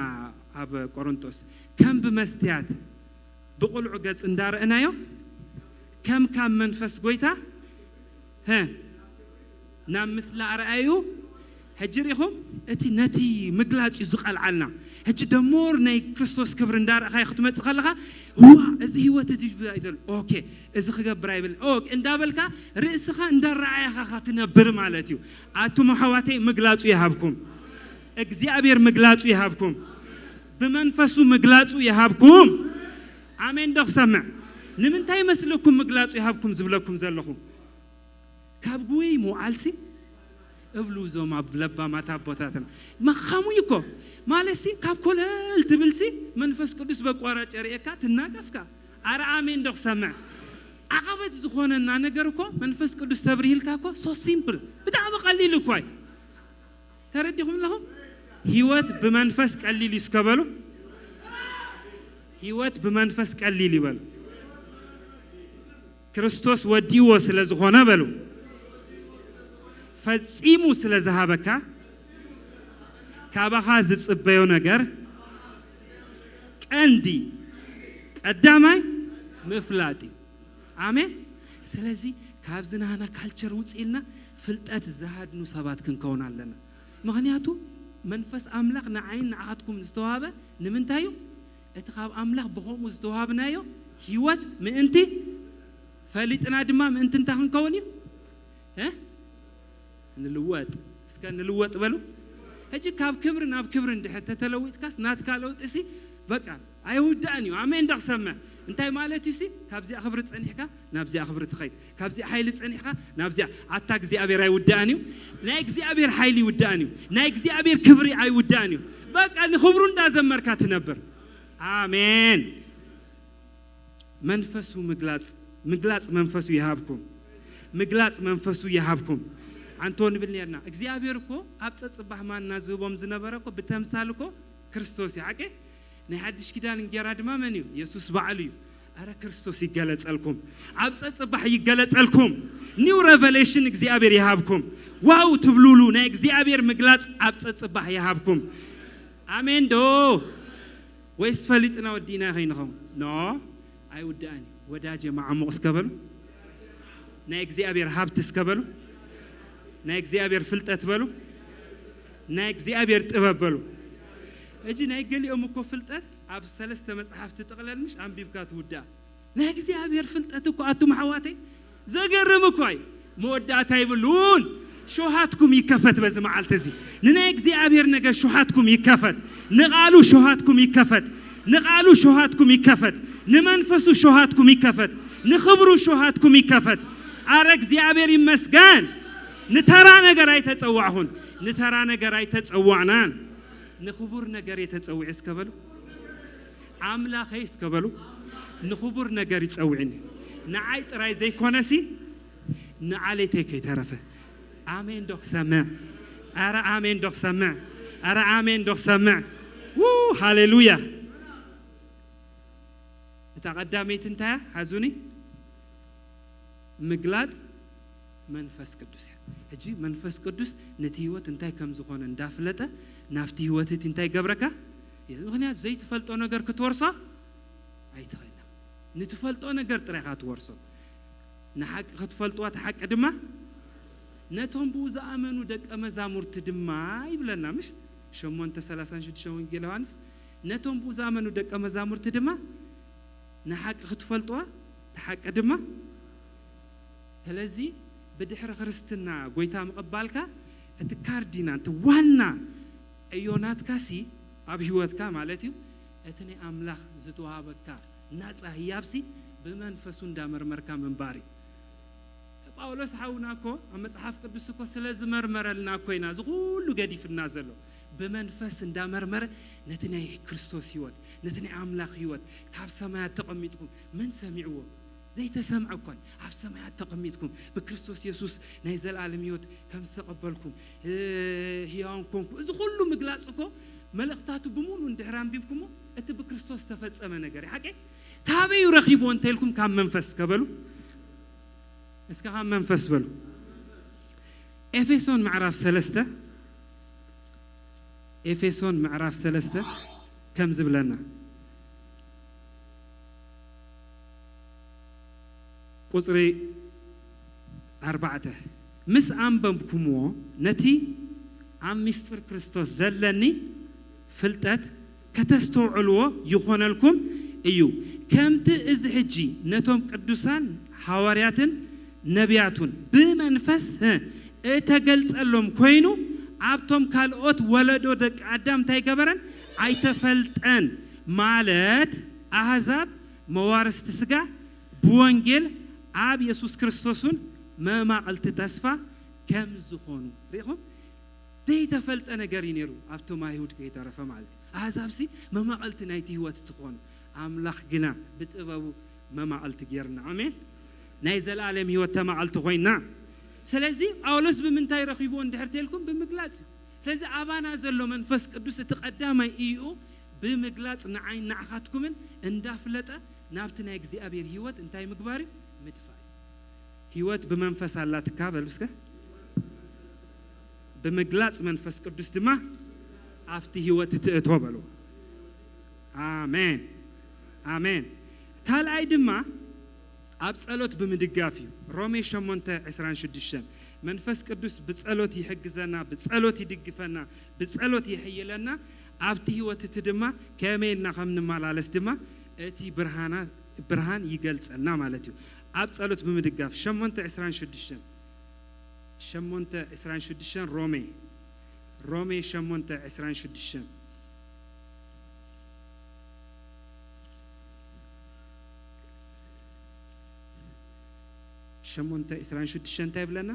ኣብ ቆሮንጦስ፣ ከም ብመስትያት ብቑልዑ ገጽ እንዳረእናዮ፣ ከም ካብ መንፈስ ጎይታ ሀ ናብ ምስላ ኣርኣዩ። ሕጂ ርኢኹም፣ እቲ ነቲ ምግላጽ እዩ ዝቐልዓልና። ሕጂ ደሞር ናይ ክርስቶስ ክብሪ እንዳረእኻዮ ክትመጽእ ከለኻ፣ ዋ፣ እዚ ህይወት እዚ እዩ ዘሎ፣ ኦኬ፣ እዚ ክገብር ኣይብል፣ ኦ፣ እንዳበልካ ርእስኻ እንዳረኣያኻ ትነብር ማለት እዩ። ኣቱም ኣሕዋተይ፣ ምግላጹ ይሃብኩም፣ እግዚኣብሔር ምግላጹ ይሃብኩም፣ ብመንፈሱ ምግላጹ ይሃብኩም። ኣሜን ዶ ክሰምዕ? ንምንታይ መስለኩም ምግላጹ ይሃብኩም ዝብለኩም ዘለኹ? ካብ ጉይ ምውዓልሲ እብሉ እዞም ኣብ ለባማት ኣቦታትና። መኻሙ እኮ ማለትሲ፣ ካብ ኮለል ትብልሲ መንፈስ ቅዱስ በቋራጭ የርእየካ፣ ትናገፍካ። ኣረ ኣሜን ዶ ክሰምዕ? ዓቐበት ዝኾነና ነገር እኮ መንፈስ ቅዱስ ተብርሂልካ እኮ ሶ ሲምፕል፣ ብጣዕሚ ቀሊል እኮ እዩ። ተረዲኹም ኣለኹም? ህይወት ብመንፈስ ቀሊል እዩ እስከ በሉ። ህይወት ብመንፈስ ቀሊል ይበሉ። ክርስቶስ ወዲዎ ስለ ዝኾነ በሉ። ፈጺሙ ስለ ዝሃበካ፣ ካባኻ ዝጽበዮ ነገር ቀንዲ ቀዳማይ ምፍላጥ እዩ። ኣሜን። ስለዚ ካብዚ ናህና ካልቸር ውጽእ ኢልና ፍልጠት ዝሃድኑ ሰባት ክንከውን ኣለና። ምኽንያቱ መንፈስ ኣምላኽ ንዓይን ንዓኻትኩም ዝተዋህበ ንምንታይ እዩ? እቲ ካብ ኣምላኽ ብኸምኡ ዝተዋህብናዮ ህይወት ምእንቲ፣ ፈሊጥና ድማ ምእንቲ እንታይ ክንከውን እዩ? እ? ንልወጥ። እስከ ንልወጥ በሉ። ሕጂ ካብ ክብሪ ናብ ክብሪ እንድሕር ተተለዊጥካስ ናትካ ለውጢሲ በቃ ኣይውዳእን እዩ። ኣሜን ዶ ክሰምዕ? እንታይ ማለት እዩ ሲ? ካብዚኣ ክብሪ ጸኒሕካ ናብዚኣ ክብሪ ትኸይድ፣ ካብዚኣ ሓይሊ ጸኒሕካ ናብዚኣ። ኣታ እግዚኣብሔር ኣይውዳእን እዩ። ናይ እግዚኣብሔር ሓይሊ ይውዳእን እዩ። ናይ እግዚኣብሔር ክብሪ ኣይውዳእን እዩ። በቃ ንክብሩ እንዳዘመርካ ትነብር። ኣሜን። መንፈሱ ምግላጽ፣ ምግላጽ መንፈሱ ይሃብኩም። ምግላጽ መንፈሱ ይሃብኩም። ኣንቶ ንብል ነርና፣ እግዚኣብሔር እኮ ኣብ ጸጽባሕ ማና ዝህቦም ዝነበረ እኮ ብተምሳል እኮ ክርስቶስ እዩ። ሓቂ? ናይ ሓድሽ ኪዳን እንጌራ ድማ መን እዩ? የሱስ ባዕሉ እዩ። ኣረ ክርስቶስ ይገለጸልኩም። ኣብ ጸጽባሕ ይገለጸልኩም። ኒው ሬቨሌሽን እግዚኣብሔር ይሃብኩም። ዋው ትብሉሉ ናይ እግዚኣብሔር ምግላጽ ኣብ ጸጽባሕ ይሃብኩም። ኣሜን ዶ? ወይስ ፈሊጥና ወዲእና ከይንኸውን? ኖ፣ ኣይውዳእን እዩ። ወዳጀ መዓሙቕ እስከ በሉ። ናይ እግዚኣብሔር ሃብቲ እስከ በሉ። ናይ እግዚኣብሔር ፍልጠት በሉ። ናይ እግዚኣብሔር ጥበብ በሉ። እጂ ናይ ገሊኦም እኮ ፍልጠት ኣብ ሰለስተ መጽሓፍቲ ጥቕለል ምሽ ኣንቢብካ ትውዳእ። ናይ እግዚኣብሔር ፍልጠት እኮ ኣቱም ኣሕዋተይ ዘገርም እኮ እዩ። መወዳእታ ይብሉን። ሸውሃትኩም ይከፈት በዚ መዓልቲ እዚ። ንናይ እግዚኣብሔር ነገር ሸውሃትኩም ይከፈት። ንቓሉ ሸውሃትኩም ይከፈት። ንቓሉ ሸውሃትኩም ይከፈት። ንመንፈሱ ሸውሃትኩም ይከፈት። ንኽብሩ ሸውሃትኩም ይከፈት። ኣረ እግዚኣብሔር ይመስገን። ንተራ ነገር ኣይተጸዋዕኹን። ንተራ ነገር ኣይተጸዋዕናን። ንኽቡር ነገር እየ ተጸዊዐ እስከ በሉ። ኣምላኸይ እስከ በሉ። ንኽቡር ነገር ይጸውዕኒ። ንዓይ ጥራይ ዘይኮነሲ ንዓሌተይ ከይተረፈ። ኣሜን ዶ ክሰምዕ? ኣረ ኣሜን ዶ ክሰምዕ? ኣረ ኣሜን ዶ ክሰምዕ? ው ሃሌሉያ። እታ ቀዳመይቲ እንታይ እያ? ሓዙኒ። ምግላጽ መንፈስ ቅዱስ እያ። ሕጂ መንፈስ ቅዱስ ነቲ ህይወት እንታይ ከም ዝኾነ እንዳፍለጠ ናብቲ ህይወት እቲ እንታይ ይገብረካ? ምኽንያቱ ዘይትፈልጦ ነገር ክትወርሶ ኣይትኽእልን። ንትፈልጦ ነገር ጥራይ ኢኻ ትወርሶ። ንሓቂ ክትፈልጥዋ፣ እቲ ሓቂ ድማ ነቶም ብኡ ዝኣመኑ ደቀ መዛሙርቲ ድማ ይብለና፣ ምሽ? ሸሞንተ ሰላሳን ሽዱሽተን ወንጌል ዮሃንስ፣ ነቶም ብኡ ዝኣመኑ ደቀ መዛሙርቲ ድማ ንሓቂ ክትፈልጥዋ፣ እቲ ሓቂ ድማ። ስለዚ ብድሕሪ ክርስትና ጎይታ ምቕባልካ እቲ ካርዲና፣ እቲ ዋና ዕዮ ናትካሲ ኣብ ህይወትካ ማለት እዩ፣ እቲ ናይ ኣምላኽ ዝተዋሃበካ ናጻ ህያብሲ ብመንፈሱ እንዳመርመርካ ምንባር እዩ። ጳውሎስ ሓውና እኮ ኣብ መጽሓፍ ቅዱስ እኮ ስለ ዝመርመረልና እኮ ኢና እዚ ኩሉ ገዲፍና ዘሎ። ብመንፈስ እንዳመርመረ ነቲ ናይ ክርስቶስ ህይወት፣ ነቲ ናይ ኣምላኽ ህይወት፣ ካብ ሰማያት ተቐሚጥኩም መን ሰሚዕዎ? ዘይተሰምዐ እኳ እዩ። ኣብ ሰማያት ተቐሚጥኩም ብክርስቶስ የሱስ ናይ ዘለኣለም ህይወት ከም ዝተቐበልኩም፣ እ፣ ህያውን ኮንኩ። እዚ ኩሉ ምግላጽ እኮ መልእኽታቱ ብምሉእ እንድሕር ኣንቢብኩሞ እቲ ብክርስቶስ ዝተፈጸመ ነገር እዩ። ሓቂ ካበይ እዩ ረኺብዎ እንተኢልኩም ካብ መንፈስ ከበሉ። እስከ ካብ መንፈስ በሉ። ኤፌሶን ምዕራፍ ሰለስተ፣ ኤፌሶን ምዕራፍ ሰለስተ ከም ዝብለና ቁጽሪ ኣርባዕተ፣ ምስ ኣንበብኩምዎ ነቲ ኣብ ምስጢር ክርስቶስ ዘለኒ ፍልጠት ከተስተውዕልዎ ይኾነልኩም እዩ። ከምቲ እዚ ሕጂ ነቶም ቅዱሳን ሓዋርያትን ነቢያቱን ብመንፈስ፣ እ፣ እተገልጸሎም ኮይኑ፣ ኣብቶም ካልኦት ወለዶ ደቂ ኣዳም እንታይ ገበረን? ኣይተፈልጠን። ማለት ኣህዛብ መዋርስቲ ስጋ ብወንጌል ኣብ የሱስ ክርስቶስን መማቕልቲ ተስፋ ከም ዝኾኑ ርኢኹም። ዘይተፈልጠ ነገር እዩ ነይሩ ኣብቶም ኣይሁድ ከይተረፈ ማለት እዩ። ኣህዛብሲ መማቐልቲ ናይቲ ህይወት ትኾኑ፣ ኣምላኽ ግና ብጥበቡ መማቐልቲ ጌርና። ኣሜን። ናይ ዘለኣለም ህይወት ተማቐልቲ ኮይና። ስለዚ ጳውሎስ ብምንታይ ረኺብዎ እንድሕር ተልኩም? ብምግላጽ እዩ። ስለዚ ኣባና ዘሎ መንፈስ ቅዱስ እቲ ቀዳማይ እዩ ብምግላጽ ንዓይ ንዓኻትኩምን እንዳፍለጠ ናብቲ ናይ እግዚኣብሔር ህይወት እንታይ ምግባር እዩ? ምድፋእ እዩ። ህይወት ብመንፈስ ኣላትካ በሉ እስከ። ብምግላጽ መንፈስ ቅዱስ ድማ ኣብቲ ህይወት ትእቶ በሉ። ኣሜን፣ ኣሜን። ካልኣይ ድማ ኣብ ጸሎት ብምድጋፍ እዩ። ሮሜ ሸሞንተ ዕስራን ሽዱሽተን፣ መንፈስ ቅዱስ ብጸሎት ይሕግዘና፣ ብጸሎት ይድግፈና፣ ብጸሎት የሕይለና። ኣብቲ ህይወት እቲ ድማ ከመይ ኢልና ከም ንመላለስ ድማ እቲ ብርሃና-፣ ብርሃን ይገልጸልና ማለት እዩ። ኣብ ጸሎት ብምድጋፍ ሸሞንተ ዕስራን ሽዱሽተን፣ ሸሞንተ ዕስራን ሽዱሽተን፣ ሮሜ፣ ሮሜ ሸሞንተ ዕስራን ሽዱሽተን። ሸሞንተ ዕስራን ሽዱሽተን እንታይ ይብለና?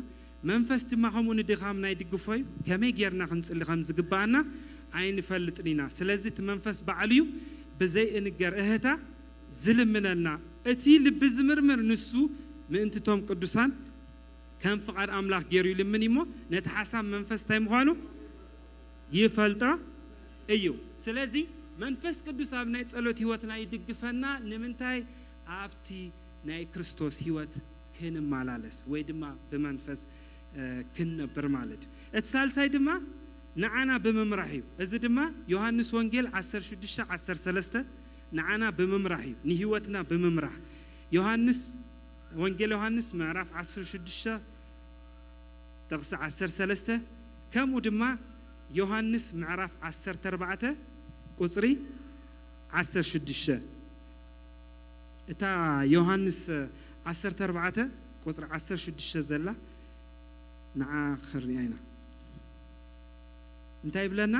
መንፈስ ድማ ከምኡ ንድኻምና ይድግፎ እዩ። ከመይ ጌርና ክንጽሊ ከም ዝግብኣና ኣይንፈልጥን ኢና። ስለዚ እቲ መንፈስ ባዕሉ እዩ ብዘይ እንገር እህታ ዝልምነና። እቲ ልቢ ዝምርምር ንሱ ምእንቲ እቶም ቅዱሳን ከም ፍቓድ ኣምላኽ ገይሩ ይልምን እሞ ነቲ ሓሳብ መንፈስ እንታይ ምዃኑ ይፈልጦ እዩ። ስለዚ መንፈስ ቅዱስ ኣብ ናይ ጸሎት ህይወትና ይድግፈና። ንምንታይ? ኣብቲ ናይ ክርስቶስ ህይወት ክንመላለስ ወይ ድማ ብመንፈስ፣ እ፣ ክንነብር ማለት እዩ። እቲ ሳልሳይ ድማ ንዓና ብምምራሕ እዩ። እዚ ድማ ዮሃንስ ወንጌል ዓሰርተ ሽዱሽተ ዓሰርተ ሰለስተ ንዓና ብምምራሕ እዩ፣ ንህይወትና ብምምራሕ። ዮሃንስ፣ ወንጌል ዮሃንስ ምዕራፍ ዓሰርተ ሽዱሽተ ጥቕሲ ዓሰርተ ሰለስተ፣ ከምኡ ድማ ዮሃንስ ምዕራፍ ዓሰርተ ኣርባዕተ ቁጽሪ ዓሰርተ ሽዱሽተ። እታ ዮሃንስ ዓሰርተ ኣርባዕተ ቁጽሪ ዓሰርተ ሽዱሽተ ዘላ ንዓ ክንሪኣ ኢና። እንታይ ይብለና?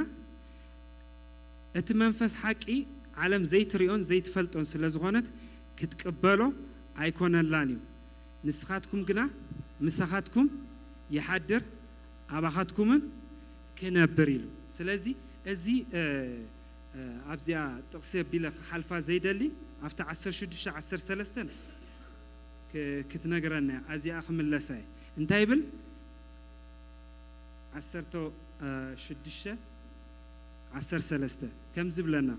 እቲ መንፈስ ሓቂ ዓለም ዘይትሪኦን ዘይትፈልጦን ስለ ዝኾነት ክትቅበሎ ኣይኮነላን እዩ። ንስኻትኩም ግና ምሳኻትኩም ይሓድር፣ ኣባኻትኩምን ክነብር ኢሉ። ስለዚ እዚ፣ እ፣ እ፣ ኣብዚኣ ጥቕሲ ኣቢለ ክሓልፋ ዘይደሊ፣ ኣብቲ ዓሰርተ ሽዱሽተ ዓሰርተ ሰለስተ ክ-፣ ክትነግረና እያ። ኣዚኣ ክምለሳ እየ። እንታይ ይብል? ዓሰርተ ሽዱሽተ ዓሰርተ ሰለስተ ከምዚ ይብለና፣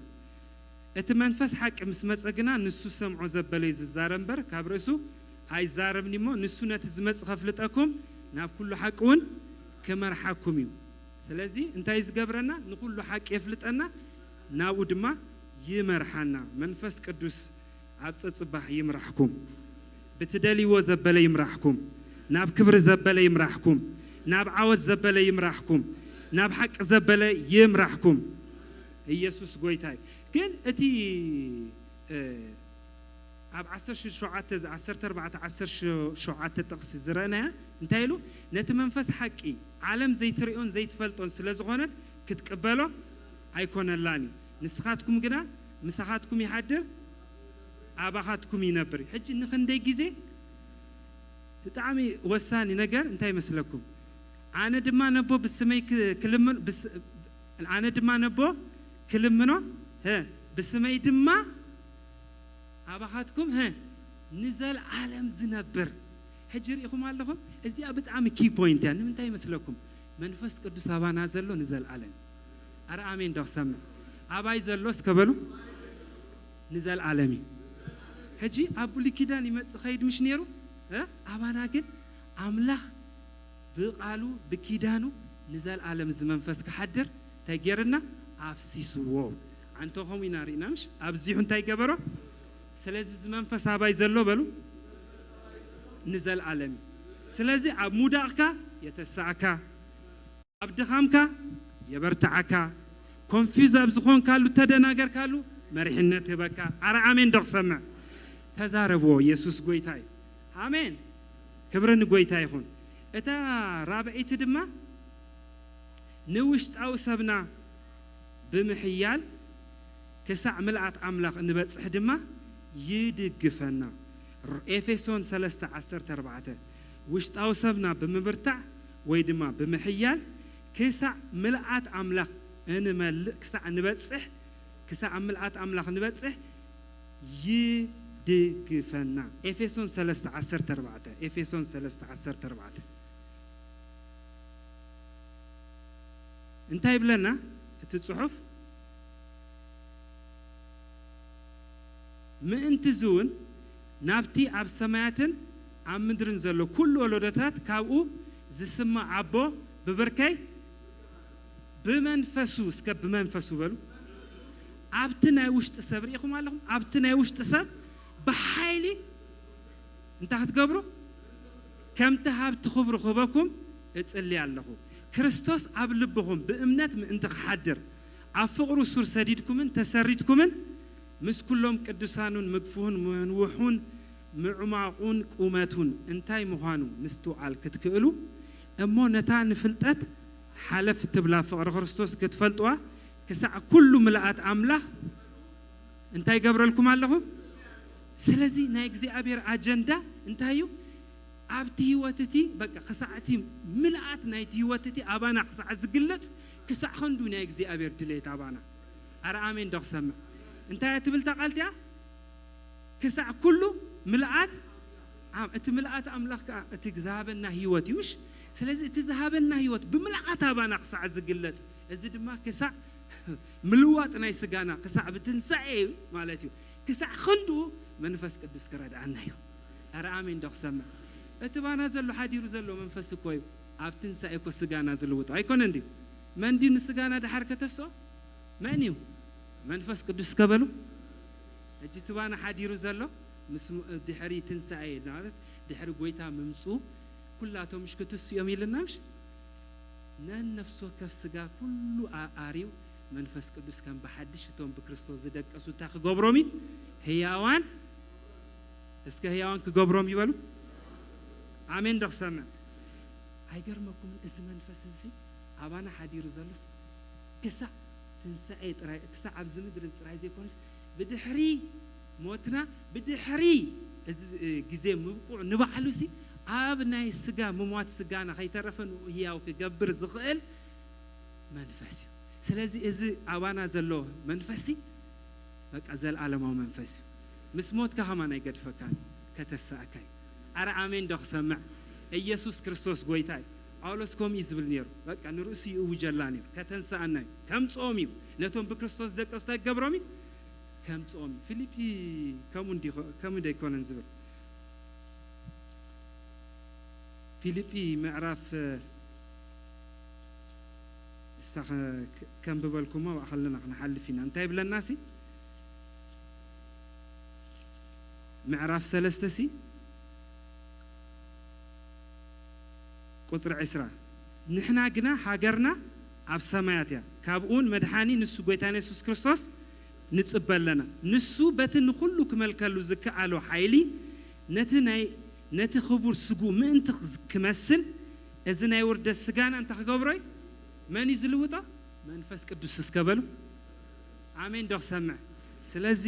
እቲ መንፈስ ሓቂ ምስ መጸ ግና ንሱ ዝሰምዖ ዘበለ እዩ ዝዛረብ እምበር ካብ ርእሱ ኣይዛረብን እሞ፣ ንሱ ነቲ ዝመጽእ ከፍልጠኩም ናብ ኩሉ ሓቂ እውን ክመርሓኩም እዩ። ስለዚ እንታይ እዩ ዝገብረና? ንኩሉ ሓቂ የፍልጠና፣ ናብኡ ድማ ይመርሓና። መንፈስ ቅዱስ ኣብ ጸጽባሕ ይምራሕኩም። ብትደልይዎ ዘበለ ይምራሕኩም። ናብ ክብሪ ዘበለ ይምራሕኩም። ናብ ዓወት ዘበለ ይምራሕኩም። ናብ ሓቂ ዘበለ ይምራሕኩም። ኢየሱስ ጎይታ እዩ። ግን እቲ፣ እ፣ ኣብ ዓሰርተ ሸውዓተ ዓሰርተ ኣርባዕተ ዓሰርተ ሸውዓተ ጥቕሲ ዝረእናያ እንታይ ኢሉ? ነቲ መንፈስ ሓቂ ዓለም ዘይትርእዮን ዘይትፈልጦን ስለ ዝኾነት ክትቅበሎ ኣይኮነላን እዩ። ንስኻትኩም ግና ምሳኻትኩም ይሓድር፣ ኣባኻትኩም ይነብር። ሕጂ ንኽንደይ ግዜ ብጣዕሚ ወሳኒ ነገር እንታይ ይመስለኩም? ኣነ ድማ ነቦ ብስመይ ክ- ክልምን ብስ- ኣነ ድማ ነቦ ክልምኖ ህ ብስመይ ድማ ኣባኻትኩም ህ ንዘልዓለም ዝነብር። ሕጂ ርኢኹም ኣለኹም። እዚኣ ብጣዕሚ ኪ ፖይንት እያ። ንምንታይ ይመስለኩም? መንፈስ ቅዱስ ኣባና ዘሎ ንዘልዓለም። ኣረ ኣሜን ዶ ክሰምዕ? ኣባይ ዘሎ እስከ በሉ። ንዘልዓለም እዩ። ሕጂ ኣብ ብሉይ ኪዳን ይመጽእ ኸይድ ምሽ ነይሩ እ? ኣባና ግን ኣምላኽ ብቓሉ ብኪዳኑ ንዘልዓለም እዚ መንፈስ ክሓድር እንታይ ገይርና? ኣፍሲስዎ። ኣንቶ ከምኡ ኢና ርኢና ምሽ ኣብዚሑ እንታይ ገበሮ? ስለዚ እዚ መንፈስ ኣባይ ዘሎ በሉ። ንዘልዓለም እዩ። ስለዚ ኣብ ሙዳቕካ የተሳእካ፣ ኣብ ድኻምካ የበርትዓካ፣ ኮንፊዝ ኣብ ዝኾንካሉ ተደናገርካሉ መሪሕነት ህበካ። ኣረ ኣሜን ዶ ክሰምዕ? ተዛረብዎ። ኢየሱስ ጎይታ እዩ። ኣሜን። ክብሪ ንጎይታ ይኹን። እታ ራብዐይቲ ድማ ንውሽጣዊ ሰብና ብምሕያል ክሳዕ ምልኣት ኣምላኽ እንበጽሕ ድማ ይድግፈና። ኤፌሶን ሰለስተ ዓሰርተ ኣርባዕተ ውሽጣዊ ሰብና ብምብርታዕ ወይ ድማ ብምሕያል ክሳዕ ምልኣት ኣምላኽ እንመልእ ክሳዕ ንበጽሕ ክሳዕ ኣብ ምልኣት ኣምላኽ ንበጽሕ ይድግፈና። ኤፌሶን ሰለስተ ዓሰርተ ኣርባዕተ ኤፌሶን ሰለስተ ዓሰርተ ኣርባዕተ እንታይ ይብለና እቲ ጽሑፍ? ምእንቲ እዚ እውን ናብቲ ኣብ ሰማያትን ኣብ ምድርን ዘሎ ኩሉ ወለዶታት ካብኡ ዝስማዕ ኣቦ ብብርከይ ብመንፈሱ እስከ ብመንፈሱ በሉ ኣብቲ ናይ ውሽጢ ሰብ ርኢኹም ኣለኹም ኣብቲ ናይ ውሽጢ ሰብ ብሓይሊ እንታይ ክትገብሩ ከምቲ ሃብቲ ክብሩ ክህበኩም እጽሊ ኣለኹ። ክርስቶስ ኣብ ልብኹም ብእምነት ምእንቲ ክሓድር ኣብ ፍቕሩ ሱር ሰዲድኩምን ተሰሪትኩምን ምስ ኩሎም ቅዱሳኑን ምግፍሁን መንውሑን ምዕማቑን ቁመቱን እንታይ ምዃኑ ምስትውዓል ክትክእሉ እሞ ነታ ንፍልጠት ሓለፍ ትብላ ፍቕሪ ክርስቶስ ክትፈልጥዋ ክሳዕ ኩሉ ምልኣት ኣምላኽ እንታይ ይገብረልኩም ኣለኹ? ስለዚ ናይ እግዚኣብሔር ኣጀንዳ እንታይ እዩ? ኣብቲ ህይወት እቲ በቃ ክሳዕ እቲ ምልኣት ናይቲ ህይወት እቲ ኣባና ክሳዕ ዝግለጽ ክሳዕ ክንዱ ናይ እግዚኣብሔር ድሌት ኣባና። ኣረ ኣሜን ዶ ክሰምዕ? እንታይ እያ ትብል እታ ቃል እቲኣ? ክሳዕ ኩሉ ምልኣት ኣም- እቲ ምልኣት ኣምላኽ ከዓ እቲ ዝሃበና ህይወት እዩ ምሽ? ስለዚ እቲ ዝሃበና ህይወት ብምልኣት ኣባና ክሳዕ ዝግለጽ እዚ ድማ ክሳዕ ምልዋጥ ናይ ስጋና ክሳዕ ብትንሳኤ ማለት እዩ ክሳዕ ክንድኡ መንፈስ ቅዱስ ክረድኣና እዩ። ኣረ ኣሜን ዶ ክሰምዕ? እቲ ባና ዘሎ ሓዲሩ ዘሎ መንፈስ እኮ እዩ ኣብ ትንሳኤ እኮ ስጋና ዝልውጦ ኣይኮነ እንድዩ? መን ድዩ ንስጋና ድሓር ከተስኦ? መን እዩ? መንፈስ ቅዱስ ከበሉ። ሕጂ እቲ ባና ሓዲሩ ዘሎ ምስ ድሕሪ ትንሳኤ ማለት ድሕሪ ጎይታ ምምፁ ኩላቶም ምሽ ክትሱ እዮም ኢልና ምሽ ነን ነፍሲ ወከፍ ስጋ ኩሉ ኣርዩ መንፈስ ቅዱስ ከም ብሓድሽ እቶም ብክርስቶስ ዝደቀሱ እንታይ ክገብሮም እዩ? ህያዋን እስከ ህያዋን ክገብሮም ይበሉ። ኣሜን ዶ ክሰምዕ? ኣይገርመኩምን? እዚ መንፈስ እዚ ኣባና ሓዲሩ ዘሎስ ክሳዕ ትንሳኤ ጥራይ ክሳዕ ኣብዚ ምድሪ እዚ ጥራይ ዘይኮነስ ብድሕሪ ሞትና ብድሕሪ እዚ ግዜ ምብቁዕ ንባዕሉ ሲ ኣብ ናይ ስጋ ምሟት ስጋና ከይተረፈ ንኡ ህያው ክገብር ዝኽእል መንፈስ እዩ። ስለዚ እዚ ኣባና ዘሎ መንፈስ ሲ በቃ ዘለዓለማዊ መንፈስ እዩ። ምስ ሞትካ ከማን ኣይገድፈካን ከተሳእካ እዩ። ኣረ ኣሜን ዶ ክሰምዕ? ኢየሱስ ክርስቶስ ጎይታ እዩ። ጳውሎስ ከምኡ እዩ ዝብል ነይሩ። በቃ ንርእሱ ይእውጀላ ነይሩ። ከተንስኣና እዩ። ከምጽኦም እዩ። ነቶም ብክርስቶስ ደቀስታ ይገብሮም እዩ። ከምጽኦም እዩ። ፊልጲ ከምኡ እንዲ ከምኡ ዶ ኣይኮነን ዝብል ፊልጲ ምዕራፍ እሳ ከንብበልኩሞ ኣብኣ ከለና ክንሓልፍ ኢና እንታይ ይብለና ሲ ምዕራፍ ሰለስተ ሲ ቁፅሪ ዕስራ ንሕና ግና ሃገርና ኣብ ሰማያት እያ ካብኡውን መድሓኒ ንሱ ጎይታና የሱስ ክርስቶስ ንጽበ ኣለና። ንሱ በቲ ንኹሉ ክመልከሉ ዝከኣሎ ሓይሊ ነቲ ናይ ነቲ ክቡር ስጉ ምእንቲ ክዝ- ክመስል እዚ ናይ ውርደት ስጋና እንታይ ክገብሮ እዩ? መን እዩ ዝልውጦ? መንፈስ ቅዱስ። እስከ በሉ ኣሜን ዶ ክሰምዕ? ስለዚ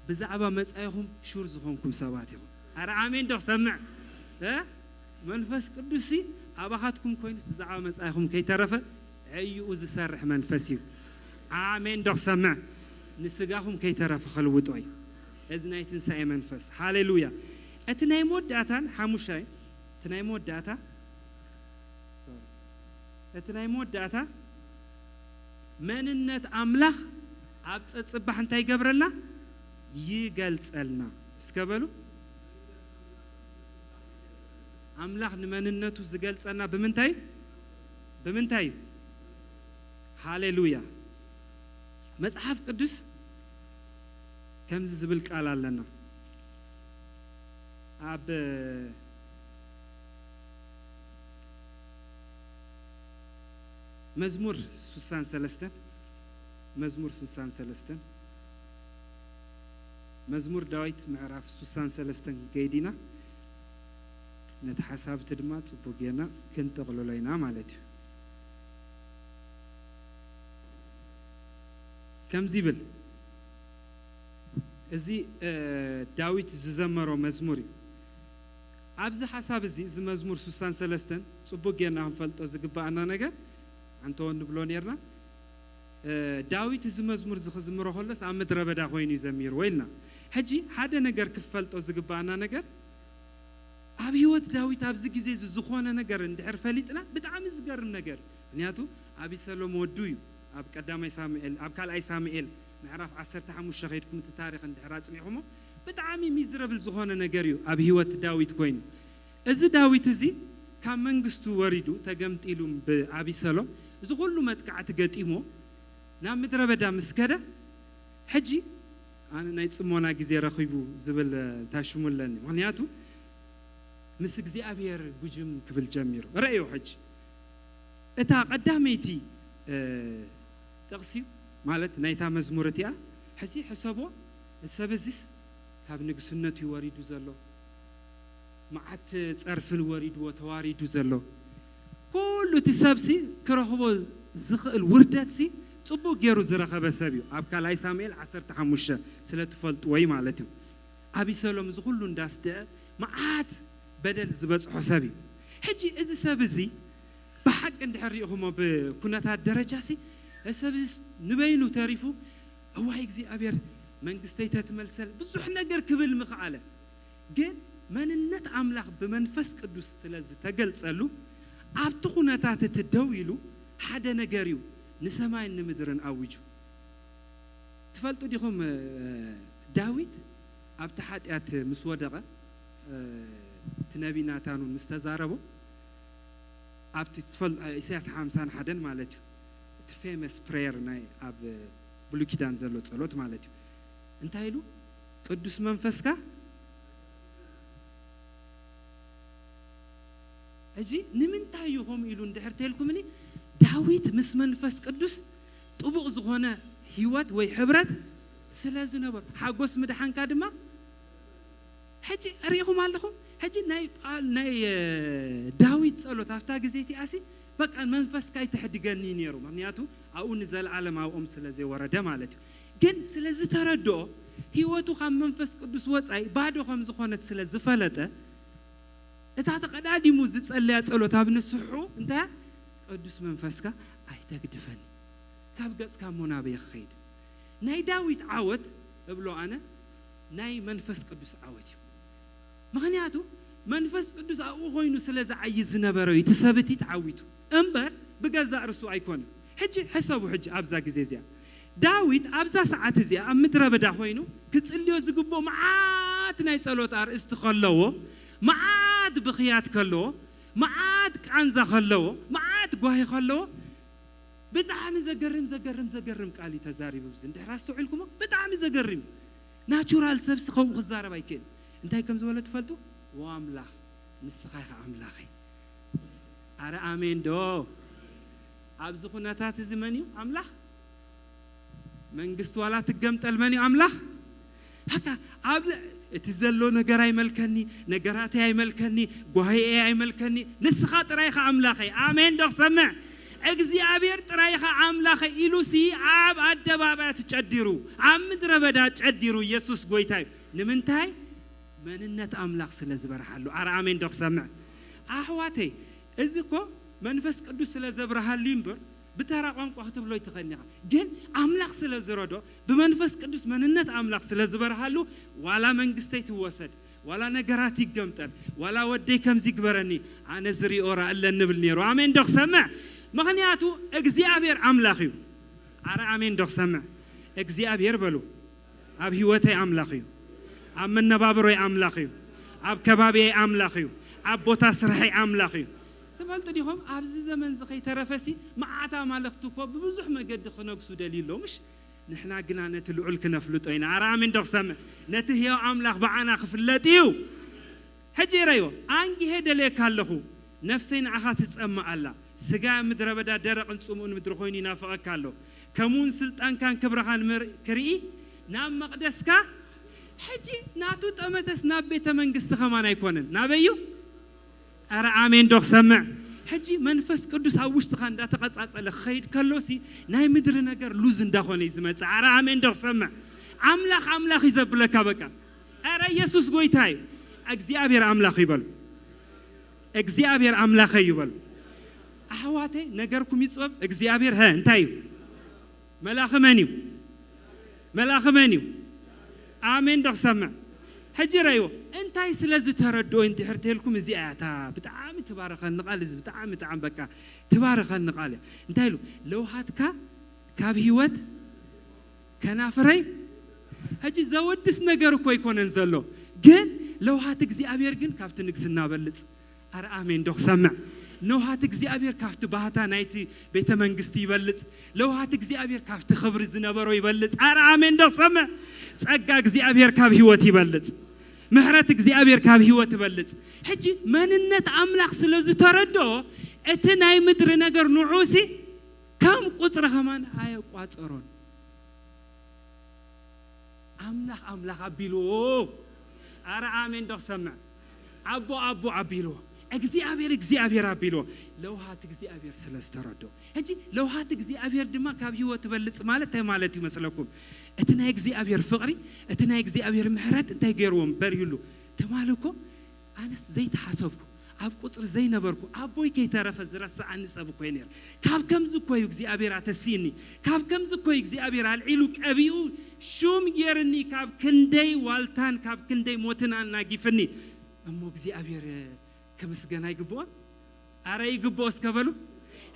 ብዛዕባ መጻኢኹም ሹር ዝኾንኩም ሰባት ኢኹም። ኣረ ኣሜን ዶ ክሰምዕ? እ? መንፈስ ቅዱስ ኣባኻትኩም ኮይኑስ ብዛዕባ መጻኢኹም ከይተረፈ ዕዩኡ ዝሰርሕ መንፈስ እዩ። ኣሜን ዶ ክሰምዕ? ንስጋኹም ከይተረፈ ከልውጦ እዩ። እዚ ናይ ትንሳኤ መንፈስ። ሃሌሉያ። እቲ ናይ መወዳእታን ሓሙሻይ፣ እቲ ናይ መወዳእታ፣ እቲ ናይ መወዳእታ መንነት ኣምላኽ ኣብ ጸጽባሕ እንታይ ይገብረልና? ይገልጸልና። እስከ በሉ። ኣምላኽ ንመንነቱ ዝገልጸና ብምንታይ? ብምንታይ? ሃሌሉያ። መጽሓፍ ቅዱስ ከምዚ ዝብል ቃል ኣለና። ኣብ መዝሙር ስሳን ሰለስተን፣ መዝሙር ስሳን ሰለስተን፣ መዝሙር ዳዊት ምዕራፍ ስሳን ሰለስተን ገይዲና ነቲ ሓሳብቲ ድማ ጽቡቅ ጌርና ክንጠቕልሎ ኢና ማለት እዩ። ከምዚ ይብል፣ እዚ እ፣ ዳዊት ዝዘመሮ መዝሙር እዩ። ኣብዚ ሓሳብ እዚ፣ እዚ መዝሙር ስሳን ሰለስተን ጽቡቅ ጌርና ክንፈልጦ ዝግባኣና ነገር፣ ኣንተወ ንብሎ ኔርና፣ እ፣ ዳዊት እዚ መዝሙር እዚ ክዝምሮ ከሎስ ኣብ ምድረ በዳ ኮይኑ እዩ ዘሚርዎ ኢልና። ሕጂ ሓደ ነገር ክፈልጦ ዝግባኣና ነገር፣ ኣብ ህይወት ዳዊት ኣብዚ ግዜ እዚ ዝኾነ ነገር እንድሕር ፈሊጥና ብጣዕሚ ዝገርም ነገር እዩ። ምክንያቱ ኣቢሰሎም ወዱ እዩ። ኣብ ቀዳማይ ሳሙኤል፣ ኣብ ካልኣይ ሳሙኤል ምዕራፍ ዓሰርተ ሓሙሽተ ከይድኩም እቲ ታሪኽ እንድሕር ኣጽኒዕኹሞ ብጣዕሚ ሚዝረብል ዝኾነ ነገር እዩ ኣብ ህይወት ዳዊት ኮይኑ። እዚ ዳዊት እዚ ካብ መንግስቱ ወሪዱ ተገምጢሉ ብኣቢሰሎም እዚ ኩሉ መጥቃዕቲ ገጢሞ ናብ ምድረ በዳ ምስ ከደ ሕጂ ኣነ ናይ ጽሞና ግዜ ረኺቡ ዝብል ታሽሙ ኣለኒ። ምክንያቱ ምስ እግዚኣብሔር ጉጅም ክብል ጀሚሩ። ረእዮ ሕጂ እታ ቀዳመይቲ እ፣ ጥቕሲ ማለት ናይታ መዝሙር እቲኣ ሕዚ ሕሰቦ። እዚ ሰብ እዚስ ካብ ንግስነቱ እዩ ወሪዱ ዘሎ፣ መዓት ጸርፍን ወሪድዎ ተዋሪዱ ዘሎ። ኩሉ እቲ ሰብሲ ክረኽቦ ዝኽእል ውርደትሲ ጽቡቕ ገይሩ ዝረኸበ ሰብ እዩ። ኣብ ካልኣይ ሳሙኤል ዓሰርተ ሓሙሽተ ስለ ትፈልጥዎ እዩ ማለት እዩ። ኣቢሰሎም እዚ ኩሉ እንዳስደአ መዓት በደል ዝበጽሖ ሰብ እዩ። ሕጂ እዚ ሰብ እዚ ብሓቂ እንድሕር ሪኢኹሞ ብኩነታት ደረጃሲ እዚ ሰብ እዚ ንበይኑ ተሪፉ እዋይ እግዚኣብሔር መንግስተይ ተትመልሰል ብዙሕ ነገር ክብል ምኽኣለ። ግን መንነት ኣምላኽ ብመንፈስ ቅዱስ ስለ ዝተገልጸሉ ኣብቲ ኩነታት እቲ ደው ኢሉ ሓደ ነገር እዩ ንሰማይን ንምድርን ኣዊጁ። ትፈልጡ ዲኹም እ፣ ዳዊት ኣብቲ ሓጢኣት ምስ ወደቐ እ፣ እቲ ነቢ ናታን እውን ምስ ተዛረቦ ኣብቲ ትፈል- ኢሳያስ ሓምሳን ሓደን ማለት እዩ እቲ ፌመስ ፕሬየር ናይ ኣብ ብሉይ ኪዳን ዘሎ ጸሎት ማለት እዩ እንታይ ኢሉ ቅዱስ መንፈስካ ሕጂ ንምንታይ እዩ ከምኡ ኢሉ እንድሕር ተልኩምኒ ዳዊት ምስ መንፈስ ቅዱስ ጥቡቕ ዝኾነ ህይወት ወይ ሕብረት ስለ ዝነበሩ ሓጎስ ምድሓንካ ድማ ሕጂ ርኢኹም ኣለኹም። ሕጂ ናይ ጳል ናይ እ፣ ዳዊት ጸሎት ኣብታ ግዜ እቲኣሲ በቃ መንፈስካ ይትሕድገኒ ነይሩ። ምክንያቱ ኣብኡ ንዘለኣለም ኣብኦም ስለ ዘይወረደ ማለት እዩ። ግን ስለ ዝተረድኦ ህይወቱ ካብ መንፈስ ቅዱስ ወጻኢ ባዶ ከም ዝኾነት ስለ ዝፈለጠ እታ ተቐዳዲሙ ዝጸለያ ጸሎት ኣብ ንስሑ እንታይ ቅዱስ መንፈስካ ኣይተግድፈኒ ካብ ገጽካ እሞ ናበይ ክኸይድ ናይ ዳዊት ዓወት እብሎ ኣነ ናይ መንፈስ ቅዱስ ዓወት እዩ። ምኽንያቱ መንፈስ ቅዱስ ኣብኡ ኮይኑ ስለ ዝዓዪ ዝነበረ እዩ እቲ ሰብ እቲ ተዓዊቱ እምበር ብገዛእ ርእሱ ኣይኮነን። ሕጂ ሕሰቡ፣ ሕጂ ኣብዛ ግዜ እዚኣ ዳዊት ኣብዛ ሰዓት እዚኣ ኣብ ምድረ በዳ ኮይኑ ክጽልዮ ዝግብኦ መዓት ናይ ጸሎት ኣርእስቲ ከለዎ፣ መዓት ብኽያት ከለዎ፣ መዓት ቃንዛ ከለዎ፣ መዓት ጓሂ ከለዎ ብጣዕሚ ዘገርም ዘገርም ዘገርም ቃል እዩ ተዛሪቡ። እዚ እንድሕር ኣስተውዒልኩሞ ብጣዕሚ ዘገርም እዩ። ናቹራል ሰብሲ ከምኡ ክዛረብ ኣይክእል። እንታይ ከም ዝበለ ትፈልጡ? ዎ ኣምላኽ ንስኻ ኢኻ ኣምላኸይ። ኣረ ኣሜን ዶ? ኣብዚ ኩነታት እዚ መን እዩ ኣምላኽ? መንግስቲ ዋላ ትገምጠል፣ መን እዩ ኣምላኽ? ሃካ ኣብ ል- እቲ ዘሎ ነገር ኣይመልከኒ፣ ነገራተይ ኣይመልከኒ፣ ጓሂኤ ኣይመልከኒ። ንስኻ ጥራይ ኢኻ ኣምላኸይ። ኣሜን ዶ ክሰምዕ? እግዚኣብሔር ጥራይ ኢኻ ኣምላኸይ ኢሉሲ ኣብ ኣደባባያት ጨዲሩ፣ ኣብ ምድረ በዳ ጨዲሩ። ኢየሱስ ጎይታ እዩ። ንምንታይ? መንነት ኣምላኽ ስለ ዝበርሃሉ። ኣረ ኣሜን ዶ ክሰምዕ? ኣሕዋተይ፣ እዚ እኮ መንፈስ ቅዱስ ስለ ዘብርሃሉ እዩ እምበር፣ ብተራ ቋንቋ ክትብሎ ይትኽእል ኢኻ። ግን ኣምላኽ ስለ ዝረዶ፣ ብመንፈስ ቅዱስ መንነት ኣምላኽ ስለ ዝበርሃሉ፣ ዋላ መንግስተይ ትወሰድ፣ ዋላ ነገራት ይገምጠል፣ ዋላ ወደይ ከምዚ ይግበረኒ፣ ኣነ ዝሪኦ ራእ ኣለኒ ንብል ነይሩ። ኣሜን ዶ ክሰምዕ? ምኽንያቱ እግዚኣብሔር ኣምላኽ እዩ። ኣረ ኣሜን ዶ ክሰምዕ? እግዚኣብሔር በሉ። ኣብ ህይወተይ ኣምላኽ እዩ። ኣብ መነባብሮይ ኣምላኽ እዩ። ኣብ ከባቢየይ ኣምላኽ እዩ። ኣብ ቦታ ስራሐይ ኣምላኽ እዩ። ትፈልጡ ዲኹም? ኣብዚ ዘመን እዚ ከይተረፈሲ መዓት ኣማልኽቲ እኮ ብብዙሕ መገዲ ክነግሱ ደልዩ ኣሎ። ምሽ ንሕና ግና ነቲ ልዑል ክነፍልጦ ኢና። ኣረ ኣሜን ዶ ክሰምዕ? ነቲ ህያው ኣምላኽ ብዓና ክፍለጥ እዩ። ሕጂ ረዮ፣ ኣንጊሄ ደልየካ ኣለኹ፣ ነፍሰይ ንዓኻ ትጸምእ ኣላ። ስጋ ምድረ በዳ ደረቕን ጽሙእን ምድሪ ኮይኑ ይናፍቐካ ኣሎ። ከምኡውን ስልጣንካን ክብረኻን ምር- ክርኢ ናብ መቕደስካ። ሕጂ ናቱ ጠመተስ ናብ ቤተ መንግስቲ ከማን ኣይኮነን። ናበይ እዩ? ኣረ ኣሜን ዶ ክሰምዕ? ሕጂ መንፈስ ቅዱስ ኣብ ውሽጥኻ እንዳተቐጻጸለ ክኸይድ ከሎሲ ናይ ምድሪ ነገር ሉዝ እንዳኾነ እዩ ዝመጽእ። ኣረ ኣሜን ዶ ክሰምዕ? ኣምላኽ ኣምላኽ እዩ ዘብለካ በቃ። ኣረ ኢየሱስ ጎይታ እዩ። እግዚኣብሔር ኣምላኽ ይበሉ። እግዚኣብሔር ኣምላኸይ ይበሉ። ኣሕዋተይ ነገርኩም ይጽበብ። እግዚኣብሔር ሀ እንታይ እዩ? መልኣኺ መን እዩ? መልኣኺ መን እዩ? ኣሜን ዶ ክሰምዕ? ሕጂ ረይዎ እንታይ ስለ ዝተረድኦ እንድሕር ተልኩም እዚኣ እያ እታ ብጣዕሚ ትባረኸኒ ቃል፣ እዚ ብጣዕሚ ጣዕም በቃ ትባረኸኒ ቃል እያ። እንታይ ኢሉ? ለውሃትካ ካብ ህይወት ከናፍረይ። ሕጂ ዘወድስ ነገር እኮ ኣይኮነን ዘሎ፣ ግን ለውሃት እግዚኣብሔር ግን ካብቲ ንግስና በልጽ። ኣረ ኣሜን ዶ ክሰምዕ? ለውሃት እግዚኣብሔር ካብቲ ባህታ ናይቲ ቤተ መንግስቲ ይበልጽ። ለውሃት እግዚኣብሔር ካብቲ ክብሪ ዝነበሮ ይበልጽ። ኣረ ኣሜን ዶ ክሰምዕ? ጸጋ እግዚኣብሔር ካብ ህይወት ይበልጽ። ምሕረት እግዚኣብሔር ካብ ህይወት ይበልጽ። ሕጂ መንነት ኣምላኽ ስለ ዝተረድኦ እቲ ናይ ምድሪ ነገር ንዑሲ ከም ቁጽሪ ከማን ኣየቋጸሮን። ኣምላኽ ኣምላኽ ኣቢልዎ። ኣረ ኣሜን ዶ ክሰምዕ? ኣቦ ኣቦ ኣቢልዎ። እግዚኣብሔር እግዚኣብሔር ኣቢልዎ። ለውሃት እግዚኣብሔር ስለ ዝተረድኦ። ሕጂ ለውሃት እግዚኣብሔር ድማ ካብ ህይወት ትበልጽ ማለት እንታይ ማለት ይመስለኩም? እቲ ናይ እግዚኣብሔር ፍቕሪ፣ እቲ ናይ እግዚኣብሔር ምሕረት እንታይ ገይርዎም በርዩሉ? ትማሊ እኮ ኣነስ ዘይተሓሰብኩ ኣብ ቁጽሪ ዘይነበርኩ ኣቦይ ከይተረፈ ዝረስዓኒ ሰብ እኮ እዩ ነይሩ። ካብ ከምዚ እኮ እዩ እግዚኣብሔር ኣተሲእኒ። ካብ ከምዚ እኮ እዩ እግዚኣብሔር ኣልዒሉ ቀቢኡ ሹም ጌርኒ ካብ ክንደይ ዋልታን ካብ ክንደይ ሞትን ኣናጊፍኒ። እሞ እግዚኣብሔር ክምስገን ኣይግብኦን? ኣረ ይግብኦ እስከ በሉ።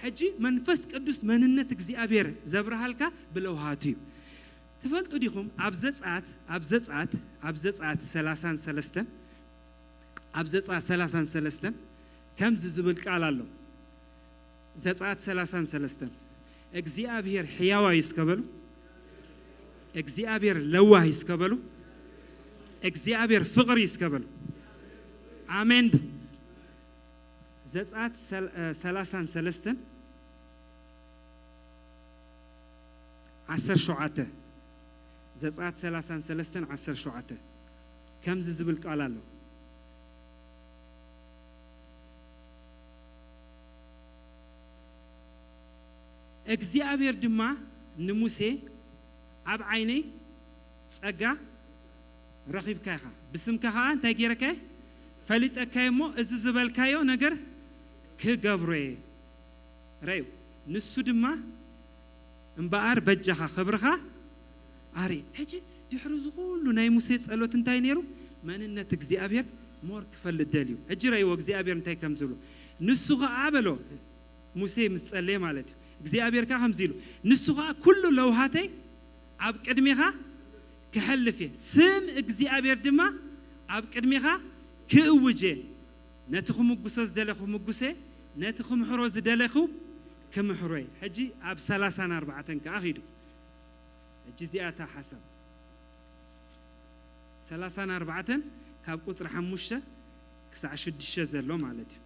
ሕጂ መንፈስ ቅዱስ መንነት እግዚኣብሔር ዘብርሃልካ ብለውሃቱ እዩ። ትፈልጡ ዲኹም? ኣብ ዘጸኣት ኣብ ዘጸኣት ኣብ ዘጸኣት ሰላሳን ሰለስተን ኣብ ዘጸኣት ሰላሳን ሰለስተን ከምዚ ዝብል ቃል ኣሎ። ዘጸኣት ሰላሳን ሰለስተን እግዚኣብሔር ሕያዋይ እስከ በሉ። እግዚኣብሔር ለዋህ እስከ በሉ። እግዚኣብሔር ፍቕሪ እስከ በሉ። ኣሜን። ዘጸኣት ሰል- እ፣ ሰላሳን ሰለስተን ዓሰርተ ሸውዓተ። ዘጸኣት ሰላሳን ሰለስተን ዓሰርተ ሸውዓተ ከምዚ ዝብል ቃል ኣሎ። እግዚኣብሔር ድማ ንሙሴ ኣብ ዓይነይ ጸጋ ረኺብካ ኢኻ፣ ብስምካ ኸዓ እንታይ ገይረካ እየ? ፈሊጠካ እየ እሞ እዚ ዝበልካዮ ነገር ክገብሮ እየ። ረዩ ንሱ ድማ እምበኣር በጃኻ ክብርኻ ኣርኢ። ሕጂ ድሕሪ እዚ ኩሉ ናይ ሙሴ ጸሎት እንታይ ነይሩ? መንነት እግዚኣብሔር ሞር ክፈልጥ ደልዩ። ሕጂ ረይዎ እግዚኣብሔር እንታይ ከም ዝብሎ። ንሱ ኸዓ በሎ፣ ሙሴ ምስ ጸለየ ማለት እዩ። እግዚኣብሔር ከኣ ከምዚ ኢሉ፣ ንሱ ኸኣ ኩሉ ለውሃተይ ኣብ ቅድሜኻ ክሐልፍ እየ፣ ስም እግዚኣብሔር ድማ ኣብ ቅድሜኻ ክእውጅ እየ። ነቲ ክምጉሶ ዝደለ ክምጉሶ እየ፣ ነቲ ክምሕሮ ዝደለኹ ክምሕሮ እየ። ሕጂ ኣብ ሰላሳን ኣርባዕተን ከኣ ኺዱ። ሕጂ እዚኣ እታ ሓሳብ ሰላሳን ኣርባዕተን ካብ ቁጽሪ ሓሙሽተ ክሳዕ ሽዱሽተ ዘሎ ማለት እዩ።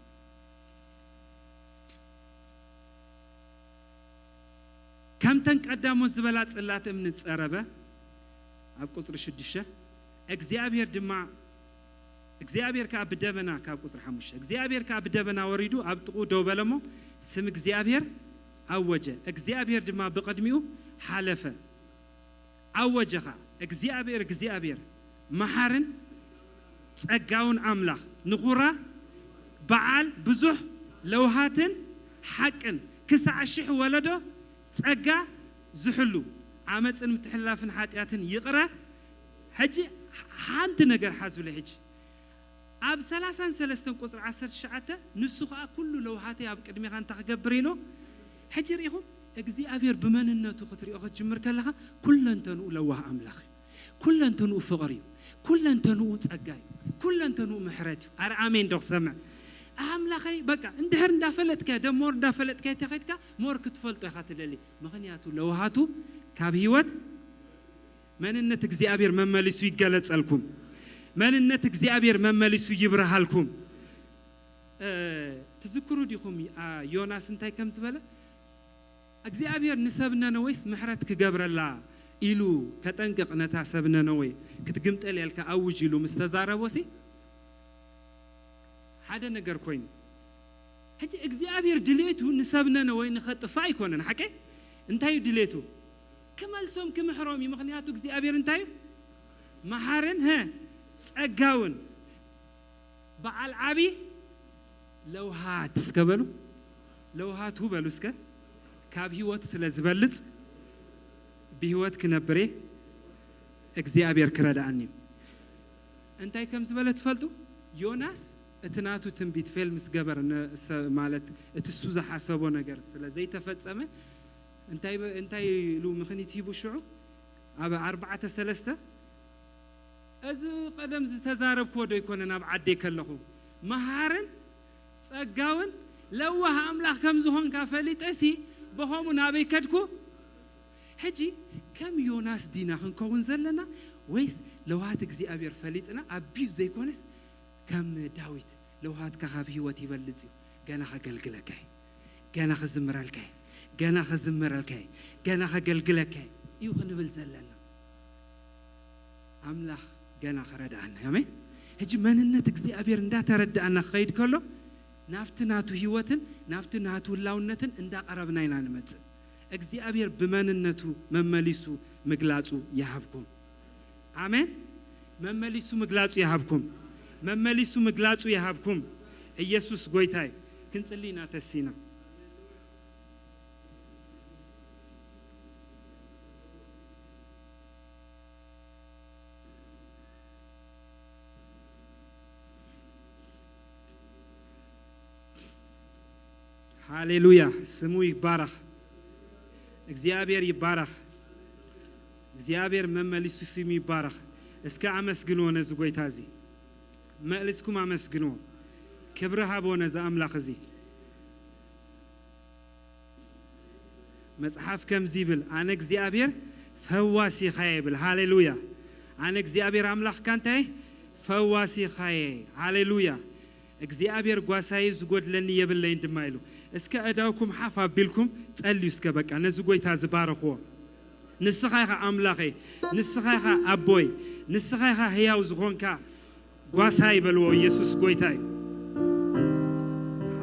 ከምቲ እተን ቀዳሞት ዝበላ ጽላት እምኒ ጸረበ፣ ኣብ ቁጽሪ ሽዱሽተ። እግዚኣብሔር ድማ እግዚኣብሔር ከኣ ብደበና፣ ካብ ቁጽሪ ሓሙሽተ፣ እግዚኣብሔር ከኣ ብደበና ወሪዱ ኣብ ጥቕኡ ደው በለ እሞ፣ ስም እግዚኣብሔር ኣወጀ። እግዚኣብሔር ድማ ብቕድሚኡ ሓለፈ። ኣወጀ ኸኣ፣ እግዚኣብሔር፣ እግዚኣብሔር፣ መሓርን ጸጋውን ኣምላኽ፣ ንኹራ በዓል ብዙሕ ለውሃትን ሓቅን፣ ክሳዕ ሽሕ ወለዶ ጸጋ ዝሕሉ፣ ዓመጽን ምትሕልላፍን ሓጢኣትን ይቕረ። ሕጂ ሓንቲ ነገር ሓዙለይ። ሕጂ ኣብ ሰላሳን ሰለስተን ቁጽሪ ዓሰርተ ትሽዓተ፣ ንሱ ኸኣ፣ "ኩሉ ለውሃተይ ኣብ ቅድሜኻ እንታይ ክገብር?" ኢሉ። ሕጂ ርኢኹም፣ እግዚኣብሔር ብመንነቱ ክትሪኦ ክትጅምር ከለኻ፣ ኩለንተንኡ ለዋህ ኣምላኽ እዩ። ኩለንተንኡ ፍቕሪ እዩ። ኩለንተንኡ ጸጋ እዩ። ኩለንተንኡ ምሕረት እዩ። ኣረ ኣሜን ዶ ክሰምዕ? ኣምላኸይ፣ በቃ፣ እንድሕር እንዳፈለጥካዮ፣ ደሞር እንዳፈለጥካዮ ተኸድካ፣ ሞር ክትፈልጦ ኢኻ ትደሊ። ምኽንያቱ ለውሃቱ ካብ ህይወት መንነት እግዚኣብሔር መመሊሱ ይገለጸልኩም። መንነት እግዚኣብሔር መመሊሱ ይብርሃልኩም። እ፣ ትዝክሩ ዲኹም፣ አ፣ ዮናስ እንታይ ከም ዝበለ? "እግዚኣብሔር ንሰብ ነነወይስ ምሕረት ክገብረላ ኢሉ ከጠንቅቕ ነታ ሰብ ነነወ ክትግምጠል እያ ኢልካ ኣውጅ" ኢሉ ምስ ተዛረቦሲ፣ ሓደ ነገር ኮይኑ። ሕጂ እግዚኣብሔር ድሌቱ ንሰብ ነነወ ንኸጥፋእ ኣይኮነን፣ ሓቀይ? እንታይ እዩ ድሌቱ? ክመልሶም፣ ክምሕሮም እዩ። ምኽንያቱ እግዚኣብሔር እንታይ እዩ? መሓርን፣ ሀ፣ ጸጋውን፣ በዓል ዓቢ ለውሃት እስከ በሉ። ለውሃቱ በሉ እስከ። ካብ ህይወት ስለ ዝበልጽ ብህይወት ክነብር እየ። እግዚኣብሔር ክረድኣኒ እዩ። እንታይ ከም ዝበለ ትፈልጡ? ዮናስ እቲ ናቱ ትንቢት ፌል ምስ ገበረ፣ ነ-፣ ሰ-፣ ማለት እቲ እሱ ዝሓሰቦ ነገር ስለ ዘይተፈጸመ፣ እንታይ በ-፣ እንታይ ኢሉ ምኽኒት ሂቡ ሽዑ? ኣብ ኣርባዕተ ሰለስተ፣ "እዚ ቀደም ዝተዛረብክዎ ዶ ኣይኮነን ኣብ ዓደይ ከለኹ? መሃርን ጸጋውን ለዋህ ኣምላኽ ከም ዝኾንካ ፈሊጠሲ፣ በኸምኡ ናበይ ከድኩ?" ሕጂ ከም ዮናስ ዲና ክንከውን ዘለና፣ ወይስ ለውሃት እግዚኣብሔር ፈሊጥና ኣቢዩዝ ዘይኮነስ፣ ከም ዳዊት፣ "ለውሃትካ ካብ ህይወት ይበልጽ እዩ፣ ገና ከገልግለካ እየ፣ ገና ክዝምረልካ እየ፣ ገና ክዝምረልካ እየ፣ ገና ከገልግለካ እየ" እዩ ክንብል ዘለና። ኣምላኽ ገና ከረድኣና። ኣሜን። ሕጂ መንነት እግዚኣብሔር እንዳተረድኣና ክኸይድ ከሎ፣ ናብቲ ናቱ ህይወትን ናብቲ ናቱ ህላውነትን እንዳቐረብና ኢና ንመጽእ። እግዚኣብሔር ብመንነቱ መመሊሱ ምግላጹ ይሃብኩም። ኣሜን። መመሊሱ ምግላጹ ይሃብኩም። መመሊሱ ምግላጹ ይሃብኩም። ኢየሱስ ጎይታ እዩ። ክንጽሊ ኢና ተሲና። ሃሌሉያ፣ ስሙ ይባረኽ። እግዚኣብሔር ይባረኽ። እግዚኣብሔር መመሊሱ ስሙ ይባረኽ። እስከ ኣመስግንዎ ነዚ ጎይታ እዚ። መሊስኩም ኣመስግንዎ። ክብሪ ሃብዎ ነዚ ኣምላኽ እዚ። መጽሓፍ ከምዚ ይብል፣ "ኣነ እግዚኣብሔር ፈዋሲኻ እየ" ይብል። ሃሌሉያ። ኣነ እግዚኣብሔር ኣምላኽካ እንታይ? ፈዋሲኻ እየ። ሃሌሉያ። እግዚኣብሔር ጓሳይ ዝጎድለኒ የብለይን ድማ ኢሉ። እስከ እዳውኩም ሓፍ ኣቢልኩም ጸልዩ እስከ በቃ ነዚ ጎይታ ዝባረኽዎ። ንስኻ ኢኻ ኣምላኸይ፣ ንስኻ ኢኻ ኣቦይ፣ ንስኻ ኢኻ ህያው ዝኾንካ ጓሳይ በልዎ። ኢየሱስ ጎይታ እዩ።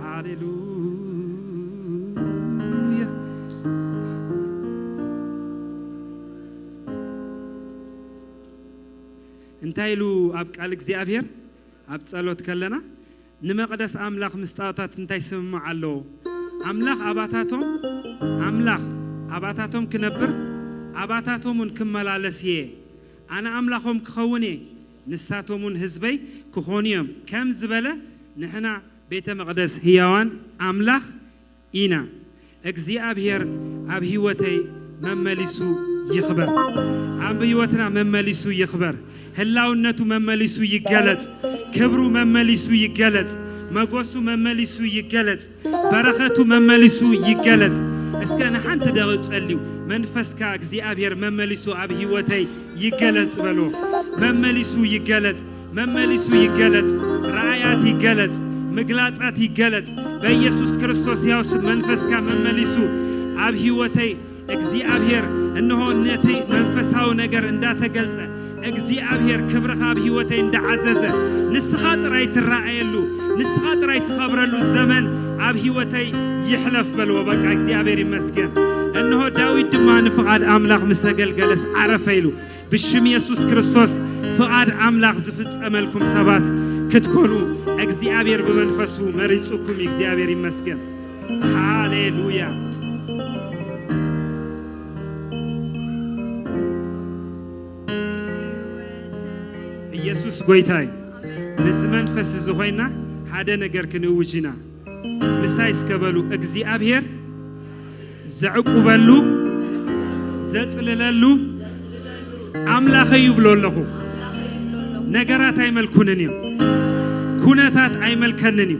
ሃሌሉያ። እንታይ ኢሉ ኣብ ቃል እግዚኣብሔር ኣብ ጸሎት ከለና ንመቕደስ ኣምላኽ ምስ ጣዖታት እንታይ ስምምዕ ኣለዎ? ኣምላኽ ኣባታቶም፣ ኣምላኽ ኣባታቶም ክነብር፣ ኣባታቶም እውን ክመላለስ እየ። ኣነ ኣምላኾም ክኸውን እየ፣ ንሳቶም እውን ህዝበይ ክኾኑ እዮም ከም ዝበለ፣ ንሕና ቤተ መቕደስ ህያዋን ኣምላኽ ኢና። እግዚኣብሔር ኣብ ህይወተይ መመሊሱ ይኽበር። ኣብ ህይወትና መመሊሱ ይኽበር። ህላውነቱ መመሊሱ ይገለጽ። ክብሩ መመሊሱ ይገለጽ። መጎሱ መመሊሱ ይገለጽ። በረኸቱ መመሊሱ ይገለጽ። እስከ ንሓንቲ ደቂቕ ጸልዩ። መንፈስካ እግዚኣብሔር መመሊሱ ኣብ ህይወተይ ይገለጽ በሎ። መመሊሱ ይገለጽ። መመሊሱ ይገለጽ። ራእያት ይገለጽ። ምግላጻት ይገለጽ። በኢየሱስ ክርስቶስ ሕያው ስም መንፈስካ መመሊሱ ኣብ ህይወተይ እግዚኣብሔር እንሆ ነቲ መንፈሳዊ ነገር እንዳተገልጸ፣ እግዚኣብሔር ክብርኻ ኣብ ህይወተይ እንዳዓዘዘ፣ ንስኻ ጥራይ ትረኣየሉ፣ ንስኻ ጥራይ ትኸብረሉ ዘመን ኣብ ህይወተይ ይሕለፍ በልዎ። በቃ እግዚኣብሔር ይመስገን። እንሆ ዳዊት ድማ ንፍቓድ ኣምላኽ ምስ ኣገልገለስ ዓረፈ ኢሉ። ብሽም የሱስ ክርስቶስ ፍቓድ ኣምላኽ ዝፍጸመልኩም ሰባት ክትኮኑ እግዚኣብሔር ብመንፈሱ መሪጹኩም እዩ። እግዚኣብሔር ይመስገን። ሃሌሉያ። ኢየሱስ ጎይታ እዩ። ምስዚ መንፈስ እዚ ኮይና ሓደ ነገር ክንእውጅ ኢና። ምሳይ እስከ በሉ፣ እግዚኣብሔር ዘዕቁበሉ፣ ዘጽልለሉ ኣምላኸይ እዩ ብሎ ኣለኹ። ነገራት ኣይመልኩንን እዮም። ኩነታት ኣይመልከንን እዩ።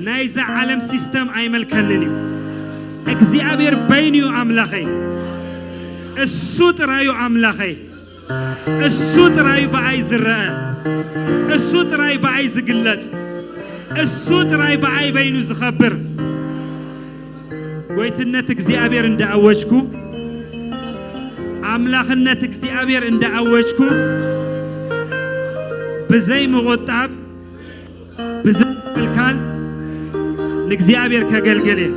ናይዛ ዓለም ሲስተም ኣይመልከንን እዩ። እግዚኣብሔር በይኑ እዩ ኣምላኸይ። እሱ ጥራዩ ኣምላኸይ። እሱ ጥራዩ ብኣይ ዝረአ። እሱ ጥራይ ብኣይ ዝግለጽ። እሱ ጥራይ ብኣይ በይኑ ዝኸብር። ጎይትነት እግዚኣብሔር እንዳኣወጅኩ፣ ኣምላኽነት እግዚኣብሔር እንዳኣወጅኩ፣ ብዘይ ምቑጣብ፣ ብዘይ ምክልካል ንእግዚኣብሔር ከገልግል እየ።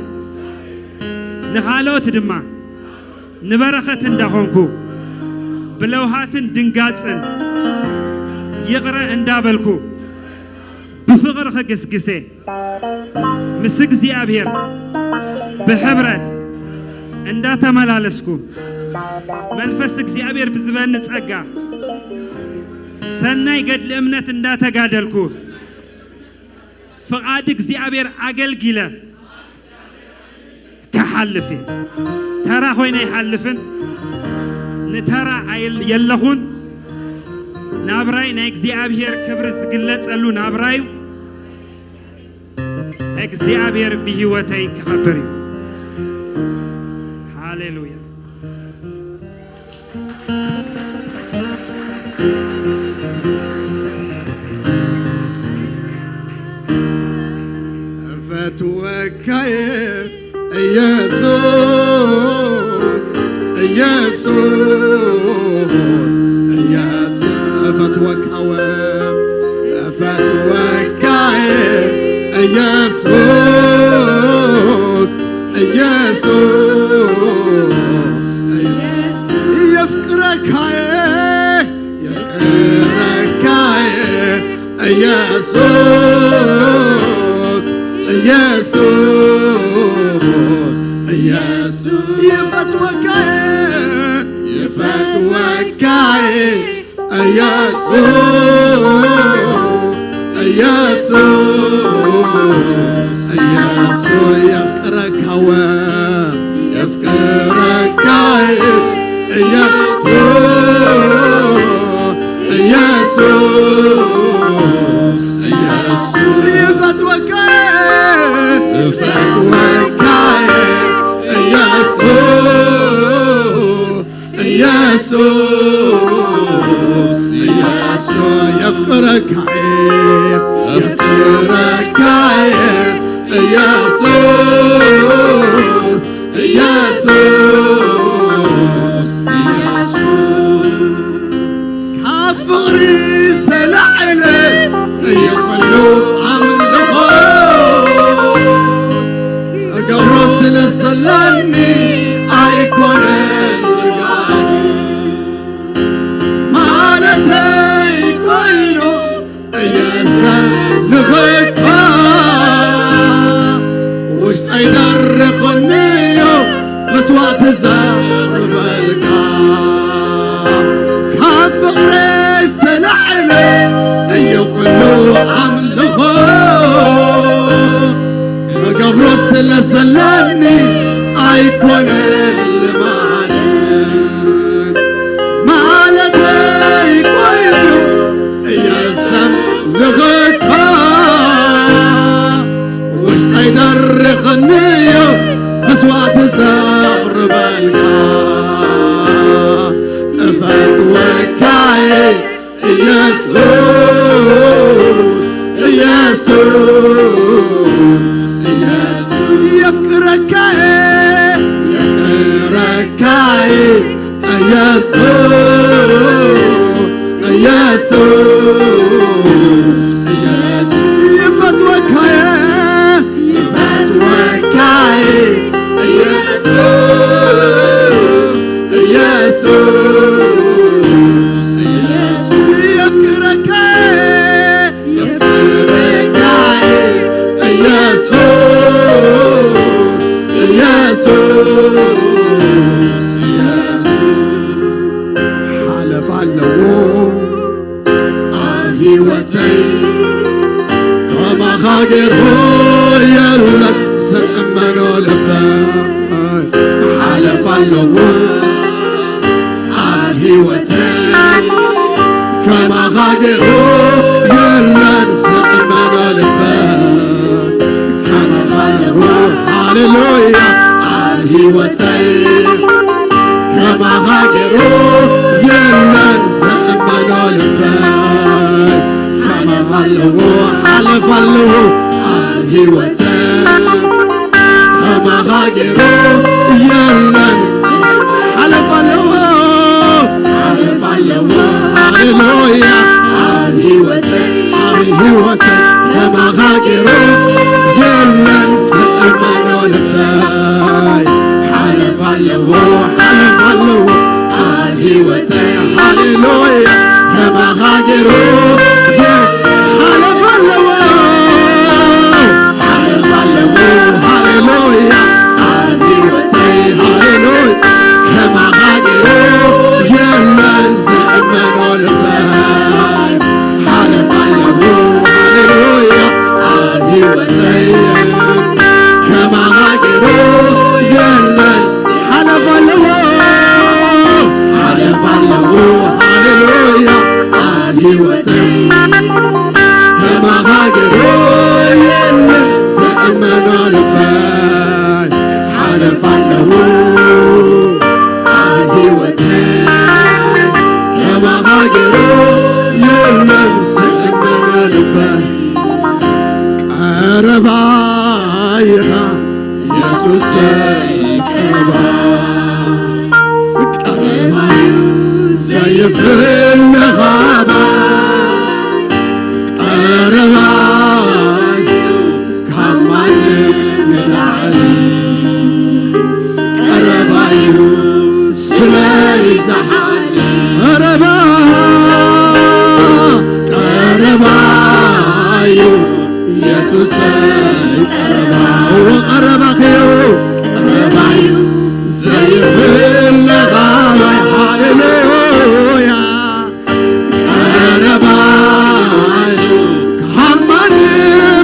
ንኻልኦት ድማ ንበረኸት እንዳኾንኩ፣ ብለውሃትን ድንጋጽን ይቕረ እንዳበልኩ፣ ብፍቕሪ ክግስግስ እየ። ምስ እግዚኣብሔር ብሕብረት እንዳተመላለስኩ፣ መንፈስ እግዚኣብሔር ብዝበኒ ጸጋ፣ ሰናይ ገድሊ እምነት እንዳተጋደልኩ፣ ፍቓድ እግዚኣብሔር ኣገልጊለ ክሓልፍ እየ። ተራ ኮይነ ኣይሓልፍን። ንተራ ኣይል-፣ የለኹን። ናብራይ ናይ እግዚኣብሔር ክብሪ ዝግለጸሉ ናብራዩ። እግዚኣብሔር ብህይወተይ ክኸብር እዩ። ሃሌሉያ። እፈትወካ እየ ኢየሱስ፣ ኢየሱስ፣ ኢየሱስ፣ እፈትወካ እወ፣ እፈትወካ እየ ኢየሱስ፣ ኢየሱስ፣ ኢየሱስ፣ የፍቅረካ እየ፣ የፍቅረካ እየ ኢየሱስ፣ ኢየሱስ፣ ኢየሱስ፣ ይፈትወካ፣ ይፈትወካ ኢየሱስ፣ ኢየሱስ፣ ኢየሱስ፣ የፍቅረካ እወ፣ የፍቅረካ ኢየሱስ፣ ኢየሱስ፣ ኢየሱስ፣ ይፈትወካ፣ ይፈትወካ ኢየሱስ፣ ኢየሱስ፣ ኢየሱስ፣ የፍቅረካ፣ የፍቅረካ ኢየሱስ፣ ኢየሱስ፣ ኢየሱስ፣ ካብ ፍቕሪ ዝተላዕለ እዩ ኩሉ ኣምልኾ። እገብሮ ስለ ዘለኒ ኣይኮነን ዝጋኒ ማለተይ ኮይኑ እየሰንኽካ ውሽጠይ ደሪኹኒዮ መስዋዕቲ ዘቕርበልካ ካብ ፍቕሪ ዝተላዕለ እዩ ኩሉ ኣምልኾ ክገብሮ ስለ ዘለኒ ኣይኮነን ልማድ ማለተይ ኮይኑ እየሰንኽካ ውሽጠይ ደሪኽኒዮ መስዋዕቲ ዘቕርበልካ እፈትወካ ኢየሱስ ኢየሱስ ኢየሱስ የፍቅረካ የፍቅረ ኢየሱስ ይፈትወካየ፣ ይፈትወካየ ኢየሱስ፣ ኢየሱስ፣ ኢየሱስ የፍቅረካየ፣ የፍቅረካየ ኢየሱስ፣ ኢየሱስ፣ ኢየሱስ ሓለፍ ኣለዎ። ኣብ ህይወተይ ከማኻ ገይሩ የለን ዝእመኖ ልበይ ሓለፍ ኣለዎ። ኣብ ህይወተይ ከማኻ ገይሩ የለን ዝእመኖ ልበይ ከማኻ ኣለዎ። ሃሌሉያ ኣብ ህይወተይ ከማኻ ገይሩ የለን ዝእመኖ ልበይ ሓለፍ ኣለዎ፣ ሓለፍ ኣለዎ ኣብ ህይወተይ ከማኻ ገይሩ የለን ሓለፍ ኣለዎ፣ ሓለፍ ኣለዎ። ሃሌሉያ ኣብ ህይወተይ፣ ኣብ ህይወተይ ከማኻ ገይሩ የለን ዝእመኖ ልበይ ሓለፍ ኣለዎ፣ ሓለፍ ኣለዎ ኣብ ህይወተይ። ሃሌሉያ ከማኻ ገይሩ የ-፣ ሓለፍ ኣለዎ፣ ሓለፍ ኣለዎ። ሃሌሉያ ኣብ ህይወተይ፣ ሃሌሉያ ከማኻ ገይሩ የለን ዝእመኖ ልበይ ሓለፍ ኣለዎ። ሃሌሉያ ኣብ ህይወተይ ከማኻ ገይሩ የለን ሓለፍ ኣለዎ፣ ሓለፍ ኣለዎ። ሃሌሉያ ኣብ ህይወተይ ከማኻ ገይሩ የለን ዝእመኖ ልበይ ሓለፍ ኣለዎ። ኣብ ህይወተይ ከማኻ ገይሩ የለን ዝእመኖ ልበይ ቀረባ ኢኻ ኢየሱሰይ ቀረባ፣ ቀረባ እዩ ዘይፍለኻ ቀረባ እሱ ካብ ማንም ንላዕሊ ቀረባ እዩ ስለይ ዝሓሊ ቀረባ፣ ቀረባ እዩ ኢየሱስ ቀረባ፣ እዎ ቀረባ እዩ፣ ቀረባ እዩ ዘይፍለኻ ሃሌሉያ ቀረባ እሱ ካብ ማንም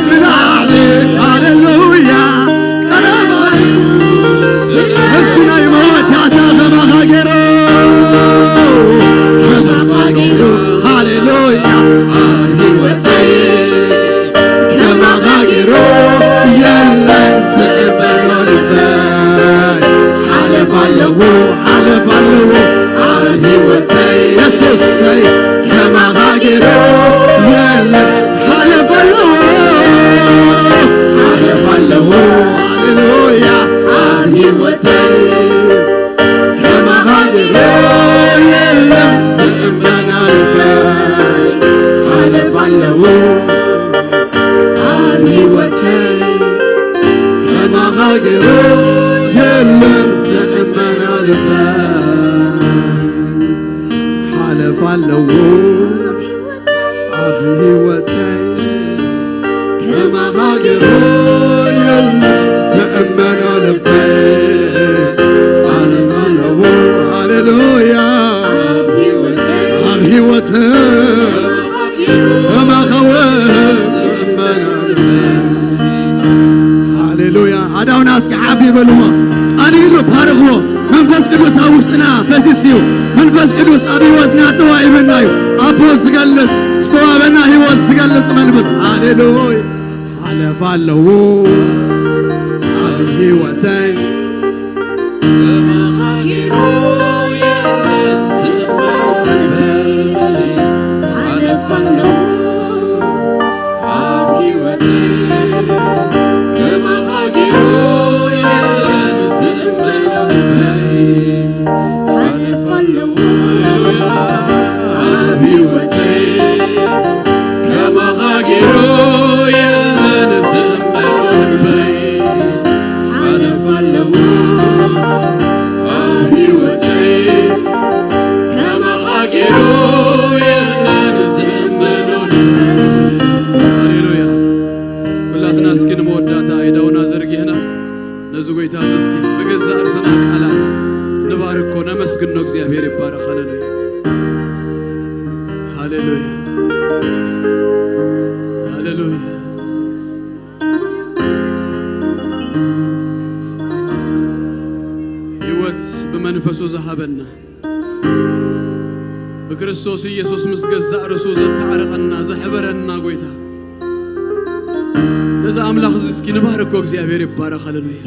ንላዕሊ ሃሌሉያ ቀረባ እዩ። እስኪ ናይ መወዳእታ ከማኻ ገይሩ ከማኻ ገይሩ ሃሌሉያ ኣብ ህይወተይ ከማኻ ገይሩ የለን ዝእመኖ ልበይ ሓለፍ ኣለዎ ሓለፍ ኣለዎ ኣብ ህይወተይ የሱሰይ ከማኻ ገይሩ የለን ሓለፍ ኣለዎ ሓለፍ ኣለዎ ሃሌሉያ ኣብ ህይወተይ ከማኻ ገይሩ የለን ዝእመና ልበይ ሓለፍ ኣለዎ ኣብ ህይወተይ ከማኻ ገይሩ የለን ዝእመና ልበይ ሓለፍ ኣለዎ ኣብ ህይወተይ ከማኻ ገይሩ የለን ዝእመኖ ልበይ ሓለፍ ኣለዎ ሃሌሉያ ኣብ ህይወተይ ከማኻ ገይሩ ከማኻ ወ ዝእመኖ ልበይ ሃሌሉያ ኣዳውና እስኪ ሓፍ ይበልዎ ቃል ይሉ ባርኽዎ መንፈስ ቅዱስ ኣብ ውሽጥና ፈሲስ እዩ። መንፈስ ቅዱስ ኣብ ህይወትና ተዋሂብና እዩ። ኣቦ ዝገልጽ ዝተዋህበና ህይወት ዝገልጽ መንፈስ ሃሌሉያ ሓለፍ ኣለዎ ኣብ ህይወተይ ተማኻጊሩ የለን ዝእመኖ ልበይ ሓለፍ ኣለዎ ኣብ ህይወተይ ተማኻጊሩ የለን ዝእመኖ ልበይ ሓለፍ ኣለዎ ኣብ ህይወተይ ሃሌሉያ። ሃሌሉያ። ህይወት ብመንፈሱ ዝሃበና፣ ብክርስቶስ ኢየሱስ ምስ ገዛእ ርእሱ ዘተዓረቐና፣ ዘሕበረና ጐይታ፣ ነዚ ኣምላኽ እዚ እስኪ ንባርኮ። እግዚኣብሔር ይባረኽ። ሃሌሉያ።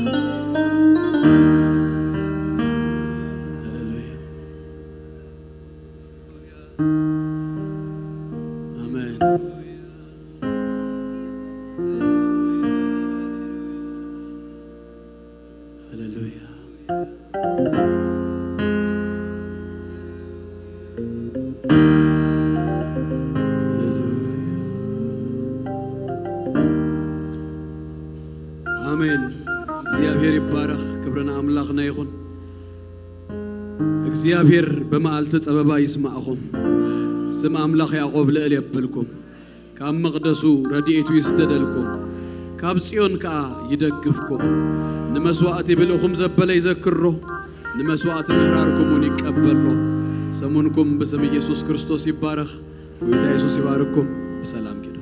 ሃሌሉያ። ኣሜን። ሃሌሉያ። ኣሜን። እግዚኣብሔር ይባረኽ። ክብሪ ንኣምላኽና ይኹን። እግዚኣብሔር ብመዓልቲ ጸበባ ይስማዕኹም። ስም ኣምላኽ ያዕቆብ ልዕል የብልኩም። ካብ መቕደሱ ረድኤቱ ይስደደልኩም። ካብ ጽዮን ከኣ ይደግፍኩም። ንመስዋዕቲ ብልእኹም ዘበለ ይዘክሮ። ንመስዋዕቲ ምህራርኩም እውን ይቀበሎ። ሰሙንኩም ብስም ኢየሱስ ክርስቶስ ይባረኽ። ጐይታ የሱስ ይባርኩም። ብሰላም ኪዱ።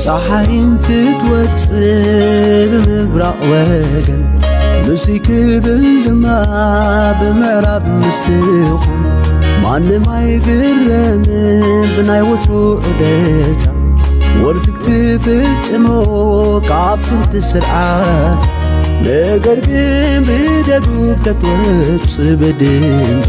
ፀሓይን ክትወፅእ ብምብራቕ ወገን፣ ንስይ ክብል ድማ ብምዕራብ ምስ ትኾን፣ ማንም ኣይግረምን ብናይ ወትሩ ዑደታ። ወርትግ ትፍጽሞ ካብ ጥንቲ ስርዓት፣ ነገር ግን ብደቡብ ተትወፅእ ብድን